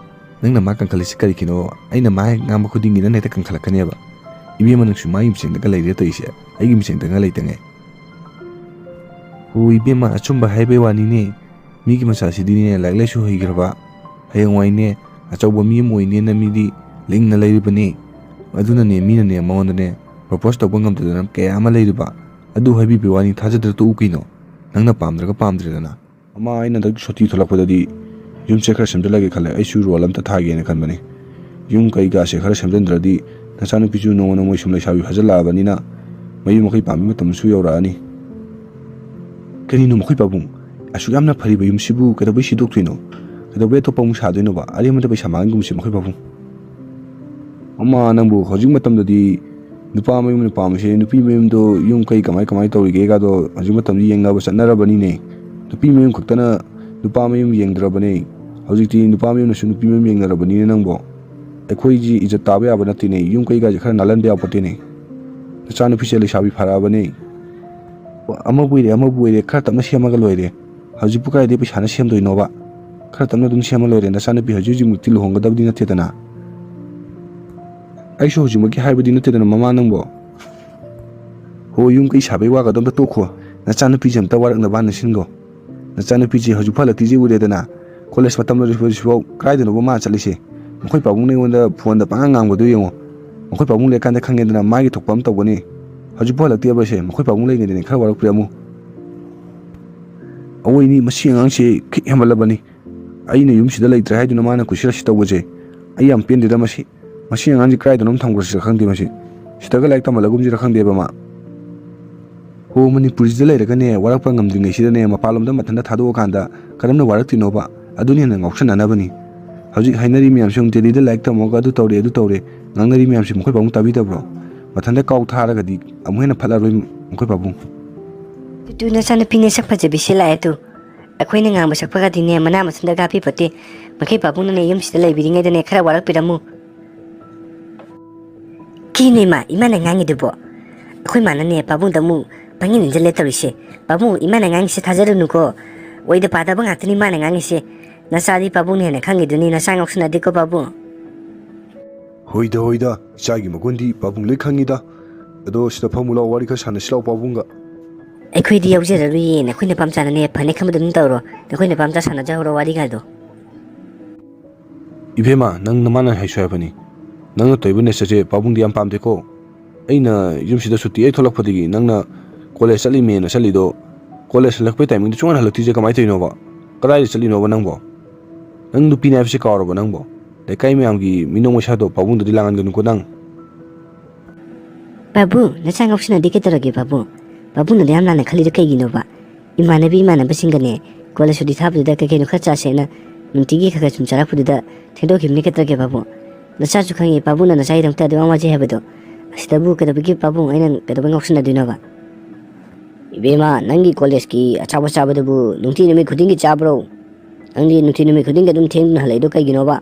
ꯅꯪꯅ ꯃꯥ ꯀꯟꯈꯠꯂꯤꯁꯤ ꯀꯔꯤꯒꯤꯅꯣ? ꯑꯩꯅ ꯃꯥ ꯍꯦꯛ ꯉꯥꯡꯕ ꯈꯨꯗꯤꯡꯒꯤ ꯅꯪꯅ ꯍꯦꯛꯇ ꯀꯟꯈꯠꯂꯛꯀꯅꯦꯕ꯫ ꯏꯕꯦꯝꯃ, ꯅꯪꯁꯨ ꯃꯥꯒꯤ ꯃꯤꯆꯪꯗꯒ ꯂꯩꯔꯦ ꯇꯧꯔꯤꯁꯦ, ꯑꯩꯒꯤ ꯃꯤꯆꯪꯗꯒ ꯂꯩꯇꯉꯩ꯫ ꯍꯣ ꯏꯕꯦꯝꯃ, ꯑꯆꯨꯝꯕ ꯍꯥꯏꯕꯩ ꯋꯥꯅꯤꯅꯦ꯫ ꯃꯤꯒꯤ ꯃꯆꯥꯁꯤꯗꯤꯅꯦ, ꯂꯥꯏꯔꯤꯛ ꯂꯥꯏꯁꯨ ꯍꯩꯈ꯭ꯔꯕ, ꯍꯌꯦꯡꯋꯥꯏꯅꯦ, ꯑꯆꯧꯕ ꯃꯤ ꯑꯃ ꯑꯣꯏꯅꯦꯅ ꯃꯤꯗꯤ ꯂꯤꯡꯅ ꯂꯩꯔꯤꯕꯅꯤ꯫ ꯑꯗꯨꯅꯅꯦ, ꯃꯤꯅꯅꯦ ꯃꯉꯣꯟꯗꯅꯦ ꯄ꯭ꯔꯣꯄꯣꯁ ꯇꯧꯕ ꯉꯝꯗꯗꯅ ꯀꯌꯥ ꯑꯃ ꯂꯩꯔꯤꯕ꯫ ꯑꯗꯨ ꯍꯥꯏꯕꯤꯕꯩ ꯋꯥꯅꯤ, ꯊꯥꯖꯗ꯭ꯔ ꯇꯣꯛꯎ ꯀꯩꯅꯣ꯫ ꯅꯪꯅ ꯄꯥꯝꯗ꯭ꯔꯒ ꯄꯥꯝꯗ꯭ꯔꯦꯗꯅ꯫ ꯑꯃ, ꯑꯩꯅ ꯍꯟꯗꯛ ꯁꯨꯇꯤ ꯊꯣꯛꯂꯛꯄꯗꯗꯤ ꯌꯨꯝꯁꯦ ꯈꯔ ꯁꯦꯝꯖꯤꯜꯂꯒꯦ ꯈꯜꯂꯦ꯫ ꯑꯩꯁꯨ ꯔꯣꯜ ꯑꯝꯇ ꯊꯥꯒꯦꯅ ꯈꯟꯕꯅꯤ꯫ ꯌꯨꯝ ꯀꯩꯀꯥꯁꯦ ꯈꯔ ꯁꯦꯝꯖꯤꯟꯗ꯭ꯔꯗꯤ ꯅꯆꯥꯅꯨꯄꯤꯁꯨ ꯅꯣꯡꯃ ꯅꯣꯡꯃꯒꯤ ꯁꯨꯝ ꯂꯩꯁꯥꯕꯤ ꯐꯥꯖꯤꯜꯂꯛꯑꯕꯅꯤꯅ ꯃꯌꯨꯝ ꯃꯀꯩ ꯄꯥꯟꯕ ꯃꯇꯝꯁꯨ ꯌꯧꯔꯛꯑꯅꯤ꯫ ꯀꯔꯤꯅꯣ ꯃꯈꯣꯏ ꯄꯥꯕꯨꯡ? ꯑꯁꯨꯛ ꯌꯥꯝꯅ ꯐꯔꯤꯕ ꯌꯨꯝꯁꯤꯕꯨ ꯀꯩꯗꯧꯕꯩ ꯁꯤꯗꯣꯛꯇꯣꯏꯅꯣ? ꯀꯩꯗꯧꯕꯩ ꯑꯇꯣꯞꯄ ꯑꯃꯨꯛ ꯁꯥꯗꯣꯏꯅꯣꯕ? ꯑꯔꯦꯝꯕꯗ ꯄꯩꯁꯥ ꯃꯥꯡꯍꯟꯒꯨꯝꯁꯤ ꯃꯈꯣꯏ ꯄꯥꯕꯨꯡ꯫ ꯑꯃ, ꯅꯪꯕꯨ ꯍꯧꯖꯤꯛ ꯃꯇꯝꯗꯗꯤ ꯅꯨꯄꯥ ꯃꯌꯨꯝꯅ ꯄꯥꯝꯃꯤꯁꯦ ꯅꯨꯄꯤ ꯃꯌꯨꯝꯗꯣ ꯌꯨꯝ ꯀꯩ ꯀꯃꯥꯏ ꯀꯃꯥꯏ ꯇꯧꯔꯤꯒꯦꯒꯗꯣ ꯍꯧꯖꯤꯛ ꯃꯇꯝꯗꯤ ꯌꯦꯡꯅꯕ ꯆꯠꯅꯔꯕꯅꯤꯅꯦ꯫ ꯅꯨꯄꯤ ꯃꯌꯨꯝ ꯈꯛꯇꯅ ꯅꯨꯄꯥ ꯃꯌꯨꯝ ꯌꯦꯡꯗ꯭ꯔꯕꯅꯦ꯫ ꯍꯧꯖꯤꯛꯇꯤ ꯅꯨꯄꯥ ꯃꯌꯨꯝꯅꯁꯨ ꯅꯨꯄꯤ ꯃꯌꯨꯝ ꯌꯦꯡꯅꯔꯕꯅꯤꯅꯦ ꯅꯪꯕꯣ꯫ ꯑꯩꯈꯣꯏꯒꯤ ꯏꯖꯠ ꯇꯥꯕ ꯌꯥꯕ ꯅꯠꯇꯦꯅꯦ꯫ ꯌꯨꯝ ꯀꯩꯒꯥꯁꯦ ꯈꯔ ꯅꯥꯜꯍꯟꯕ ꯌꯥꯄꯣꯠꯇꯦꯅꯦ꯫ ꯅꯆꯥꯅꯨꯄꯤꯁꯦ ꯂꯩꯁꯥꯕꯤ ꯐꯔꯛꯑꯕꯅꯦ꯫ ꯑꯃꯕꯨ ꯑꯣꯏꯔꯦ, ꯑꯃꯕꯨ ꯑꯣꯏꯔꯦ, ꯈꯔ ꯇꯞꯅ ꯁꯦꯝꯃꯒ ꯂꯣꯏꯔꯦ꯫ ꯍꯧꯖꯤꯛꯄꯨ ꯀꯥꯏꯗꯩ ꯄꯩꯁꯥꯅ ꯁꯦꯝꯗꯣꯏꯅꯣꯕ? ꯈꯔ ꯇꯞꯅ ꯑꯗꯨꯝ ꯁꯦꯝꯃ ꯂꯣꯏꯔꯦ꯫ ꯅꯆꯥꯅꯨꯄꯤ ꯍꯧꯖꯤꯛ ꯍꯧꯖꯤꯛꯃꯛꯇꯤ ꯂꯨꯍꯣꯡꯒꯗꯕꯗꯤ ꯅꯠꯇꯦꯗꯅ꯫ ꯑꯩꯁꯨ ꯍꯧꯖꯤꯛꯃꯛꯀꯤ ꯍꯥꯏꯕꯗꯤ ꯅꯠꯇꯦꯗꯅ ꯃꯃꯥ ꯅꯪꯕꯣ꯫ ꯍꯣ, ꯌꯨꯝ ꯀꯩ ꯁꯥꯕꯩ ꯋꯥꯒꯗꯣ ꯑꯝꯇ ꯇꯣꯛꯈꯣ꯫ ꯅꯆꯥꯅꯨꯄꯤꯁꯦ ꯑꯝꯇ ꯋꯥꯔꯛꯅꯕ ꯍꯥꯟꯅ ꯁꯤꯟꯈꯣ꯫ ꯅꯆꯥꯅꯨꯄꯤꯁꯦ ꯍꯧꯖꯤꯛ ꯐꯍꯜꯂꯛꯇ꯭ꯔꯤꯁꯦ ꯎꯔꯦꯗꯅ꯫ ꯀꯣꯂꯦꯖ ꯃꯇꯝ ꯂꯣꯏꯔꯛꯄꯁꯤꯐꯥꯎ ꯀꯗꯥꯏꯗꯅꯣꯕ ꯃꯥ ꯆꯠꯂꯤꯁꯦ? ꯃꯈꯣꯏ ꯄꯥꯕꯨꯡꯅ ꯑꯩꯉꯣꯟꯗ ꯐꯣꯟꯗ ꯄꯉꯥꯡ ꯉꯥꯡꯕꯗꯣ ꯌꯦꯡꯉꯣ꯫ ꯃꯈꯣꯏ ꯄꯥꯕꯨꯡ ꯂꯩꯔꯀꯥꯟꯗ ꯈꯪꯉꯦꯗꯅ ꯃꯥꯒꯤ ꯊꯣꯛꯄ ꯑꯃ ꯇꯧꯒꯅꯤ꯫ ꯍꯧꯖꯤꯛꯐꯥꯎ ꯍꯜꯂꯛꯇꯦꯕꯁꯦ, ꯃꯈꯣꯏ ꯄꯥꯕꯨꯡ ꯂꯩꯉꯩꯗꯅꯦ ꯈꯔ ꯋꯥꯔꯛꯄꯤꯔꯝꯃꯨ꯫ ꯑꯋꯣꯏꯅꯤ, ꯃꯁꯤ ꯑꯉꯥꯡꯁꯦ ꯈꯤꯛ ꯍꯦꯟꯃꯜꯂꯕꯅꯤ꯫ ꯑꯩꯅ ꯌꯨꯝꯁꯤꯗ ꯂꯩꯇ꯭ꯔꯦ ꯍꯥꯏꯗꯨꯅ ꯃꯥꯅ ꯀꯨꯁꯤꯔꯥꯁꯤ ꯇꯧꯕꯁꯦ ꯑꯩ ꯌꯥꯝ ꯄꯦꯟꯗꯦꯗ꯫ ꯃꯁꯤ, ꯃꯁꯤ ꯑꯉꯥꯡꯁꯤ ꯀꯗꯥꯏꯗꯅꯣꯝ ꯊꯝꯈ꯭ꯔꯁꯤꯔ ꯈꯪꯗꯦ꯫ ꯃꯁꯤ ꯁꯤꯗꯒ ꯂꯥꯏꯔꯤꯛ ꯇꯝꯍꯜꯂꯒꯨꯝꯁꯤꯔ ꯈꯪꯗꯦꯕ ꯃꯥ꯫ ꯍꯣ, ꯃꯅꯤꯄꯨꯔꯁꯤꯗ ꯂꯩꯔꯒꯅꯦ, ꯋꯥꯔꯛꯄ ꯉꯝꯗ꯭ꯔꯤꯉꯩꯁꯤꯗꯅꯦ, ꯃꯄꯥꯟꯂꯣꯝꯗ ꯃꯊꯟꯇ ꯊꯥꯗꯣꯛꯑꯀꯥꯟꯗ ꯀꯔꯝꯅ ꯋꯥꯔꯛꯇꯣꯏꯅꯣꯕ? ꯑꯗꯨꯅ ꯍꯦꯟꯅ ꯉꯥꯎꯁꯟꯅꯅꯕꯅꯤ꯫ ꯍꯧꯖꯤꯛ ꯍꯥꯏꯅꯔꯤ ꯃꯌꯥꯝꯁꯤ ꯑꯃꯨꯛ ꯗꯦꯜꯂꯤꯗ ꯂꯥꯏꯔꯤꯛ ꯇꯝꯃꯒ ꯑꯗꯨ ꯇꯧꯔꯦ, ꯑꯗꯨ ꯇꯧꯔꯦ, ꯉꯥꯡꯅꯔꯤ ꯃꯌꯥꯝꯁꯤ ꯃꯈꯣꯏ ꯄꯥꯕꯨꯡ ꯇꯥꯕꯤꯗꯕ꯭ꯔꯣ? ꯃꯊꯟꯇ ꯀꯥꯎ ꯊꯥꯔꯒꯗꯤ ꯑꯃꯨꯛ ꯍꯦꯟꯅ ꯐꯠꯂꯔꯣꯏ ꯃꯈꯣꯏ ꯄꯥꯕꯨꯡ꯫ ꯇꯨ, ꯇꯨ, ꯅꯆꯥꯅꯨꯄꯤꯅꯦ ꯁꯛ ꯐꯖꯕꯤꯁꯦ ꯂꯥꯛꯑꯦ ꯇꯨ꯫ ꯑꯩꯈꯣꯏꯅ ꯉꯥꯡꯕ ꯁꯛꯄꯒꯗꯤꯅꯦ ꯃꯅꯥ ꯃꯊꯨꯝꯗ ꯀꯥꯞꯄꯤ ꯄꯣꯠꯇꯦ꯫ ꯃꯈꯣꯏ ꯄꯥꯕꯨꯡꯅꯅꯦ ꯌꯨꯝꯁꯤꯗ ꯂꯩꯕꯤꯔꯤꯉꯩꯗꯅꯦ ꯈꯔ ꯋꯥꯔꯛꯄꯤꯔꯝꯃꯨ꯫ ꯀꯤꯅꯦ ꯏꯃꯥ, ꯏꯃꯥꯅ ꯉꯥꯡꯉꯤꯗꯨꯕꯣ? ꯑꯩꯈꯣꯏ ꯃꯥꯅꯅꯦ ꯄꯥꯕꯨꯡꯗ ꯑꯃꯨꯛ ꯄꯪꯏꯟ ꯏꯟꯁꯤꯜꯂꯦ ꯇꯧꯔꯤꯁꯦ꯫ ꯄꯥꯕꯨꯡ, ꯏꯃꯥꯅ ꯉꯥꯡꯉꯤꯁꯦ ꯊꯥꯖꯔꯨꯅꯨꯀꯣ꯫ ꯑꯣꯏꯗ ꯄꯥꯗꯕ ꯉꯥꯛꯇꯅꯤ ꯃꯥꯅ ꯉꯥꯡꯉꯤꯁꯦ꯫ ꯅꯆꯥꯗꯤ ꯄꯥꯕꯨꯡꯅ ꯍꯦꯟꯅ ꯈꯪꯉꯤꯗꯨꯅꯤ, ꯅꯆꯥ ꯉꯥꯎꯁꯟꯅꯗꯦꯀꯣ ꯄꯥꯕꯨꯡ꯫ ꯍꯣꯏꯗ, ꯍꯣꯏꯗ, ꯏꯆꯥꯒꯤ ꯃꯒꯨꯟꯗꯤ ꯄꯥꯕꯨꯡ ꯂꯣꯏ ꯈꯪꯉꯤꯗ꯫ ꯑꯗꯣ ꯁꯤꯗ ꯐꯝꯃꯨ ꯂꯥꯎ, ꯋꯥꯔꯤ ꯈꯔ ꯁꯥꯟꯅꯁꯤ ꯂꯥꯎ ꯄꯥꯕꯨꯡꯒ꯫ ꯑꯩꯈꯣꯏꯗꯤ ꯌꯥꯎꯖꯔꯔꯣꯏꯌꯦ, ꯅꯈꯣꯏ ꯅꯄꯥꯝꯆꯥꯅꯅꯦ ꯐꯅꯤ ꯈꯟꯕꯗꯨ ꯑꯗꯨꯝ ꯇꯧꯔꯣ, ꯅꯈꯣꯏ ꯅꯄꯥꯝꯆꯥ ꯁꯥꯟꯅꯖꯍꯧꯔꯣ ꯋꯥꯔꯤꯒꯗꯣ꯫ ꯏꯕꯦꯝꯃ, ꯅꯪ ꯅꯃꯥꯅ ꯍꯥꯏꯁꯨ ꯍꯥꯏꯕꯅꯤ, ꯅꯪꯅ ꯇꯧꯔꯤꯕ ꯅꯦꯆꯔꯁꯦ ꯄꯥꯕꯨꯡꯗꯤ ꯌꯥꯝ ꯄꯥꯝꯗꯦꯀꯣ꯫ ꯑꯩꯅ ꯌꯨꯝꯁꯤꯗ ꯁꯨꯇꯤ ꯍꯦꯛ ꯊꯣꯛꯂꯛꯄꯗꯒꯤ ꯅꯪꯅ ꯀꯣꯂꯦꯖ ꯆꯠꯂꯤꯃꯦꯅ ꯆꯠꯂꯤꯗꯣ, ꯀꯣꯂꯦꯖ ꯍꯜꯂꯛꯄꯩ ꯇꯥꯏꯃꯤꯡꯗ ꯁꯨꯡꯍꯟ ꯍꯜꯂꯛꯇ꯭ꯔꯤꯁꯦ ꯀꯃꯥꯏꯅ ꯇꯧꯔꯤꯅꯣꯕ? ꯀꯗꯥꯏꯗ ꯆꯠꯂꯤꯅꯣꯕ ꯅꯪꯕꯣ? ꯅꯪ ꯅꯨꯄꯤꯅꯦ ꯍꯥꯏꯕꯁꯦ ꯀꯥꯎꯔꯕ ꯅꯪꯕꯣ? ꯂꯩꯀꯥꯏ ꯃꯌꯥꯝꯒꯤ ꯃꯤꯅꯣꯛ ꯃꯩꯁꯥꯗꯣ ꯄꯥꯕꯨꯡꯗꯗꯤ ꯂꯥꯡꯍꯟꯒꯅꯨꯀꯣ ꯅꯪ꯫ ꯄꯥꯕꯨꯡ, ꯅꯆꯥ ꯉꯥꯎꯁꯤꯟꯅꯗꯦ ꯀꯩꯗꯧꯔꯒꯦ ꯄꯥꯕꯨꯡ? ꯄꯥꯕꯨꯡꯅꯗꯤ ꯌꯥꯝ ꯂꯥꯟꯅ ꯈꯜꯂꯤꯗꯣ ꯀꯩꯒꯤꯅꯣꯕ? ꯏꯃꯥꯟꯅꯕꯤ ꯏꯃꯥꯟꯅꯕꯁꯤꯡꯒꯅꯦ ꯀꯣꯂꯦꯖ ꯁꯨꯇꯤ ꯊꯥꯕꯗꯨꯗ ꯀꯩ ꯀꯩꯅꯣ ꯈꯔ ꯆꯥꯁꯦꯅ ꯅꯨꯡꯇꯤꯒꯤ ꯈꯔ ꯈꯔ ꯁꯨꯝ ꯆꯥꯔꯛꯄꯗꯨꯗ ꯊꯦꯡꯗꯣꯛꯈꯤꯕꯅꯤ ꯀꯩꯗꯧꯔꯒꯦ ꯄꯥꯕꯨꯡ? ꯅꯆꯥꯁꯨ ꯈꯪꯉꯤ ꯄꯥꯕꯨꯡꯅ ꯅꯆꯥꯒꯤꯗꯃꯛꯇ ꯑꯗꯨꯛ ꯌꯥꯝ ꯋꯥꯖꯩ ꯍꯥꯏꯕꯗꯣ꯫ ꯑꯁꯤꯗꯕꯨ ꯀꯩꯗꯧꯕꯒꯤ ꯄꯥꯕꯨꯡ ꯑꯩꯅ ꯀꯩꯗꯧꯕꯩ ꯉꯥꯎꯁꯤꯟꯅꯗꯣꯏꯅꯣꯕ? ꯏꯕꯦꯝꯃ, ꯅꯪꯒꯤ ꯀꯣꯂꯦꯖꯀꯤ ꯑꯆꯥꯄꯣꯠ ꯆꯥꯕꯗꯨꯕꯨ ꯅꯨꯡꯇꯤ ꯅꯨꯃꯤꯠ ꯈꯨꯗꯤꯡꯒꯤ ꯆꯥꯕ꯭ꯔꯣ? ꯅꯪꯗꯤ ꯅꯨꯡꯇꯤ ꯅꯨꯃꯤꯠ ꯈꯨꯗꯤꯡꯒꯤ ꯑꯗꯨꯝ ꯊꯦꯡꯗꯨꯅ ꯍꯜꯂꯛꯏꯗꯣ ꯀꯩꯒꯤꯅꯣꯕ?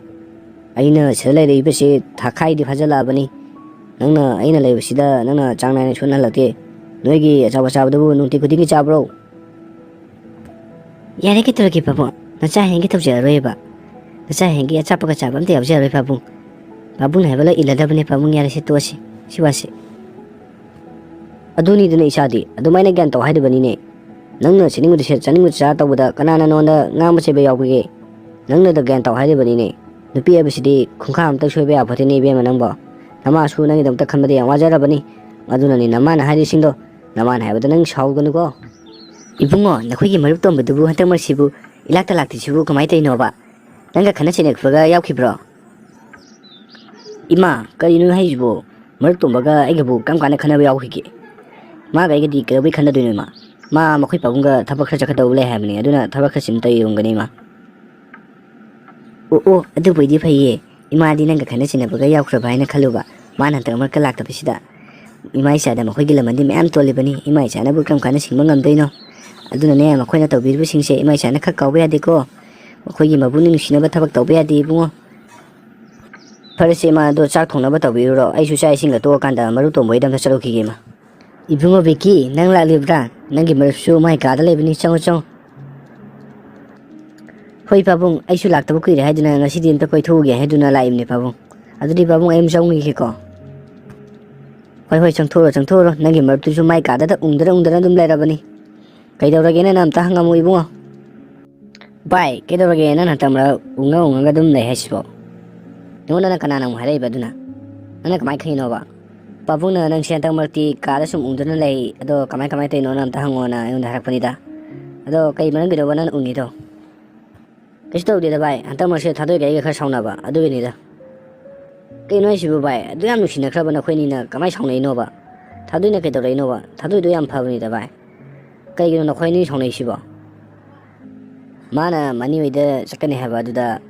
ꯑꯩꯅ ꯁꯤꯗ ꯂꯩꯔꯛꯏꯕꯁꯤ ꯊꯥꯈꯥꯏꯗꯤ ꯐꯥꯖꯤꯜꯂꯛꯑꯕꯅꯤ꯫ ꯅꯪꯅ ꯑꯩꯅ ꯂꯩꯕꯁꯤꯗ ꯅꯪꯅ ꯆꯥꯡ ꯅꯥꯏꯅ ꯁꯨꯍꯜꯂꯛꯇꯦ꯫ ꯅꯣꯏꯒꯤ ꯑꯆꯥꯄꯣꯠ ꯆꯥꯕꯗꯨꯕꯨ ꯅꯨꯡꯇꯤ ꯈꯨꯗꯤꯡꯒꯤ ꯆꯥꯕ꯭ꯔꯣ? ꯌꯥꯔꯦ ꯀꯩꯗꯧꯔꯒꯦ ꯄꯥꯕꯨꯡ? ꯅꯆꯥ ꯍꯌꯦꯡꯒꯤ ꯇꯧꯖꯔꯔꯣꯏꯕ꯫ ꯅꯆꯥ ꯍꯌꯦꯡꯒꯤ ꯑꯆꯥꯄꯣꯠꯀ ꯆꯥꯕ ꯑꯝꯇ ꯌꯥꯎꯖꯔꯔꯣꯏ ꯄꯥꯕꯨꯡ꯫ ꯄꯥꯕꯨꯡꯅ ꯍꯥꯏꯕ ꯂꯣꯏ ꯏꯜꯂꯗꯕꯅꯦ ꯄꯥꯕꯨꯡ, ꯌꯥꯔꯦꯁꯦ ꯇꯣꯛꯑꯁꯤ꯫ ꯁꯤ ꯋꯥꯁꯤ꯫ ꯑꯗꯨꯅꯤꯗꯅ ꯏꯆꯥꯗꯤ ꯑꯗꯨꯃꯥꯏꯅ ꯒ꯭ꯌꯥꯟ ꯇꯧ ꯍꯥꯏꯔꯤꯕꯅꯤꯅꯦ꯫ ꯅꯪꯅ ꯆꯠꯅꯤꯡꯕꯗ ꯁꯦꯠ, ꯆꯥꯅꯤꯡꯕꯗ ꯆꯥ ꯇꯧꯕꯗ ꯀꯅꯥꯅ ꯅꯉꯣꯟꯗ ꯉꯥꯡꯕ ꯆꯩꯕ ꯌꯥꯎꯕꯒꯦ? ꯅꯪꯅꯗ ꯒ꯭ꯌꯥꯟ ꯇꯧ ꯍꯥꯏꯔꯤꯕꯅꯤꯅꯦ꯫ ꯅꯨꯄꯤ ꯍꯥꯏꯕꯁꯤꯗꯤ ꯈꯣꯡꯈꯥ ꯑꯝꯇ ꯁꯣꯏꯕ ꯌꯥꯄꯣꯠꯇꯦꯅꯦ ꯏꯕꯦꯝꯃ ꯅꯪꯕꯣ꯫ ꯅꯃꯥꯁꯨ ꯅꯪꯒꯤꯗꯃꯛꯇ ꯈꯟꯕꯗ ꯌꯥꯝ ꯋꯥꯖꯔꯕꯅꯤ꯫ ꯑꯗꯨꯅꯅꯤ ꯅꯃꯥꯅ ꯍꯥꯏꯔꯤꯁꯤꯡꯗꯣ꯫ ꯅꯃꯥꯅ ꯍꯥꯏꯕꯗ ꯅꯪ ꯁꯥꯎꯒꯅꯨꯀꯣ꯫ ꯏꯕꯨꯡꯉꯣ, ꯅꯈꯣꯏꯒꯤ ꯃꯔꯨꯞ ꯇꯣꯝꯕꯗꯨꯕꯨ ꯍꯟꯗꯛ ꯃꯔꯛꯁꯤꯕꯨ ꯏꯂꯥꯛꯇ ꯂꯥꯛꯇ꯭ꯔꯤꯁꯤꯕꯨ ꯀꯃꯥꯏꯅ ꯇꯧꯔꯤꯅꯣꯕ? ꯅꯪꯒ ꯈꯠꯅ ꯆꯩꯅꯕꯒ ꯌꯥꯎꯈꯤꯕ꯭ꯔꯣ? ꯏꯃꯥ, ꯀꯔꯤꯅꯣ ꯍꯥꯏꯁꯤꯕꯣ? ꯃꯔꯨꯞ ꯇꯣꯝꯕꯒ ꯑꯩꯒꯕꯨ ꯀꯔꯝ ꯀꯥꯟꯗ ꯈꯠꯅꯕ ꯌꯥꯎꯈꯤꯒꯦ? ꯃꯥꯒ ꯑꯩꯒꯗꯤ ꯀꯩꯗꯧꯕꯩ ꯈꯠꯅꯗꯣꯏꯅꯣ ꯏꯃꯥ? ꯃꯥ ꯃꯈꯣꯏ ꯄꯥꯕꯨꯡꯒ ꯊꯕꯛ ꯈꯔ ꯆꯠꯀꯗꯧꯕ ꯂꯩ ꯍꯥꯏꯕꯅꯤ, ꯑꯗꯨꯅ ꯊꯕꯛ ꯈꯔ ꯆꯤꯟ ꯇꯧꯔꯝꯒꯅꯤ ꯏꯃꯥ꯫ ꯑꯣ ꯑꯣ, ꯑꯗꯨꯕꯨꯗꯤ ꯐꯩꯌꯦ꯫ ꯏꯃꯥꯗꯤ ꯅꯪꯒ ꯈꯠꯅ ꯆꯩꯅꯕꯒ ꯌꯥꯎꯈ꯭ꯔꯕ ꯍꯥꯏꯅ ꯈꯜꯂꯨꯕ꯫ ꯃꯥꯅ ꯍꯟꯗꯛ ꯃꯔꯛꯀ ꯂꯥꯛꯇꯕꯁꯤꯗ꯫ ꯏꯃꯥ ꯏꯆꯥꯗ ꯃꯈꯣꯏꯒꯤ ꯂꯃꯟꯗꯤ ꯃꯌꯥꯝ ꯇꯣꯜꯂꯤꯕꯅꯤ꯫ ꯏꯃꯥ ꯏꯆꯥꯅꯕꯨ ꯀꯔꯝ ꯀꯥꯟꯗ ꯁꯤꯡꯕ ꯉꯝꯗꯣꯏꯅꯣ? ꯑꯗꯨꯅꯅꯦ, ꯃꯈꯣꯏꯅ ꯇꯧꯕꯤꯔꯤꯕꯁꯤꯡꯁꯦ ꯏꯃꯥ ꯏꯆꯥꯅ ꯈꯔ ꯀꯥꯎꯕ ꯌꯥꯗꯦꯀꯣ꯫ ꯃꯈꯣꯏꯒꯤ ꯃꯕꯨꯛꯅꯤꯡ ꯅꯨꯡꯁꯤꯅꯕ ꯊꯕꯛ ꯇꯧꯕ ꯌꯥꯗꯦ ꯏꯕꯨꯡꯉꯣ꯫ ꯐꯔꯦꯁꯦ ꯏꯃꯥ, ꯑꯗꯣ ꯆꯥꯛ ꯊꯣꯡꯅꯕ ꯇꯧꯕꯤꯔꯨꯔꯣ꯫ ꯑꯩꯁꯨ ꯆꯥꯛ ꯏꯁꯤꯡꯒ ꯇꯣꯛꯑꯀꯥꯟꯗ ꯃꯔꯨꯞ ꯇꯣꯝꯕ ꯍꯣꯏꯗ ꯑꯝꯇ ꯆꯠꯂꯨꯈꯤꯒꯦ ꯏꯃꯥ꯫ ꯏꯕꯨꯡꯉꯣ ꯕꯤꯀꯤ, ꯅꯪ ꯂꯥꯛꯂꯤꯕ꯭ꯔꯥ? ꯅꯪꯒꯤ ꯃꯔꯨꯞꯁꯨ ꯃꯥꯏ ꯀꯥꯗ ꯂꯩꯕꯅꯤ, ꯆꯪꯉꯣ ꯆꯪꯉꯣ꯫ ꯍꯣꯏ ꯄꯥꯕꯨꯡ, ꯑꯩꯁꯨ ꯂꯥꯛꯇꯕ ꯀꯨꯏꯔꯦ ꯍꯥꯏꯗꯨꯅ ꯉꯁꯤꯗꯤ ꯑꯝꯇ ꯀꯣꯏꯊꯣꯛꯎꯒꯦ ꯍꯥꯏꯗꯨꯅ ꯂꯥꯛꯏꯕꯅꯦ ꯄꯥꯕꯨꯡ꯫ ꯑꯗꯨꯗꯤ ꯄꯥꯕꯨꯡ, ꯑꯩ ꯑꯃ ꯆꯪꯉꯨꯈꯤꯒꯦꯀꯣ꯫ ꯍꯣꯏ ꯍꯣꯏ, ꯆꯪꯊꯣꯛꯎꯔꯣ ꯆꯪꯊꯣꯛꯎꯔꯣ, ꯅꯪꯒꯤ ꯃꯔꯨꯞꯇꯨꯁꯨ ꯃꯥꯏ ꯀꯥꯗꯗ ꯎꯪꯗꯅ ꯎꯪꯗꯅ ꯑꯗꯨꯝ ꯂꯩꯔꯕꯅꯤ꯫ ꯀꯩꯗꯧꯔꯒꯦ, ꯅꯪꯅ ꯑꯝꯇ ꯍꯪꯉꯝꯃꯨ ꯏꯕꯨꯡꯉꯣ꯫ ꯚꯥꯏ, ꯀꯩꯗꯧꯔꯒꯦ ꯅꯪꯅ ꯍꯟꯗꯛ ꯃꯔꯛ ꯎꯪꯉ ꯎꯪꯉꯒ ꯑꯗꯨꯝ ꯂꯩ ꯍꯥꯏꯁꯤꯕꯣ? ꯅꯉꯣꯟꯗꯅ ꯀꯅꯥꯅ ꯑꯃꯨꯛ ꯍꯥꯏꯔꯛꯏꯕ ꯑꯗꯨꯅ? ꯅꯪꯅ ꯀꯃꯥꯏꯅ ꯈꯪꯉꯤꯅꯣꯕ? ꯄꯥꯕꯨꯡꯅ ꯅꯪꯁꯦ ꯍꯟꯗꯛ ꯃꯔꯛꯇꯤ ꯀꯥꯗ ꯁꯨꯝ ꯎꯪꯗꯨꯅ ꯂꯩ, ꯑꯗꯣ ꯀꯃꯥꯏ ꯀꯃꯥꯏ ꯇꯧꯔꯤꯅꯣꯅ ꯑꯝꯇ ꯍꯪꯉꯣꯅ ꯑꯩꯉꯣꯟꯗ ꯍꯥꯏꯔꯛꯄꯅꯤꯗ꯫ ꯑꯗꯣ ꯀꯩ ꯃꯔꯝꯒꯤꯅꯣꯕ ꯅꯪꯅ ꯎꯪꯉꯤꯗꯣ? ꯀꯩꯁꯨ ꯇꯧꯗꯦꯗ ꯚꯥꯏ, ꯍꯟꯗꯛ ꯃꯔꯛꯁꯦ ꯊꯥꯗꯣꯏꯒ ꯑꯩꯒ ꯈꯔ ꯁꯥꯎꯅꯕ ꯑꯗꯨꯒꯤꯅꯤꯗ꯫ ꯀꯩꯅꯣ ꯍꯥꯏꯁꯤꯕꯨ ꯚꯥꯏ? ꯑꯗꯨ ꯌꯥꯝ ꯅꯨꯡꯁꯤꯅꯈ꯭ꯔꯕ ꯅꯈꯣꯏꯅꯤꯅ ꯀꯃꯥꯏ ꯁꯥꯎꯅꯩꯅꯣꯕ? ꯊꯥꯗꯣꯏꯅ ꯀꯩꯗꯧꯔꯛꯏꯅꯣꯕ? ꯊꯥꯗꯣꯏꯗꯣ ꯌꯥꯝ ꯐꯕꯅꯤꯗ ꯚꯥꯏ꯫ ꯀꯩꯒꯤꯅꯣ ꯅꯈꯣꯏ ꯑꯅꯤ ꯁꯥꯎꯅꯩꯁꯤꯕꯣ? ꯃꯥꯅ ꯃꯅꯤ ꯍꯣꯏꯗ ꯆꯠꯀꯅꯤ ꯍꯥꯏꯕ ꯑꯗꯨꯗ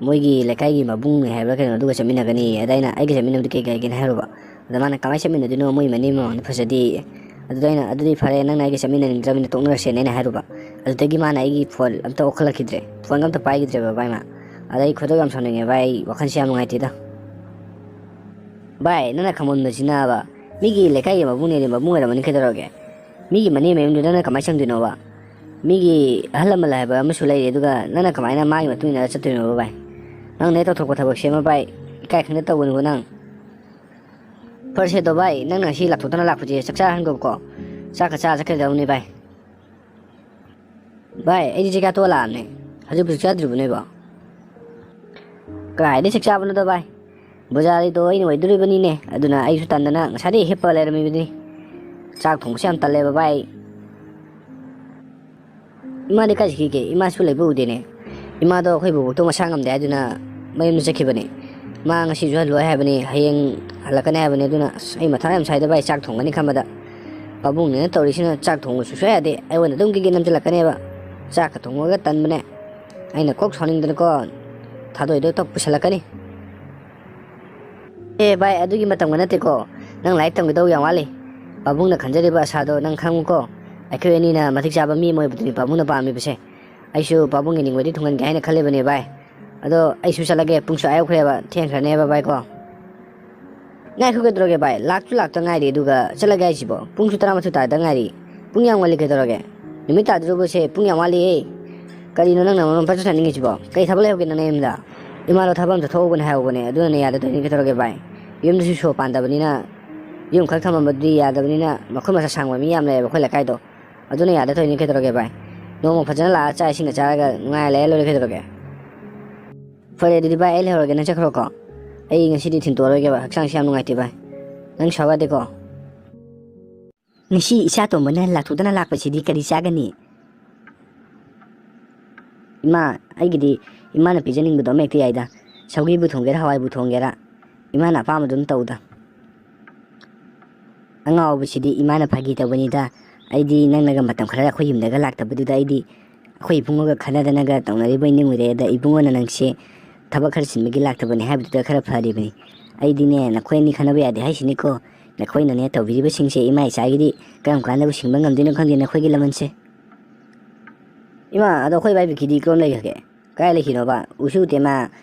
ꯃꯣꯏꯒꯤ ꯂꯩꯀꯥꯏꯒꯤ ꯃꯕꯨꯡꯅꯦ ꯍꯥꯏꯕ꯭ꯔꯥ ꯀꯩꯅꯣ, ꯑꯗꯨꯒ ꯆꯠꯃꯤꯟꯅꯒꯅꯤ꯫ ꯑꯗ ꯑꯩꯅ, "ꯑꯩꯒ ꯆꯠꯃꯤꯟꯅꯕꯗꯤ ꯀꯩ ꯀꯥꯏꯒꯦꯅ?" ꯍꯥꯏꯔꯨꯕ꯫ ꯑꯗ ꯃꯥꯅ, "ꯀꯃꯥꯏꯅ ꯆꯠꯃꯤꯟꯅꯗꯣꯏꯅꯣ? ꯃꯣꯏ ꯃꯅꯤ ꯃꯃꯥꯡꯗ ꯐꯖꯗꯦ"꯫ ꯑꯗꯨꯗ ꯑꯩꯅ, "ꯑꯗꯨꯗꯤ ꯐꯔꯦ, ꯅꯪꯅ ꯑꯩꯒ ꯆꯠꯃꯤꯟꯅꯅꯤꯡꯗ꯭ꯔꯕꯅꯤꯅ ꯇꯣꯛꯅꯔꯁꯦꯅ" ꯑꯩꯅ ꯍꯥꯏꯔꯨꯕ꯫ ꯑꯗꯨꯗꯒꯤ ꯃꯥꯅ ꯑꯩꯒꯤ ꯐꯣꯟ ꯑꯝꯇ ꯑꯣꯛꯈꯠꯂꯛꯈꯤꯗ꯭ꯔꯦ, ꯐꯣꯟꯒ ꯑꯝꯇ ꯄꯥꯏꯈꯤꯗ꯭ꯔꯦꯕ ꯚꯥꯏ ꯃꯥ꯫ ꯑꯗ ꯑꯩ ꯈꯣꯏꯗꯧ ꯌꯥꯝ ꯁꯥꯎꯅꯤꯡꯉꯦ ꯚꯥꯏ, ꯑꯩ ꯋꯥꯈꯜꯁꯦ ꯌꯥꯝ ꯅꯨꯡꯉꯥꯏꯇꯦꯗ꯫ ꯚꯥꯏ, ꯅꯪꯅ ꯈꯪꯃꯟꯕꯁꯤꯅꯕ, ꯃꯤꯒꯤ ꯂꯩꯀꯥꯏꯒꯤ ꯃꯕꯨꯡꯅꯦꯗꯤ ꯃꯕꯨꯡ ꯑꯣꯏꯔꯝꯃꯅꯤ ꯀꯩꯗꯧꯔꯒꯦ? ꯃꯤꯒꯤ ꯃꯅꯦ ꯃꯌꯨꯝꯗꯨꯗ ꯅꯪ ꯀꯃꯥꯏꯅ ꯆꯪꯗꯣꯏꯅꯣꯕ? ꯃꯤꯒꯤ ꯑꯍꯜ ꯂꯃꯟ ꯍꯥꯏꯕ ꯑꯃꯁꯨ ꯂꯩꯔꯤ, ꯑꯗꯨꯒ ꯅꯪꯅ ꯀꯃꯥꯏꯅ ꯃꯥꯒꯤ ꯃꯇꯨꯡ ꯏꯟꯅꯔ ꯆꯠꯇꯣꯏꯅꯣꯕ ꯚꯥꯏ? ꯅꯪꯅ ꯍꯦꯛ ꯇꯧꯊꯣꯛꯄ ꯊꯕꯛꯁꯦ ꯑꯃ ꯚꯥꯏ, ꯏꯀꯥꯏ ꯈꯪꯗ ꯇꯧꯒꯅꯨꯀꯣ ꯅꯪ꯫ ꯐꯔꯁꯦ ꯑꯗꯣ ꯚꯥꯏ, ꯅꯪꯅ ꯉꯁꯤ ꯂꯥꯛꯊꯣꯛꯇꯅ ꯂꯥꯛꯄꯁꯦ ꯆꯥꯛ ꯆꯥꯔ ꯍꯟꯈꯣꯀꯣ꯫ ꯆꯥꯛꯀ ꯆꯥꯔ ꯆꯠꯀꯗꯕꯅꯤ ꯚꯥꯏ꯫ ꯚꯥꯏ, ꯑꯩꯗꯤ ꯆꯥꯛ ꯆꯥ ꯇꯣꯛꯑ ꯂꯥꯛꯑꯕꯅꯦ꯫ ꯍꯧꯖꯤꯛꯄꯨ ꯆꯥꯛ ꯆꯥꯗ꯭ꯔꯤꯕꯣ ꯅꯣꯏꯕꯣ? ꯀꯗꯥꯏꯗꯩ ꯆꯥꯛ ꯆꯥꯕꯅꯣꯗ ꯚꯥꯏ? ꯕꯖꯥꯔꯒꯤꯗꯣ ꯑꯩꯅ ꯑꯣꯏꯗꯣꯔꯤꯕꯅꯤꯅꯦ꯫ ꯑꯗꯨꯅ ꯑꯩꯁꯨ ꯇꯟꯗꯅ ꯉꯁꯥꯏꯗꯩ ꯍꯤꯞꯄ ꯂꯩꯔꯝꯃꯤꯕꯅꯤ꯫ ꯆꯥꯛ ꯊꯣꯡꯕꯁꯨ ꯌꯥꯝ ꯇꯜꯂꯦꯕ ꯚꯥꯏ꯫ ꯏꯃꯥꯗꯤ ꯀꯥꯏ ꯆꯠꯈꯤꯒꯦ? ꯏꯃꯥꯁꯨ ꯂꯩꯕ ꯎꯗꯦꯅꯦ꯫ ꯏꯃꯥꯗꯣ ꯑꯩꯈꯣꯏ ꯕꯣꯕꯣꯛꯇꯣ ꯃꯁꯥ ꯉꯝꯗꯦ ꯍꯥꯏꯗꯨꯅ ꯃꯌꯨꯝꯗ ꯆꯠꯈꯤꯕꯅꯦ꯫ ꯃꯥ ꯉꯁꯤꯁꯨ ꯍꯜꯂꯣꯏ ꯍꯥꯏꯕꯅꯤ, ꯍꯌꯦꯡ ꯍꯜꯂꯛꯀꯅꯤ ꯍꯥꯏꯕꯅꯤ꯫ ꯑꯗꯨꯅ ꯑꯁ, ꯑꯩ ꯃꯊꯥ ꯌꯥꯝ ꯁꯥꯏꯗ ꯚꯥꯏ, ꯆꯥꯛ ꯊꯣꯡꯒꯅꯤ ꯈꯟꯕꯗ꯫ ꯄꯥꯕꯨꯡꯅꯦꯅ ꯇꯧꯔꯤꯁꯤꯅ ꯆꯥꯛ ꯊꯣꯡꯕ ꯁꯨꯡꯌꯥ ꯌꯥꯗꯦ꯫ ꯑꯩꯉꯣꯟꯗ ꯑꯗꯨꯝ ꯒꯤꯒꯤ ꯅꯝꯁꯤꯜꯂꯛꯀꯅꯦꯕ꯫ ꯆꯥꯛꯀ ꯊꯣꯡꯕꯒ ꯇꯟꯕꯅꯦ꯫ ꯑꯩꯅ ꯀꯣꯛ ꯁꯥꯎꯅꯤꯡꯗꯅꯀꯣ ꯊꯥꯗꯣꯏꯗꯣ ꯇꯣꯛ ꯄꯨꯁꯜꯂꯛꯀꯅꯤ꯫ ꯑꯦ ꯚꯥꯏ, ꯑꯗꯨꯒꯤ ꯃꯇꯝꯒ ꯅꯠꯇꯦꯀꯣ꯫ ꯅꯪ ꯂꯥꯏꯔꯤꯛ ꯇꯝꯒꯗꯧ ꯌꯥꯝ ꯋꯥꯠꯂꯤ꯫ ꯄꯥꯕꯨꯡꯅ ꯈꯟꯖꯔꯤꯕ ꯑꯁꯥꯗꯣ ꯅꯪ ꯈꯪꯉꯨꯀꯣ꯫ ꯑꯩꯈꯣꯏ ꯑꯅꯤꯅ ꯃꯇꯤꯛ ꯆꯥꯕ ꯃꯤ ꯑꯃ ꯑꯣꯏꯕꯗꯨꯅꯤ ꯄꯥꯕꯨꯡꯅ ꯄꯥꯝꯃꯤꯕꯁꯦ꯫ ꯑꯩꯁꯨ ꯄꯥꯕꯨꯡꯒꯤ ꯅꯤꯡꯕꯗꯤ ꯊꯨꯡꯍꯟꯒꯦ ꯍꯥꯏꯅ ꯈꯜꯂꯤꯕꯅꯦ ꯚꯥꯏ꯫ ꯑꯗꯣ ꯑꯩꯁꯨ ꯆꯠꯂꯒꯦ, ꯄꯨꯡꯁꯨ ꯑꯥ ꯌꯧꯈ꯭ꯔꯦꯕ, ꯊꯦꯡꯈ꯭ꯔꯅꯦꯕ ꯚꯥꯏ ꯀꯣ꯫ ꯉꯥꯏꯈꯣ, ꯀꯩꯗꯧꯔꯒꯦ ꯚꯥꯏ? ꯂꯥꯛꯁꯨ ꯂꯥꯛꯇ ꯉꯥꯏꯔꯤ, ꯑꯗꯨꯒ ꯆꯠꯂꯒꯦ ꯍꯥꯏꯁꯤꯕꯣ? ꯄꯨꯡꯁꯨ ꯇꯔꯥꯃꯥꯊꯣꯏ ꯇꯥꯗ ꯉꯥꯏꯔꯤ꯫ ꯄꯨꯡ ꯌꯥꯝ ꯉꯜꯂꯤ ꯀꯩꯗꯧꯔꯒꯦ? ꯅꯨꯃꯤꯠ ꯇꯥꯗ꯭ꯔꯤꯕꯁꯦ ꯄꯨꯡ ꯌꯥꯝ ꯋꯥꯠꯂꯤꯌꯦ꯫ ꯀꯔꯤꯅꯣ ꯅꯪꯅ ꯃꯔꯣꯟ ꯄꯪꯆꯠ ꯆꯠꯅꯤꯡꯉꯤꯁꯤꯕꯣ? ꯀꯩ ꯊꯕꯛ ꯂꯩꯍꯧꯒꯦ ꯅꯪ ꯅꯌꯨꯝꯗ? ꯏꯃꯥꯗꯣ ꯊꯕꯛ ꯑꯝ ꯆꯠꯊꯣꯛꯎꯕꯅꯦ ꯍꯥꯏꯍꯧꯕꯅꯦ, ꯑꯗꯨꯅꯅꯦ ꯌꯥꯗ ꯇꯧꯔꯤꯅꯤ ꯀꯩꯗꯧꯔꯒꯦ ꯚꯥꯏ? ꯌꯨꯝꯗꯁꯨ ꯁꯣ ꯄꯥꯟꯗꯕꯅꯤꯅ, ꯌꯨꯝ ꯈꯛ ꯊꯝꯃꯝꯕꯗꯨꯗꯤ ꯌꯥꯗꯕꯅꯤꯅ, ꯃꯈꯨꯠ ꯃꯁꯥ ꯁꯥꯡꯕ ꯃꯤ ꯌꯥꯝ ꯂꯩꯌꯦꯕ ꯑꯩꯈꯣꯏ ꯂꯩꯀꯥꯏꯗꯣ꯫ ꯑꯗꯨꯅ ꯌꯥꯗ ꯇꯧꯔꯤꯅꯤ ꯀꯩꯗꯧꯔꯒꯦ ꯚꯥꯏ? ꯅꯣꯡꯃ ꯐꯖꯅ ꯂꯥꯛꯑ ꯆꯥꯛ ꯏꯁꯤꯡꯒ ꯆꯥꯔꯒ ꯅꯨꯡꯉꯥꯏꯅ ꯂꯩꯔ ꯂꯣꯏꯔꯦ ꯀꯩꯗꯧꯔꯒꯦ? ꯐꯔꯦ ꯑꯗꯨꯗꯤ ꯚꯥꯏ, ꯑꯩ ꯂꯩꯍꯧꯔꯒꯦ, ꯅꯪ ꯆꯠꯈ꯭ꯔꯣꯀꯣ꯫ ꯑꯩ ꯉꯁꯤꯗꯤ ꯊꯤꯟꯇꯣꯛꯑꯔꯣꯏꯒꯦꯕ, ꯍꯛꯆꯥꯡꯁꯦ ꯌꯥꯝ ꯅꯨꯡꯉꯥꯏꯇꯦ ꯚꯥꯏ꯫ ꯅꯪ ꯁꯥꯎ ꯌꯥꯗꯦꯀꯣ꯫ ꯉꯁꯤ ꯏꯆꯥ ꯇꯣꯝꯕꯅ ꯂꯥꯛꯊꯣꯛꯇꯅ ꯂꯥꯛꯄꯁꯤꯗꯤ ꯀꯔꯤ ꯆꯥꯒꯅꯤ? ꯏꯃꯥ, ꯑꯩꯒꯤꯗꯤ ꯏꯃꯥꯅ ꯄꯤꯖꯅꯤꯡꯕꯗꯣ ꯑꯃ ꯍꯦꯛꯇ ꯌꯥꯏꯗ꯫ ꯁꯧꯒ꯭ꯔꯤꯕꯨ ꯊꯣꯡꯒꯦꯔꯥ, ꯍꯋꯥꯏꯕꯨ ꯊꯣꯡꯒꯦꯔꯥ, ꯏꯃꯥꯅ ꯑꯄꯥꯝꯕꯗꯨ ꯑꯗꯨꯝ ꯇꯧꯗ꯫ ꯑꯉꯥꯎꯕꯁꯤꯗꯤ, ꯏꯃꯥꯅ ꯐꯥꯒꯤ ꯇꯧꯕꯅꯤꯗ꯫ ꯑꯩꯗꯤ ꯅꯪꯅꯒ ꯃꯇꯝ ꯈꯔ ꯑꯩꯈꯣꯏ ꯌꯨꯝꯗꯒ ꯂꯥꯛꯇꯕꯗꯨꯗ ꯑꯩꯗꯤ ꯑꯩꯈꯣꯏ ꯏꯕꯨꯡꯉꯣꯒ ꯈꯟꯅꯗꯅꯒ ꯇꯧꯅꯔꯤꯕꯣꯏ ꯅꯤꯡꯉꯨꯔꯦ꯫ ꯑꯗ ꯏꯕꯨꯡꯉꯣꯅ ꯅꯪꯁꯦ ꯊꯕꯛ ꯈꯔ ꯆꯤꯟꯕꯒꯤ ꯂꯥꯛꯇꯕꯅꯦ ꯍꯥꯏꯕꯗꯨꯗ ꯈꯔ ꯐꯔꯤꯕꯅꯤ꯫ ꯑꯩꯗꯤꯅꯦ, ꯅꯈꯣꯏ ꯑꯅꯤ ꯈꯟꯅꯕ ꯌꯥꯗꯦ ꯍꯥꯏꯁꯤꯅꯤꯀꯣ꯫ ꯅꯈꯣꯏꯅꯅꯦ ꯇꯧꯕꯤꯔꯤꯕꯁꯤꯡꯁꯦ ꯏꯃꯥ ꯏꯆꯥꯒꯤꯗꯤ ꯀꯔꯝ ꯀꯥꯟꯗꯕꯨ ꯁꯤꯡꯕ ꯉꯝꯗꯣꯏꯅꯣ ꯈꯪꯗꯦ ꯅꯈꯣꯏꯒꯤ ꯂꯃꯟꯁꯦ꯫ ꯏꯃꯥ, ꯑꯗꯣ ꯑꯩꯈꯣꯏ ꯏꯕꯥꯏ ꯕꯤꯀꯤꯗꯤ ꯀꯔꯣꯝ ꯂꯩꯈ꯭ꯔꯒꯦ? ꯀꯥꯏ ꯂꯩꯈꯤꯅꯣꯕ? ꯎꯁꯨ ꯎꯗꯦ ꯃꯥ꯫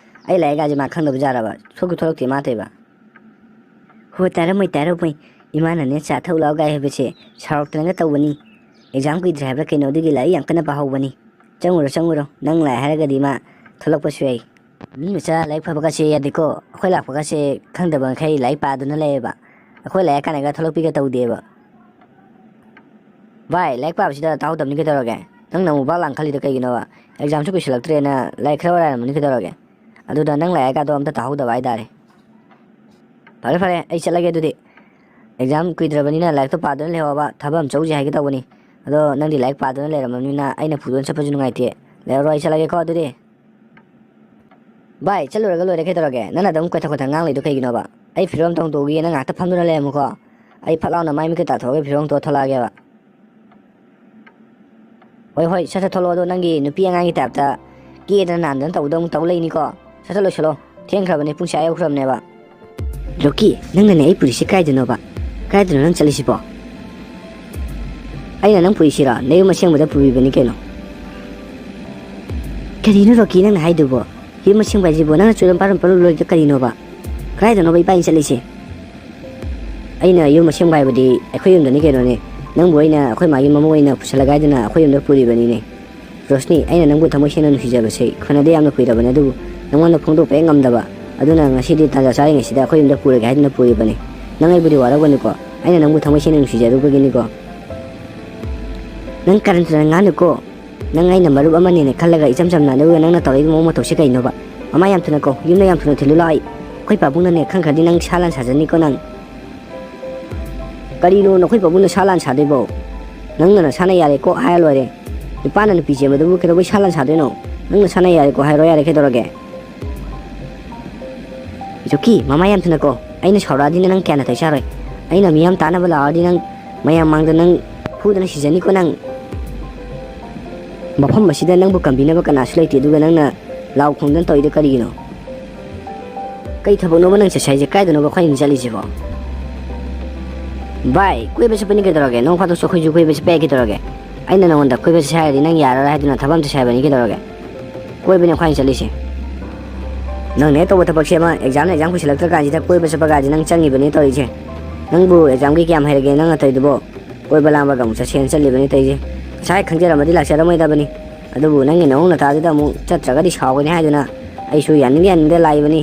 ꯑꯩ ꯂꯥꯛꯑꯦ ꯀꯥꯏꯁꯦ ꯃꯥ ꯈꯪꯗꯕ ꯖꯥꯠꯂꯕ? ꯊꯣꯛꯁꯨ ꯊꯣꯛꯂꯛꯇꯦ ꯃꯥ ꯇꯧꯏꯕ꯫ ꯍꯣ, ꯇꯥꯔꯝꯃꯣꯏ, ꯇꯥꯔꯝꯃꯣꯏ꯫ ꯏꯃꯥꯅꯅꯦ ꯆꯥ ꯊꯛꯎ ꯂꯥꯎ ꯀꯥꯏ ꯍꯥꯏꯕꯁꯦ ꯁꯥꯎꯔꯛꯇꯅꯒ ꯇꯧꯕꯅꯤ꯫ ꯑꯦꯛꯖꯥꯝ ꯀꯨꯏꯗ꯭ꯔꯦ ꯍꯥꯏꯕ꯭ꯔꯥ ꯀꯩꯅꯣ, ꯑꯗꯨꯒꯤ ꯂꯥꯏꯔꯤꯛ ꯌꯥꯝ ꯀꯟꯅ ꯄꯥꯍꯧꯕꯅꯤ꯫ ꯆꯪꯉꯨꯔꯣ, ꯆꯪꯉꯨꯔꯣ꯫ ꯅꯪ ꯂꯥꯛꯑꯦ ꯍꯥꯏꯔꯒꯗꯤ ꯃꯥ ꯊꯣꯛꯂꯛꯄꯁꯨ ꯌꯥꯏ꯫ ꯃꯤ ꯃꯆꯥ ꯂꯥꯏꯔꯤꯛ ꯐꯕꯒꯁꯦ ꯌꯥꯗꯦꯀꯣ꯫ ꯑꯩꯈꯣꯏ ꯂꯥꯛꯄꯒꯁꯦ ꯈꯪꯗꯕ ꯃꯈꯩ ꯂꯥꯏꯔꯤꯛ ꯄꯥꯗꯨꯅ ꯂꯩꯌꯦꯕ꯫ ꯑꯩꯈꯣꯏ ꯂꯥꯛꯑꯦ ꯀꯥꯟꯅꯒ ꯊꯣꯛꯂꯛꯄꯤꯒ ꯇꯧꯗꯦꯕ꯫ ꯚꯥꯏ, ꯂꯥꯏꯔꯤꯛ ꯄꯥꯕꯁꯤꯗ ꯇꯥꯍꯧꯗꯕꯅꯤ ꯀꯩꯗꯧꯔꯒꯦ? ꯅꯪꯅ ꯑꯃꯨꯛ ꯚꯥꯛ ꯂꯥꯡ ꯈꯜꯂꯤꯗꯣ ꯀꯩꯒꯤꯅꯣꯕ? ꯑꯦꯛꯖꯥꯝꯁꯨ ꯀꯨꯏꯁꯜꯂꯛꯇ꯭ꯔꯦꯅ ꯂꯥꯏꯔꯤꯛ ꯈꯔ ꯑꯣꯔꯥꯏꯔꯝꯃꯅꯤ ꯀꯩꯗꯧꯔꯒꯦ? ꯑꯗꯨꯗ ꯅꯪ ꯂꯥꯏꯔꯤꯛ ꯀꯥꯗꯣ ꯑꯝꯇ ꯇꯥꯍꯧꯗꯕ ꯍꯥꯏꯇꯥꯔꯦ꯫ ꯐꯔꯦ ꯐꯔꯦ, ꯑꯩ ꯆꯠꯂꯒꯦ ꯑꯗꯨꯗꯤ꯫ ꯑꯦꯛꯖꯥꯝ ꯀꯨꯏꯗ꯭ꯔꯕꯅꯤꯅ ꯂꯥꯏꯔꯤꯛꯇꯣ ꯄꯥꯗꯨꯅ ꯂꯩꯍꯧꯕ, ꯊꯕꯛ ꯑꯃ ꯆꯧꯁꯦ ꯍꯥꯏꯒꯦ ꯇꯧꯕꯅꯤ꯫ ꯑꯗꯣ ꯅꯪꯗꯤ ꯂꯥꯏꯔꯤꯛ ꯄꯥꯗꯨꯅ ꯂꯩꯔꯝꯃꯕꯅꯤꯅ ꯑꯩꯅ ꯄꯨꯗꯨꯅ ꯆꯠꯄꯁꯨ ꯅꯨꯡꯉꯥꯏꯇꯦ꯫ ꯂꯩꯍꯧꯔꯣ, ꯑꯩ ꯆꯠꯂꯒꯦꯀꯣ ꯑꯗꯨꯗꯤ꯫ ꯚꯥꯏ, ꯆꯠꯂꯨꯔꯒ ꯂꯣꯏꯔꯦ, ꯀꯩꯗꯧꯔꯒꯦ? ꯅꯪꯅ ꯑꯗꯨꯝ ꯀꯣꯏꯊ ꯀꯣꯏꯊ ꯉꯥꯡ ꯂꯩꯗꯣ ꯀꯩꯒꯤꯅꯣꯕ? ꯑꯩ ꯐꯤꯔꯣꯜ ꯑꯝꯇ ꯍꯣꯡꯗꯣꯛꯎꯒꯦ, ꯅꯪ ꯉꯥꯏꯍꯥꯛꯇ ꯐꯝꯗꯨꯅ ꯂꯩꯔꯝꯃꯨꯀꯣ꯫ ꯑꯩ ꯐꯠ ꯂꯥꯎꯅ ꯃꯥꯏ ꯃꯤꯠꯀ ꯇꯥꯊꯣꯛꯑꯒ ꯐꯤꯔꯣꯜ ꯍꯣꯡꯗꯣꯛꯑ ꯊꯣꯛꯂꯛꯑꯒꯦꯕ꯫ ꯍꯣꯏ ꯍꯣꯏ, ꯁꯠ ꯁꯠ ꯊꯣꯛꯂꯛꯑꯣ꯫ ꯑꯗꯣ ꯅꯪꯒꯤ ꯅꯨꯄꯤ ꯑꯉꯥꯡꯒꯤ ꯇꯥꯏꯞꯇ ꯀꯦꯗꯅ ꯅꯥꯟꯗꯅ ꯇꯧꯕꯗꯣ ꯑꯃꯨꯛ ꯇꯧ ꯂꯩꯅꯤꯀꯣ꯫ ꯁꯠ ꯁꯠ ꯂꯣꯏꯁꯤꯜꯂꯣ, ꯊꯦꯡꯈ꯭ꯔꯕꯅꯦ, ꯄꯨꯡꯁꯦ ꯑꯥ ꯌꯧꯈ꯭ꯔꯕꯅꯦꯕ꯫ ꯔꯣꯀꯤ, ꯅꯪꯅꯅꯦ ꯑꯩ ꯄꯨꯔꯤꯁꯤ ꯀꯥꯏꯗꯅꯣꯕ? ꯀꯥꯏꯗꯅꯣ ꯅꯪ ꯆꯠꯂꯤꯁꯤꯕꯣ? ꯑꯩꯅ ꯅꯪ ꯄꯨꯔꯤꯁꯤꯔꯣ? ꯅꯌꯨꯝ ꯑꯁꯦꯡꯕꯗ ꯄꯨꯕꯤꯕꯅꯤ ꯀꯩꯅꯣ꯫ ꯀꯔꯤꯅꯣ ꯔꯣꯀꯤ ꯅꯪꯅ ꯍꯥꯏꯗꯨꯕꯣ? ꯌꯨꯝ ꯑꯁꯦꯡꯕ ꯍꯥꯏꯁꯤꯕꯨ ꯅꯪꯅ ꯆꯨꯔꯝ ꯄꯥꯔꯝ ꯄꯥꯔꯨ ꯂꯣꯏꯗ ꯀꯔꯤꯅꯣꯕ? ꯀꯗꯥꯏꯗꯅꯣꯕ ꯏꯕꯥꯅꯤ ꯆꯠꯂꯤꯁꯦ? ꯑꯩꯅ ꯌꯨꯝ ꯑꯁꯦꯡꯕ ꯍꯥꯏꯕꯗꯤ ꯑꯩꯈꯣꯏ ꯌꯨꯝꯗꯅꯤ ꯀꯩꯅꯣꯅꯦ꯫ ꯅꯪꯕꯨ ꯑꯩꯅ ꯑꯩꯈꯣꯏ ꯃꯥꯒꯤ ꯃꯃꯧ ꯑꯣꯏꯅ ꯄꯨꯁꯜꯂꯒ ꯍꯥꯏꯗꯨꯅ ꯑꯩꯈꯣꯏ ꯌꯨꯝꯗ ꯄꯨꯔꯤꯕꯅꯤꯅꯦ꯫ ꯔꯣꯁꯅꯤ, ꯑꯩꯅ ꯅꯪꯕꯨ ꯊꯃꯣꯏ ꯁꯦꯡꯅ ꯅꯨꯡꯁꯤꯖꯕꯁꯦ ꯐꯅꯗꯤ ꯌꯥꯝꯅ ꯀꯨꯏꯔꯕꯅꯤ, ꯑꯗꯨꯕꯨ ꯅꯪꯉꯣꯟꯗ ꯐꯣꯡꯗꯣꯛꯄ ꯍꯦꯛ ꯉꯝꯗꯕ꯫ ꯑꯗꯨꯅ ꯉꯁꯤꯗꯤ ꯇꯥꯟꯖꯥ ꯆꯥꯔꯤꯉꯩꯁꯤꯗ ꯑꯩꯈꯣꯏ ꯌꯨꯝꯗ ꯄꯨꯔꯒꯦ ꯍꯥꯏꯗꯨꯅ ꯄꯨꯔꯤꯕꯅꯤ꯫ ꯅꯪ ꯑꯩꯕꯨꯗꯤ ꯋꯥꯔꯧꯒꯅꯨꯀꯣ, ꯑꯩꯅ ꯅꯪꯕꯨ ꯊꯃꯣꯏ ꯁꯦꯡꯅ ꯅꯨꯡꯁꯤꯖꯔꯨꯕꯒꯤꯅꯤꯀꯣ꯫ ꯅꯪ ꯀꯔꯟ ꯇꯨꯔꯟ ꯉꯥꯡꯅꯨꯀꯣ꯫ ꯅꯪ ꯑꯩꯅ ꯃꯔꯨꯞ ꯑꯃꯅꯦꯅ ꯈꯜꯂꯒ ꯏꯆꯝ ꯆꯝꯅ ꯑꯗꯨꯒ ꯅꯪꯅ ꯇꯧꯔꯛꯏꯕ ꯃꯑꯣꯡ ꯃꯇꯧꯁꯦ ꯀꯩꯅꯣꯕ? ꯃꯃꯥ ꯌꯥꯝ ꯊꯨꯅ ꯀꯧ, ꯌꯨꯝꯗ ꯌꯥꯝ ꯊꯨꯅ ꯊꯤꯜꯂꯨ ꯂꯥꯛꯑꯣ ꯑꯩ꯫ ꯑꯩꯈꯣꯏ ꯄꯥꯕꯨꯡꯅꯅꯦ ꯈꯪꯈ꯭ꯔꯗꯤ ꯅꯪ ꯁꯥ ꯂꯥꯟ ꯁꯥꯖꯅꯤꯀꯣ ꯅꯪ꯫ ꯀꯔꯤꯅꯣ ꯅꯈꯣꯏ ꯄꯥꯕꯨꯡꯅ ꯁꯥ ꯂꯥꯟ ꯁꯥꯗꯣꯏꯕꯣ? ꯅꯪꯅ ꯅꯁꯥꯅ ꯌꯥꯔꯦꯀꯣ ꯍꯥꯏꯔ ꯂꯣꯏꯔꯦ꯫ ꯅꯨꯄꯥꯅ ꯅꯨꯄꯤ ꯆꯦꯟꯕꯗꯨꯕꯨ ꯀꯩꯗꯧꯕꯩ ꯁꯥ ꯂꯥꯟ ꯁꯥꯗꯣꯏꯅꯣ? ꯅꯪ ꯅꯁꯥꯅ ꯌꯥꯔꯦꯀꯣ ꯍꯥꯏꯔꯣ, ꯌꯥꯔꯦ, ꯀꯩꯗꯧꯔꯒꯦ? ꯖꯣꯀꯤ, ꯃꯃꯥ ꯌꯥꯝ ꯊꯨꯅ ꯀꯣ꯫ ꯑꯩꯅ ꯁꯥꯎꯔꯛꯑꯗꯤ ꯅꯪ ꯀꯌꯥ ꯅꯥꯇꯩ ꯆꯥꯔꯣꯏ꯫ ꯑꯩꯅ ꯃꯤꯌꯥꯝ ꯇꯥꯅꯕ ꯂꯥꯛꯑꯗꯤ ꯅꯪ ꯃꯌꯥꯝ ꯃꯥꯡꯗ ꯅꯪ ꯐꯨꯗꯅ ꯁꯤꯖꯅꯤꯀꯣ ꯅꯪ꯫ ꯃꯐꯝ ꯑꯁꯤꯗ ꯅꯪꯕꯨ ꯀꯟꯕꯤꯅꯕ ꯀꯅꯥꯁꯨ ꯂꯩꯇꯦ, ꯑꯗꯨꯒ ꯅꯪꯅ ꯂꯥꯎ ꯈꯣꯡꯗꯅ ꯇꯧꯔꯤꯗꯣ ꯀꯔꯤꯒꯤꯅꯣ? ꯀꯩ ꯊꯕꯛꯅꯣꯕ ꯅꯪ ꯆꯠꯁꯦ ꯍꯥꯏꯁꯦ? ꯀꯥꯏꯗꯅꯣꯕ ꯑꯩꯈꯣꯏ ꯑꯅꯤ ꯆꯠꯂꯤꯁꯤꯕꯣ? ꯚꯥꯏ, ꯀꯣꯏꯕ ꯆꯠꯄꯅꯤ ꯀꯩꯗꯧꯔꯒꯦ? ꯅꯣꯡ ꯐꯥꯗꯣꯛꯁꯨ ꯑꯩꯈꯣꯏꯁꯨ ꯀꯣꯏꯕ ꯆꯠꯄ ꯌꯥꯏ ꯀꯩꯗꯧꯔꯒꯦ? ꯑꯩꯅ ꯅꯉꯣꯟꯗ ꯀꯣꯏꯕ ꯆꯠꯁꯦ ꯍꯥꯏꯔꯗꯤ ꯅꯪ ꯌꯥꯔꯔꯣꯏ ꯍꯥꯏꯗꯨꯅ ꯊꯕꯛ ꯑꯃ ꯆꯠꯁꯦ ꯍꯥꯏꯕꯅꯤ ꯀꯩꯗꯧꯔꯒꯦ? ꯀꯣꯏꯕꯅꯦ ꯑꯩꯈꯣꯏꯅ ꯆꯠꯂꯤꯁꯦ꯫ ꯅꯪꯅ ꯍꯦꯛ ꯇꯧꯕ ꯊꯕꯛꯁꯦ ꯑꯃ, exam ꯅ exam ꯀꯨꯏꯁꯜꯂꯛꯇ꯭ꯔ ꯀꯥꯟꯁꯤꯗ ꯀꯣꯏꯕ ꯆꯠꯄ ꯀꯥꯟꯁꯤ ꯅꯪ ꯆꯪꯉꯤꯕꯅꯦ ꯇꯧꯔꯤꯁꯦ꯫ ꯅꯪꯕꯨ exam ꯒꯤ ꯀꯌꯥꯝ ꯍꯩꯔꯒꯦ ꯅꯪ ꯅꯇꯧꯗꯨꯕꯣ? ꯀꯣꯏꯕ ꯂꯥꯡꯕꯒ ꯑꯃꯨꯛ ꯆꯠꯁꯦꯅ ꯆꯠꯂꯤꯕꯅꯤ ꯇꯧꯔꯤꯁꯦ꯫ ꯉꯁꯥꯏ ꯈꯪꯖꯔꯝꯃꯗꯤ ꯂꯥꯛꯆꯔꯝꯃꯣꯏꯗꯕꯅꯤ꯫ ꯑꯗꯨꯕꯨ ꯅꯪꯒꯤ ꯅꯑꯣꯡ ꯅꯇꯥꯗꯨꯗ ꯑꯃꯨꯛ ꯆꯠꯇ꯭ꯔꯒꯗꯤ ꯁꯥꯎꯒꯅꯤ ꯍꯥꯏꯗꯨꯅ ꯑꯩꯁꯨ ꯌꯥꯅꯤꯡꯗ ꯌꯥꯅꯤꯡꯗ ꯂꯥꯛꯏꯕꯅꯤ꯫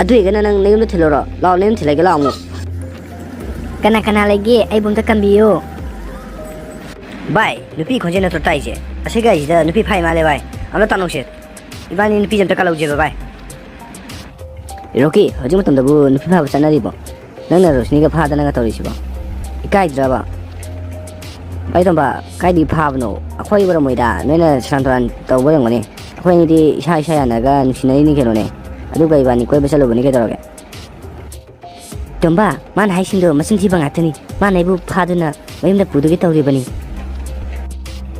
ꯑꯗꯨ ꯑꯣꯏꯔꯒꯅ ꯅꯪ ꯅꯌꯨꯝꯗ ꯊꯤꯜꯂꯨꯔꯣ? ꯂꯥꯛꯑꯣ, ꯅꯌꯨꯝ ꯊꯤꯜꯂꯒꯦ, ꯂꯥꯛꯑꯣ ꯑꯃꯨꯛ꯫ ꯀꯅꯥ ꯀꯅꯥ ꯂꯩꯒꯦ? ꯑꯩꯕꯨ ꯑꯝꯇ ꯀꯟꯕꯤꯌꯨ꯫ ꯚꯥꯏ, ꯅꯨꯄꯤ ꯈꯣꯟꯖꯦꯜ ꯅꯠꯇ꯭ꯔꯣ ꯇꯥꯏꯁꯦ? ꯑꯁꯤ ꯒꯥꯔꯤꯁꯤꯗ ꯅꯨꯄꯤ ꯐꯥꯏ ꯃꯥꯜꯂꯦ ꯚꯥꯏ꯫ ꯑꯝꯇ ꯇꯥꯟꯅꯧꯁꯦ꯫ ꯏꯕꯥꯅꯤ ꯅꯨꯄꯤꯁꯦ ꯑꯝꯇ ꯀꯜꯍꯧꯁꯦꯕ ꯚꯥꯏ꯫ ꯔꯣꯀꯤ, ꯍꯧꯖꯤꯛ ꯃꯇꯝꯗꯕꯨ ꯅꯨꯄꯤ ꯐꯥꯕ ꯆꯠꯅꯔꯤꯕꯣ? ꯅꯪꯅ ꯔꯣꯁꯅꯤꯒ ꯐꯥꯗꯅꯒ ꯇꯧꯔꯤꯁꯤꯕꯣ? ꯏꯀꯥꯏꯗ꯭ꯔꯕ? ꯚꯥꯏ ꯇꯣꯝꯕ, ꯀꯥꯏꯗꯒꯤ ꯐꯥꯕꯅꯣ? ꯑꯩꯈꯣꯏ ꯑꯣꯏꯔꯝꯃꯣꯏꯗ, ꯅꯣꯏꯅ ꯁꯦꯔꯥꯟ ꯇꯨꯔꯥꯟ ꯇꯧꯕ ꯑꯣꯏꯔꯝꯒꯅꯤ꯫ ꯑꯩꯈꯣꯏ ꯑꯅꯤꯗꯤ ꯏꯁꯥ ꯏꯁꯥ ꯌꯥꯅꯔꯒ ꯅꯨꯡꯁꯤꯅꯔꯤꯅꯤ ꯀꯩꯅꯣꯅꯦ꯫ ꯑꯗꯨꯒ ꯏꯕꯥꯅꯤ ꯀꯣꯏꯕ ꯆꯠꯂꯨꯕꯅꯤ ꯀꯩꯗꯧꯔꯒꯦ? ꯇꯣꯝꯕ, ꯃꯥꯅ ꯍꯥꯏꯁꯤꯡꯗꯣ ꯃꯆꯤꯟ ꯊꯤꯕ ꯉꯥꯛꯇꯅꯤ꯫ ꯃꯥꯅ ꯑꯩꯕꯨ ꯐꯥꯗꯨꯅ ꯃꯌꯨꯝꯗ ꯄꯨꯗꯨꯒꯤ ꯇꯧꯔꯤꯕꯅꯤ꯫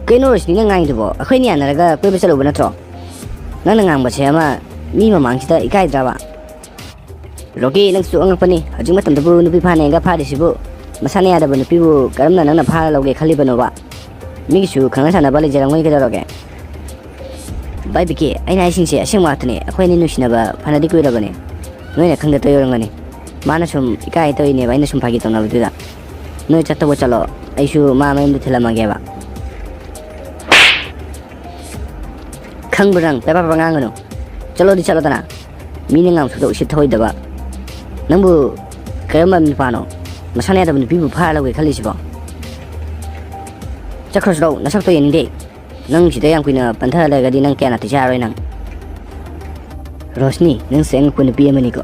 ꯀꯩꯅꯣ ꯔꯣꯁꯅꯤꯅ ꯉꯥꯡꯉꯤꯗꯨꯕꯣ? ꯑꯩꯈꯣꯏꯅꯤ ꯌꯥꯅꯔꯒ ꯀꯣꯏꯕ ꯆꯠꯂꯨꯕ ꯅꯠꯇ꯭ꯔꯣ? ꯅꯪꯅ ꯉꯥꯡꯕꯁꯦ ꯑꯃ ꯃꯤ ꯃꯃꯥꯡꯁꯤꯗ ꯏꯀꯥꯏꯗ꯭ꯔꯕ? ꯔꯣꯀꯤ, ꯅꯪꯁꯨ ꯑꯉꯛꯄꯅꯤ꯫ ꯍꯧꯖꯤꯛ ꯃꯇꯝꯗꯕꯨ ꯅꯨꯄꯤ ꯐꯥꯅꯦꯒ ꯐꯥꯔꯤꯁꯤꯕꯨ? ꯃꯁꯥꯅ ꯌꯥꯗꯕ ꯅꯨꯄꯤꯕꯨ ꯀꯔꯝꯅ ꯅꯪꯅ ꯐꯥꯔ ꯂꯧꯒꯦ ꯈꯜꯂꯤꯕꯅꯣꯕ? ꯃꯤꯒꯤꯁꯨ ꯈꯪꯅ ꯆꯥꯟꯅꯕ ꯂꯩꯖꯔꯝꯒꯅꯤ ꯀꯩꯗꯧꯔꯒꯦ? ꯚꯥꯏ ꯕꯤꯀꯤ, ꯑꯩꯅ ꯍꯥꯏꯁꯤꯡꯁꯦ ꯑꯁꯦꯡꯕ ꯉꯥꯛꯇꯅꯦ꯫ ꯑꯩꯈꯣꯏ ꯑꯅꯤ ꯅꯨꯡꯁꯤꯅꯕ ꯐꯅꯗꯤ ꯀꯨꯏꯔꯕꯅꯦ꯫ ꯅꯣꯏꯅ ꯈꯪꯗ ꯇꯧꯔꯝꯒꯅꯤ꯫ ꯃꯥꯅ ꯁꯨꯝ ꯏꯀꯥꯏ ꯇꯧꯔꯤꯅꯦꯕ, ꯑꯩꯅ ꯁꯨꯝ ꯐꯥꯒꯤ ꯇꯧꯅꯕꯗꯨꯗ꯫ ꯅꯣꯏ ꯆꯠꯇꯧꯕ ꯆꯠꯂꯣ, ꯑꯩꯁꯨ ꯃꯥ ꯃꯌꯨꯝꯗ ꯊꯤꯜꯂꯝꯃꯒꯦꯕ꯫ ꯈꯪꯕ꯭ꯔꯥ ꯅꯪ? ꯄꯦꯄꯥ ꯄꯦꯄꯥ ꯉꯥꯡꯒꯅꯨ꯫ ꯆꯠꯂꯣꯗꯤ ꯆꯠꯂꯣꯗꯅ꯫ ꯃꯤꯅ ꯉꯥꯡꯕꯗꯣ ꯎꯁꯤꯠ ꯊꯑꯣꯏꯗꯕ꯫ ꯅꯪꯕꯨ ꯀꯔꯝꯕ ꯅꯨꯄꯥꯅꯣ? ꯃꯁꯥꯅ ꯌꯥꯗꯕ ꯅꯨꯄꯤꯕꯨ ꯐꯥꯔ ꯂꯧꯒꯦ ꯈꯜꯂꯤꯁꯤꯕꯣ? ꯆꯠꯈ꯭ꯔꯁꯨ ꯂꯧ, ꯅꯁꯛꯇꯣ ꯌꯦꯡꯅꯤꯡꯗꯦ꯫ ꯅꯪ ꯁꯤꯗ ꯌꯥꯝ ꯀꯨꯏꯅ ꯄꯟꯊꯔ ꯂꯩꯔꯒꯗꯤ ꯅꯪ ꯀꯌꯥ ꯅꯥꯇꯩ ꯆꯥꯔꯔꯣꯏ ꯅꯪ꯫ ꯔꯣꯁꯅꯤ, ꯅꯪꯁꯦ ꯑꯉꯛꯄ ꯅꯨꯄꯤ ꯑꯃꯅꯤꯀꯣ꯫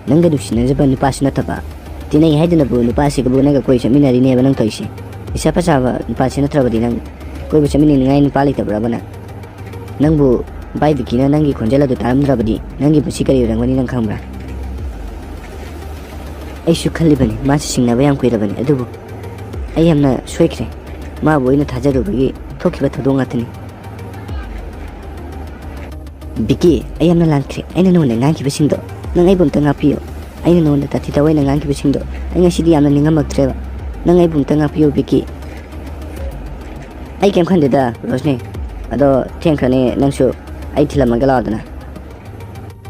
ꯅꯪꯒ ꯅꯨꯡꯁꯤꯅꯖꯕ ꯅꯨꯄꯥꯁꯨ ꯅꯠꯇꯕ, ꯇꯤꯟꯅꯩ ꯍꯥꯏꯗꯨꯅꯕꯨ ꯅꯨꯄꯥꯁꯤꯒꯕꯨ ꯅꯪꯒ ꯀꯣꯏ ꯆꯠꯃꯤꯟꯅꯔꯤꯅꯦꯕ ꯅꯪ ꯇꯧꯔꯤꯁꯦ꯫ ꯅꯤꯁꯥ ꯄꯁꯥꯕ ꯅꯨꯄꯥꯁꯤ ꯅꯠꯇ꯭ꯔꯕꯗꯤ ꯅꯪ ꯀꯣꯏꯕ ꯆꯠꯃꯤꯟꯅꯅꯤꯡꯉꯥꯏ ꯅꯨꯄꯥ ꯂꯩꯇꯕ꯭ꯔꯕ ꯅꯪ? ꯅꯪꯕꯨ ꯚꯥꯏ ꯕꯤꯀꯤꯅ ꯅꯪꯒꯤ ꯈꯣꯟꯖꯦꯜ ꯑꯗꯨ ꯇꯥꯔꯝꯗ꯭ꯔꯕꯗꯤ ꯅꯪꯒꯤ ꯄꯨꯟꯁꯤ ꯀꯔꯤ ꯑꯣꯏꯔꯝꯒꯅꯤ ꯅꯪ ꯈꯪꯕ꯭ꯔꯥ? ꯑꯩꯁꯨ ꯈꯜꯂꯤꯕꯅꯤ, ꯃꯥꯁꯤ ꯁꯤꯡꯅꯕ ꯌꯥꯝ ꯀꯨꯏꯔꯕꯅꯤ, ꯑꯗꯨꯕꯨ ꯑꯩ ꯌꯥꯝꯅ ꯁꯣꯏꯈ꯭ꯔꯦ꯫ ꯃꯥꯕꯨ ꯑꯩꯅ ꯊꯥꯖꯔꯨꯕꯒꯤ ꯊꯣꯛꯈꯤꯕ ꯊꯧꯗꯣꯛ ꯉꯥꯛꯇꯅꯤ꯫ ꯕꯤꯀꯤ, ꯑꯩ ꯌꯥꯝꯅ ꯂꯥꯟꯈ꯭ꯔꯦ꯫ ꯑꯩꯅ ꯅꯉꯣꯟꯗ ꯉꯥꯡꯈꯤꯕꯁꯤꯡꯗꯣ ꯅꯪ ꯑꯩꯕꯨ ꯑꯝꯇ ꯉꯥꯛꯄꯤꯌꯨ꯫ ꯑꯩꯅ ꯅꯉꯣꯟꯗ ꯇꯥꯊꯤ ꯇꯥꯑꯣꯏꯅ ꯉꯥꯡꯈꯤꯕꯁꯤꯡꯗꯣ ꯑꯩ ꯉꯁꯤꯗꯤ ꯌꯥꯝꯅ ꯅꯤꯡꯉꯝꯃꯛꯇ꯭ꯔꯦꯕ꯫ ꯅꯪ ꯑꯩꯕꯨ ꯑꯝꯇ ꯉꯥꯛꯄꯤꯌꯨ ꯕꯤꯀꯤ꯫ ꯑꯩ ꯀꯩꯝ ꯈꯟꯗꯦꯗ ꯔꯣꯁꯅꯤ꯫ ꯑꯗꯣ ꯊꯦꯡꯈ꯭ꯔꯅꯤ, ꯅꯪꯁꯨ ꯑꯩ ꯊꯤꯜꯂꯝꯃꯒꯦ ꯂꯥꯛꯑꯣꯗꯅ꯫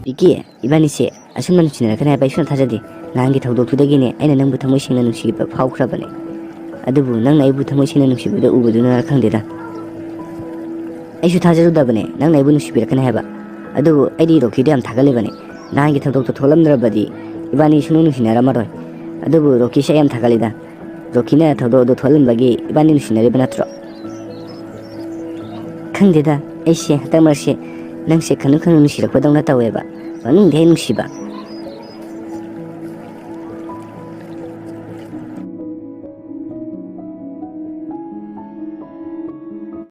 ꯕꯤꯀꯤ, ꯏꯕꯥꯅꯤꯁꯦ ꯑꯁꯨꯝꯅ ꯅꯨꯡꯁꯤꯅꯔꯛꯀꯅꯤ ꯍꯥꯏꯕ ꯑꯩ ꯁꯨꯡꯊꯥ ꯊꯥꯖꯗꯦ꯫ ꯅꯍꯥꯟꯒꯤ ꯊꯧꯗꯣꯛꯇꯨꯗꯒꯤꯅꯦ ꯑꯩꯅ ꯅꯪꯕꯨ ꯊꯃꯣꯏ ꯁꯦꯡꯅ ꯅꯨꯡꯁꯤꯕ ꯐꯥꯎꯈ꯭ꯔꯕꯅꯦ꯫ ꯑꯗꯨꯕꯨ ꯅꯪꯅ ꯑꯩꯕꯨ ꯊꯃꯣꯏ ꯁꯦꯡꯅ ꯅꯨꯡꯁꯤꯕꯗ ꯎꯕꯗꯨꯅꯔ ꯈꯪꯗꯦꯗ꯫ ꯑꯩꯁꯨ ꯊꯥꯖꯔꯨꯗꯕꯅꯦ ꯅꯪꯅ ꯑꯩꯕꯨ ꯅꯨꯡꯁꯤꯕꯤꯔꯛꯀꯅꯤ ꯍꯥꯏꯕ꯫ ꯑꯗꯨꯕꯨ ꯑꯩꯗꯤ ꯔꯣꯀꯤꯗ ꯌꯥꯝ ꯊꯥꯒꯠꯂꯤꯕꯅꯦ꯫ ꯅꯍꯥꯟꯒꯤ ꯊꯧꯗꯣꯛꯇꯣ ꯊꯣꯛꯂꯝꯗ꯭ꯔꯕꯗꯤ ꯏꯕꯥꯅꯤ ꯁꯨꯡꯅꯨꯡ ꯅꯨꯡꯁꯤꯅꯔꯝꯃꯔꯣꯏ꯫ ꯑꯗꯨꯕꯨ ꯔꯣꯀꯤꯁꯦ ꯑꯩ ꯌꯥꯝ ꯊꯥꯒꯠꯂꯤꯗ꯫ ꯔꯣꯀꯤꯅ ꯊꯧꯗꯣꯛ ꯑꯗꯨ ꯊꯣꯛꯍꯟꯕꯒꯤ ꯏꯕꯥꯅꯤ ꯅꯨꯡꯁꯤꯅꯔꯤꯕ ꯅꯠꯇ꯭ꯔꯣ? ꯈꯪꯗꯦꯗ, ꯑꯩꯁꯦ ꯍꯟꯗꯛ ꯃꯔꯛꯁꯦ ꯅꯪꯁꯦ ꯈꯪꯅꯨ ꯈꯪꯅꯨ ꯅꯨꯡꯁꯤꯔꯛꯄꯗꯧꯅ ꯇꯧꯋꯦꯕ꯫ ꯃꯅꯨꯡꯗ ꯍꯦꯛ ꯅꯨꯡꯁꯤꯕ꯫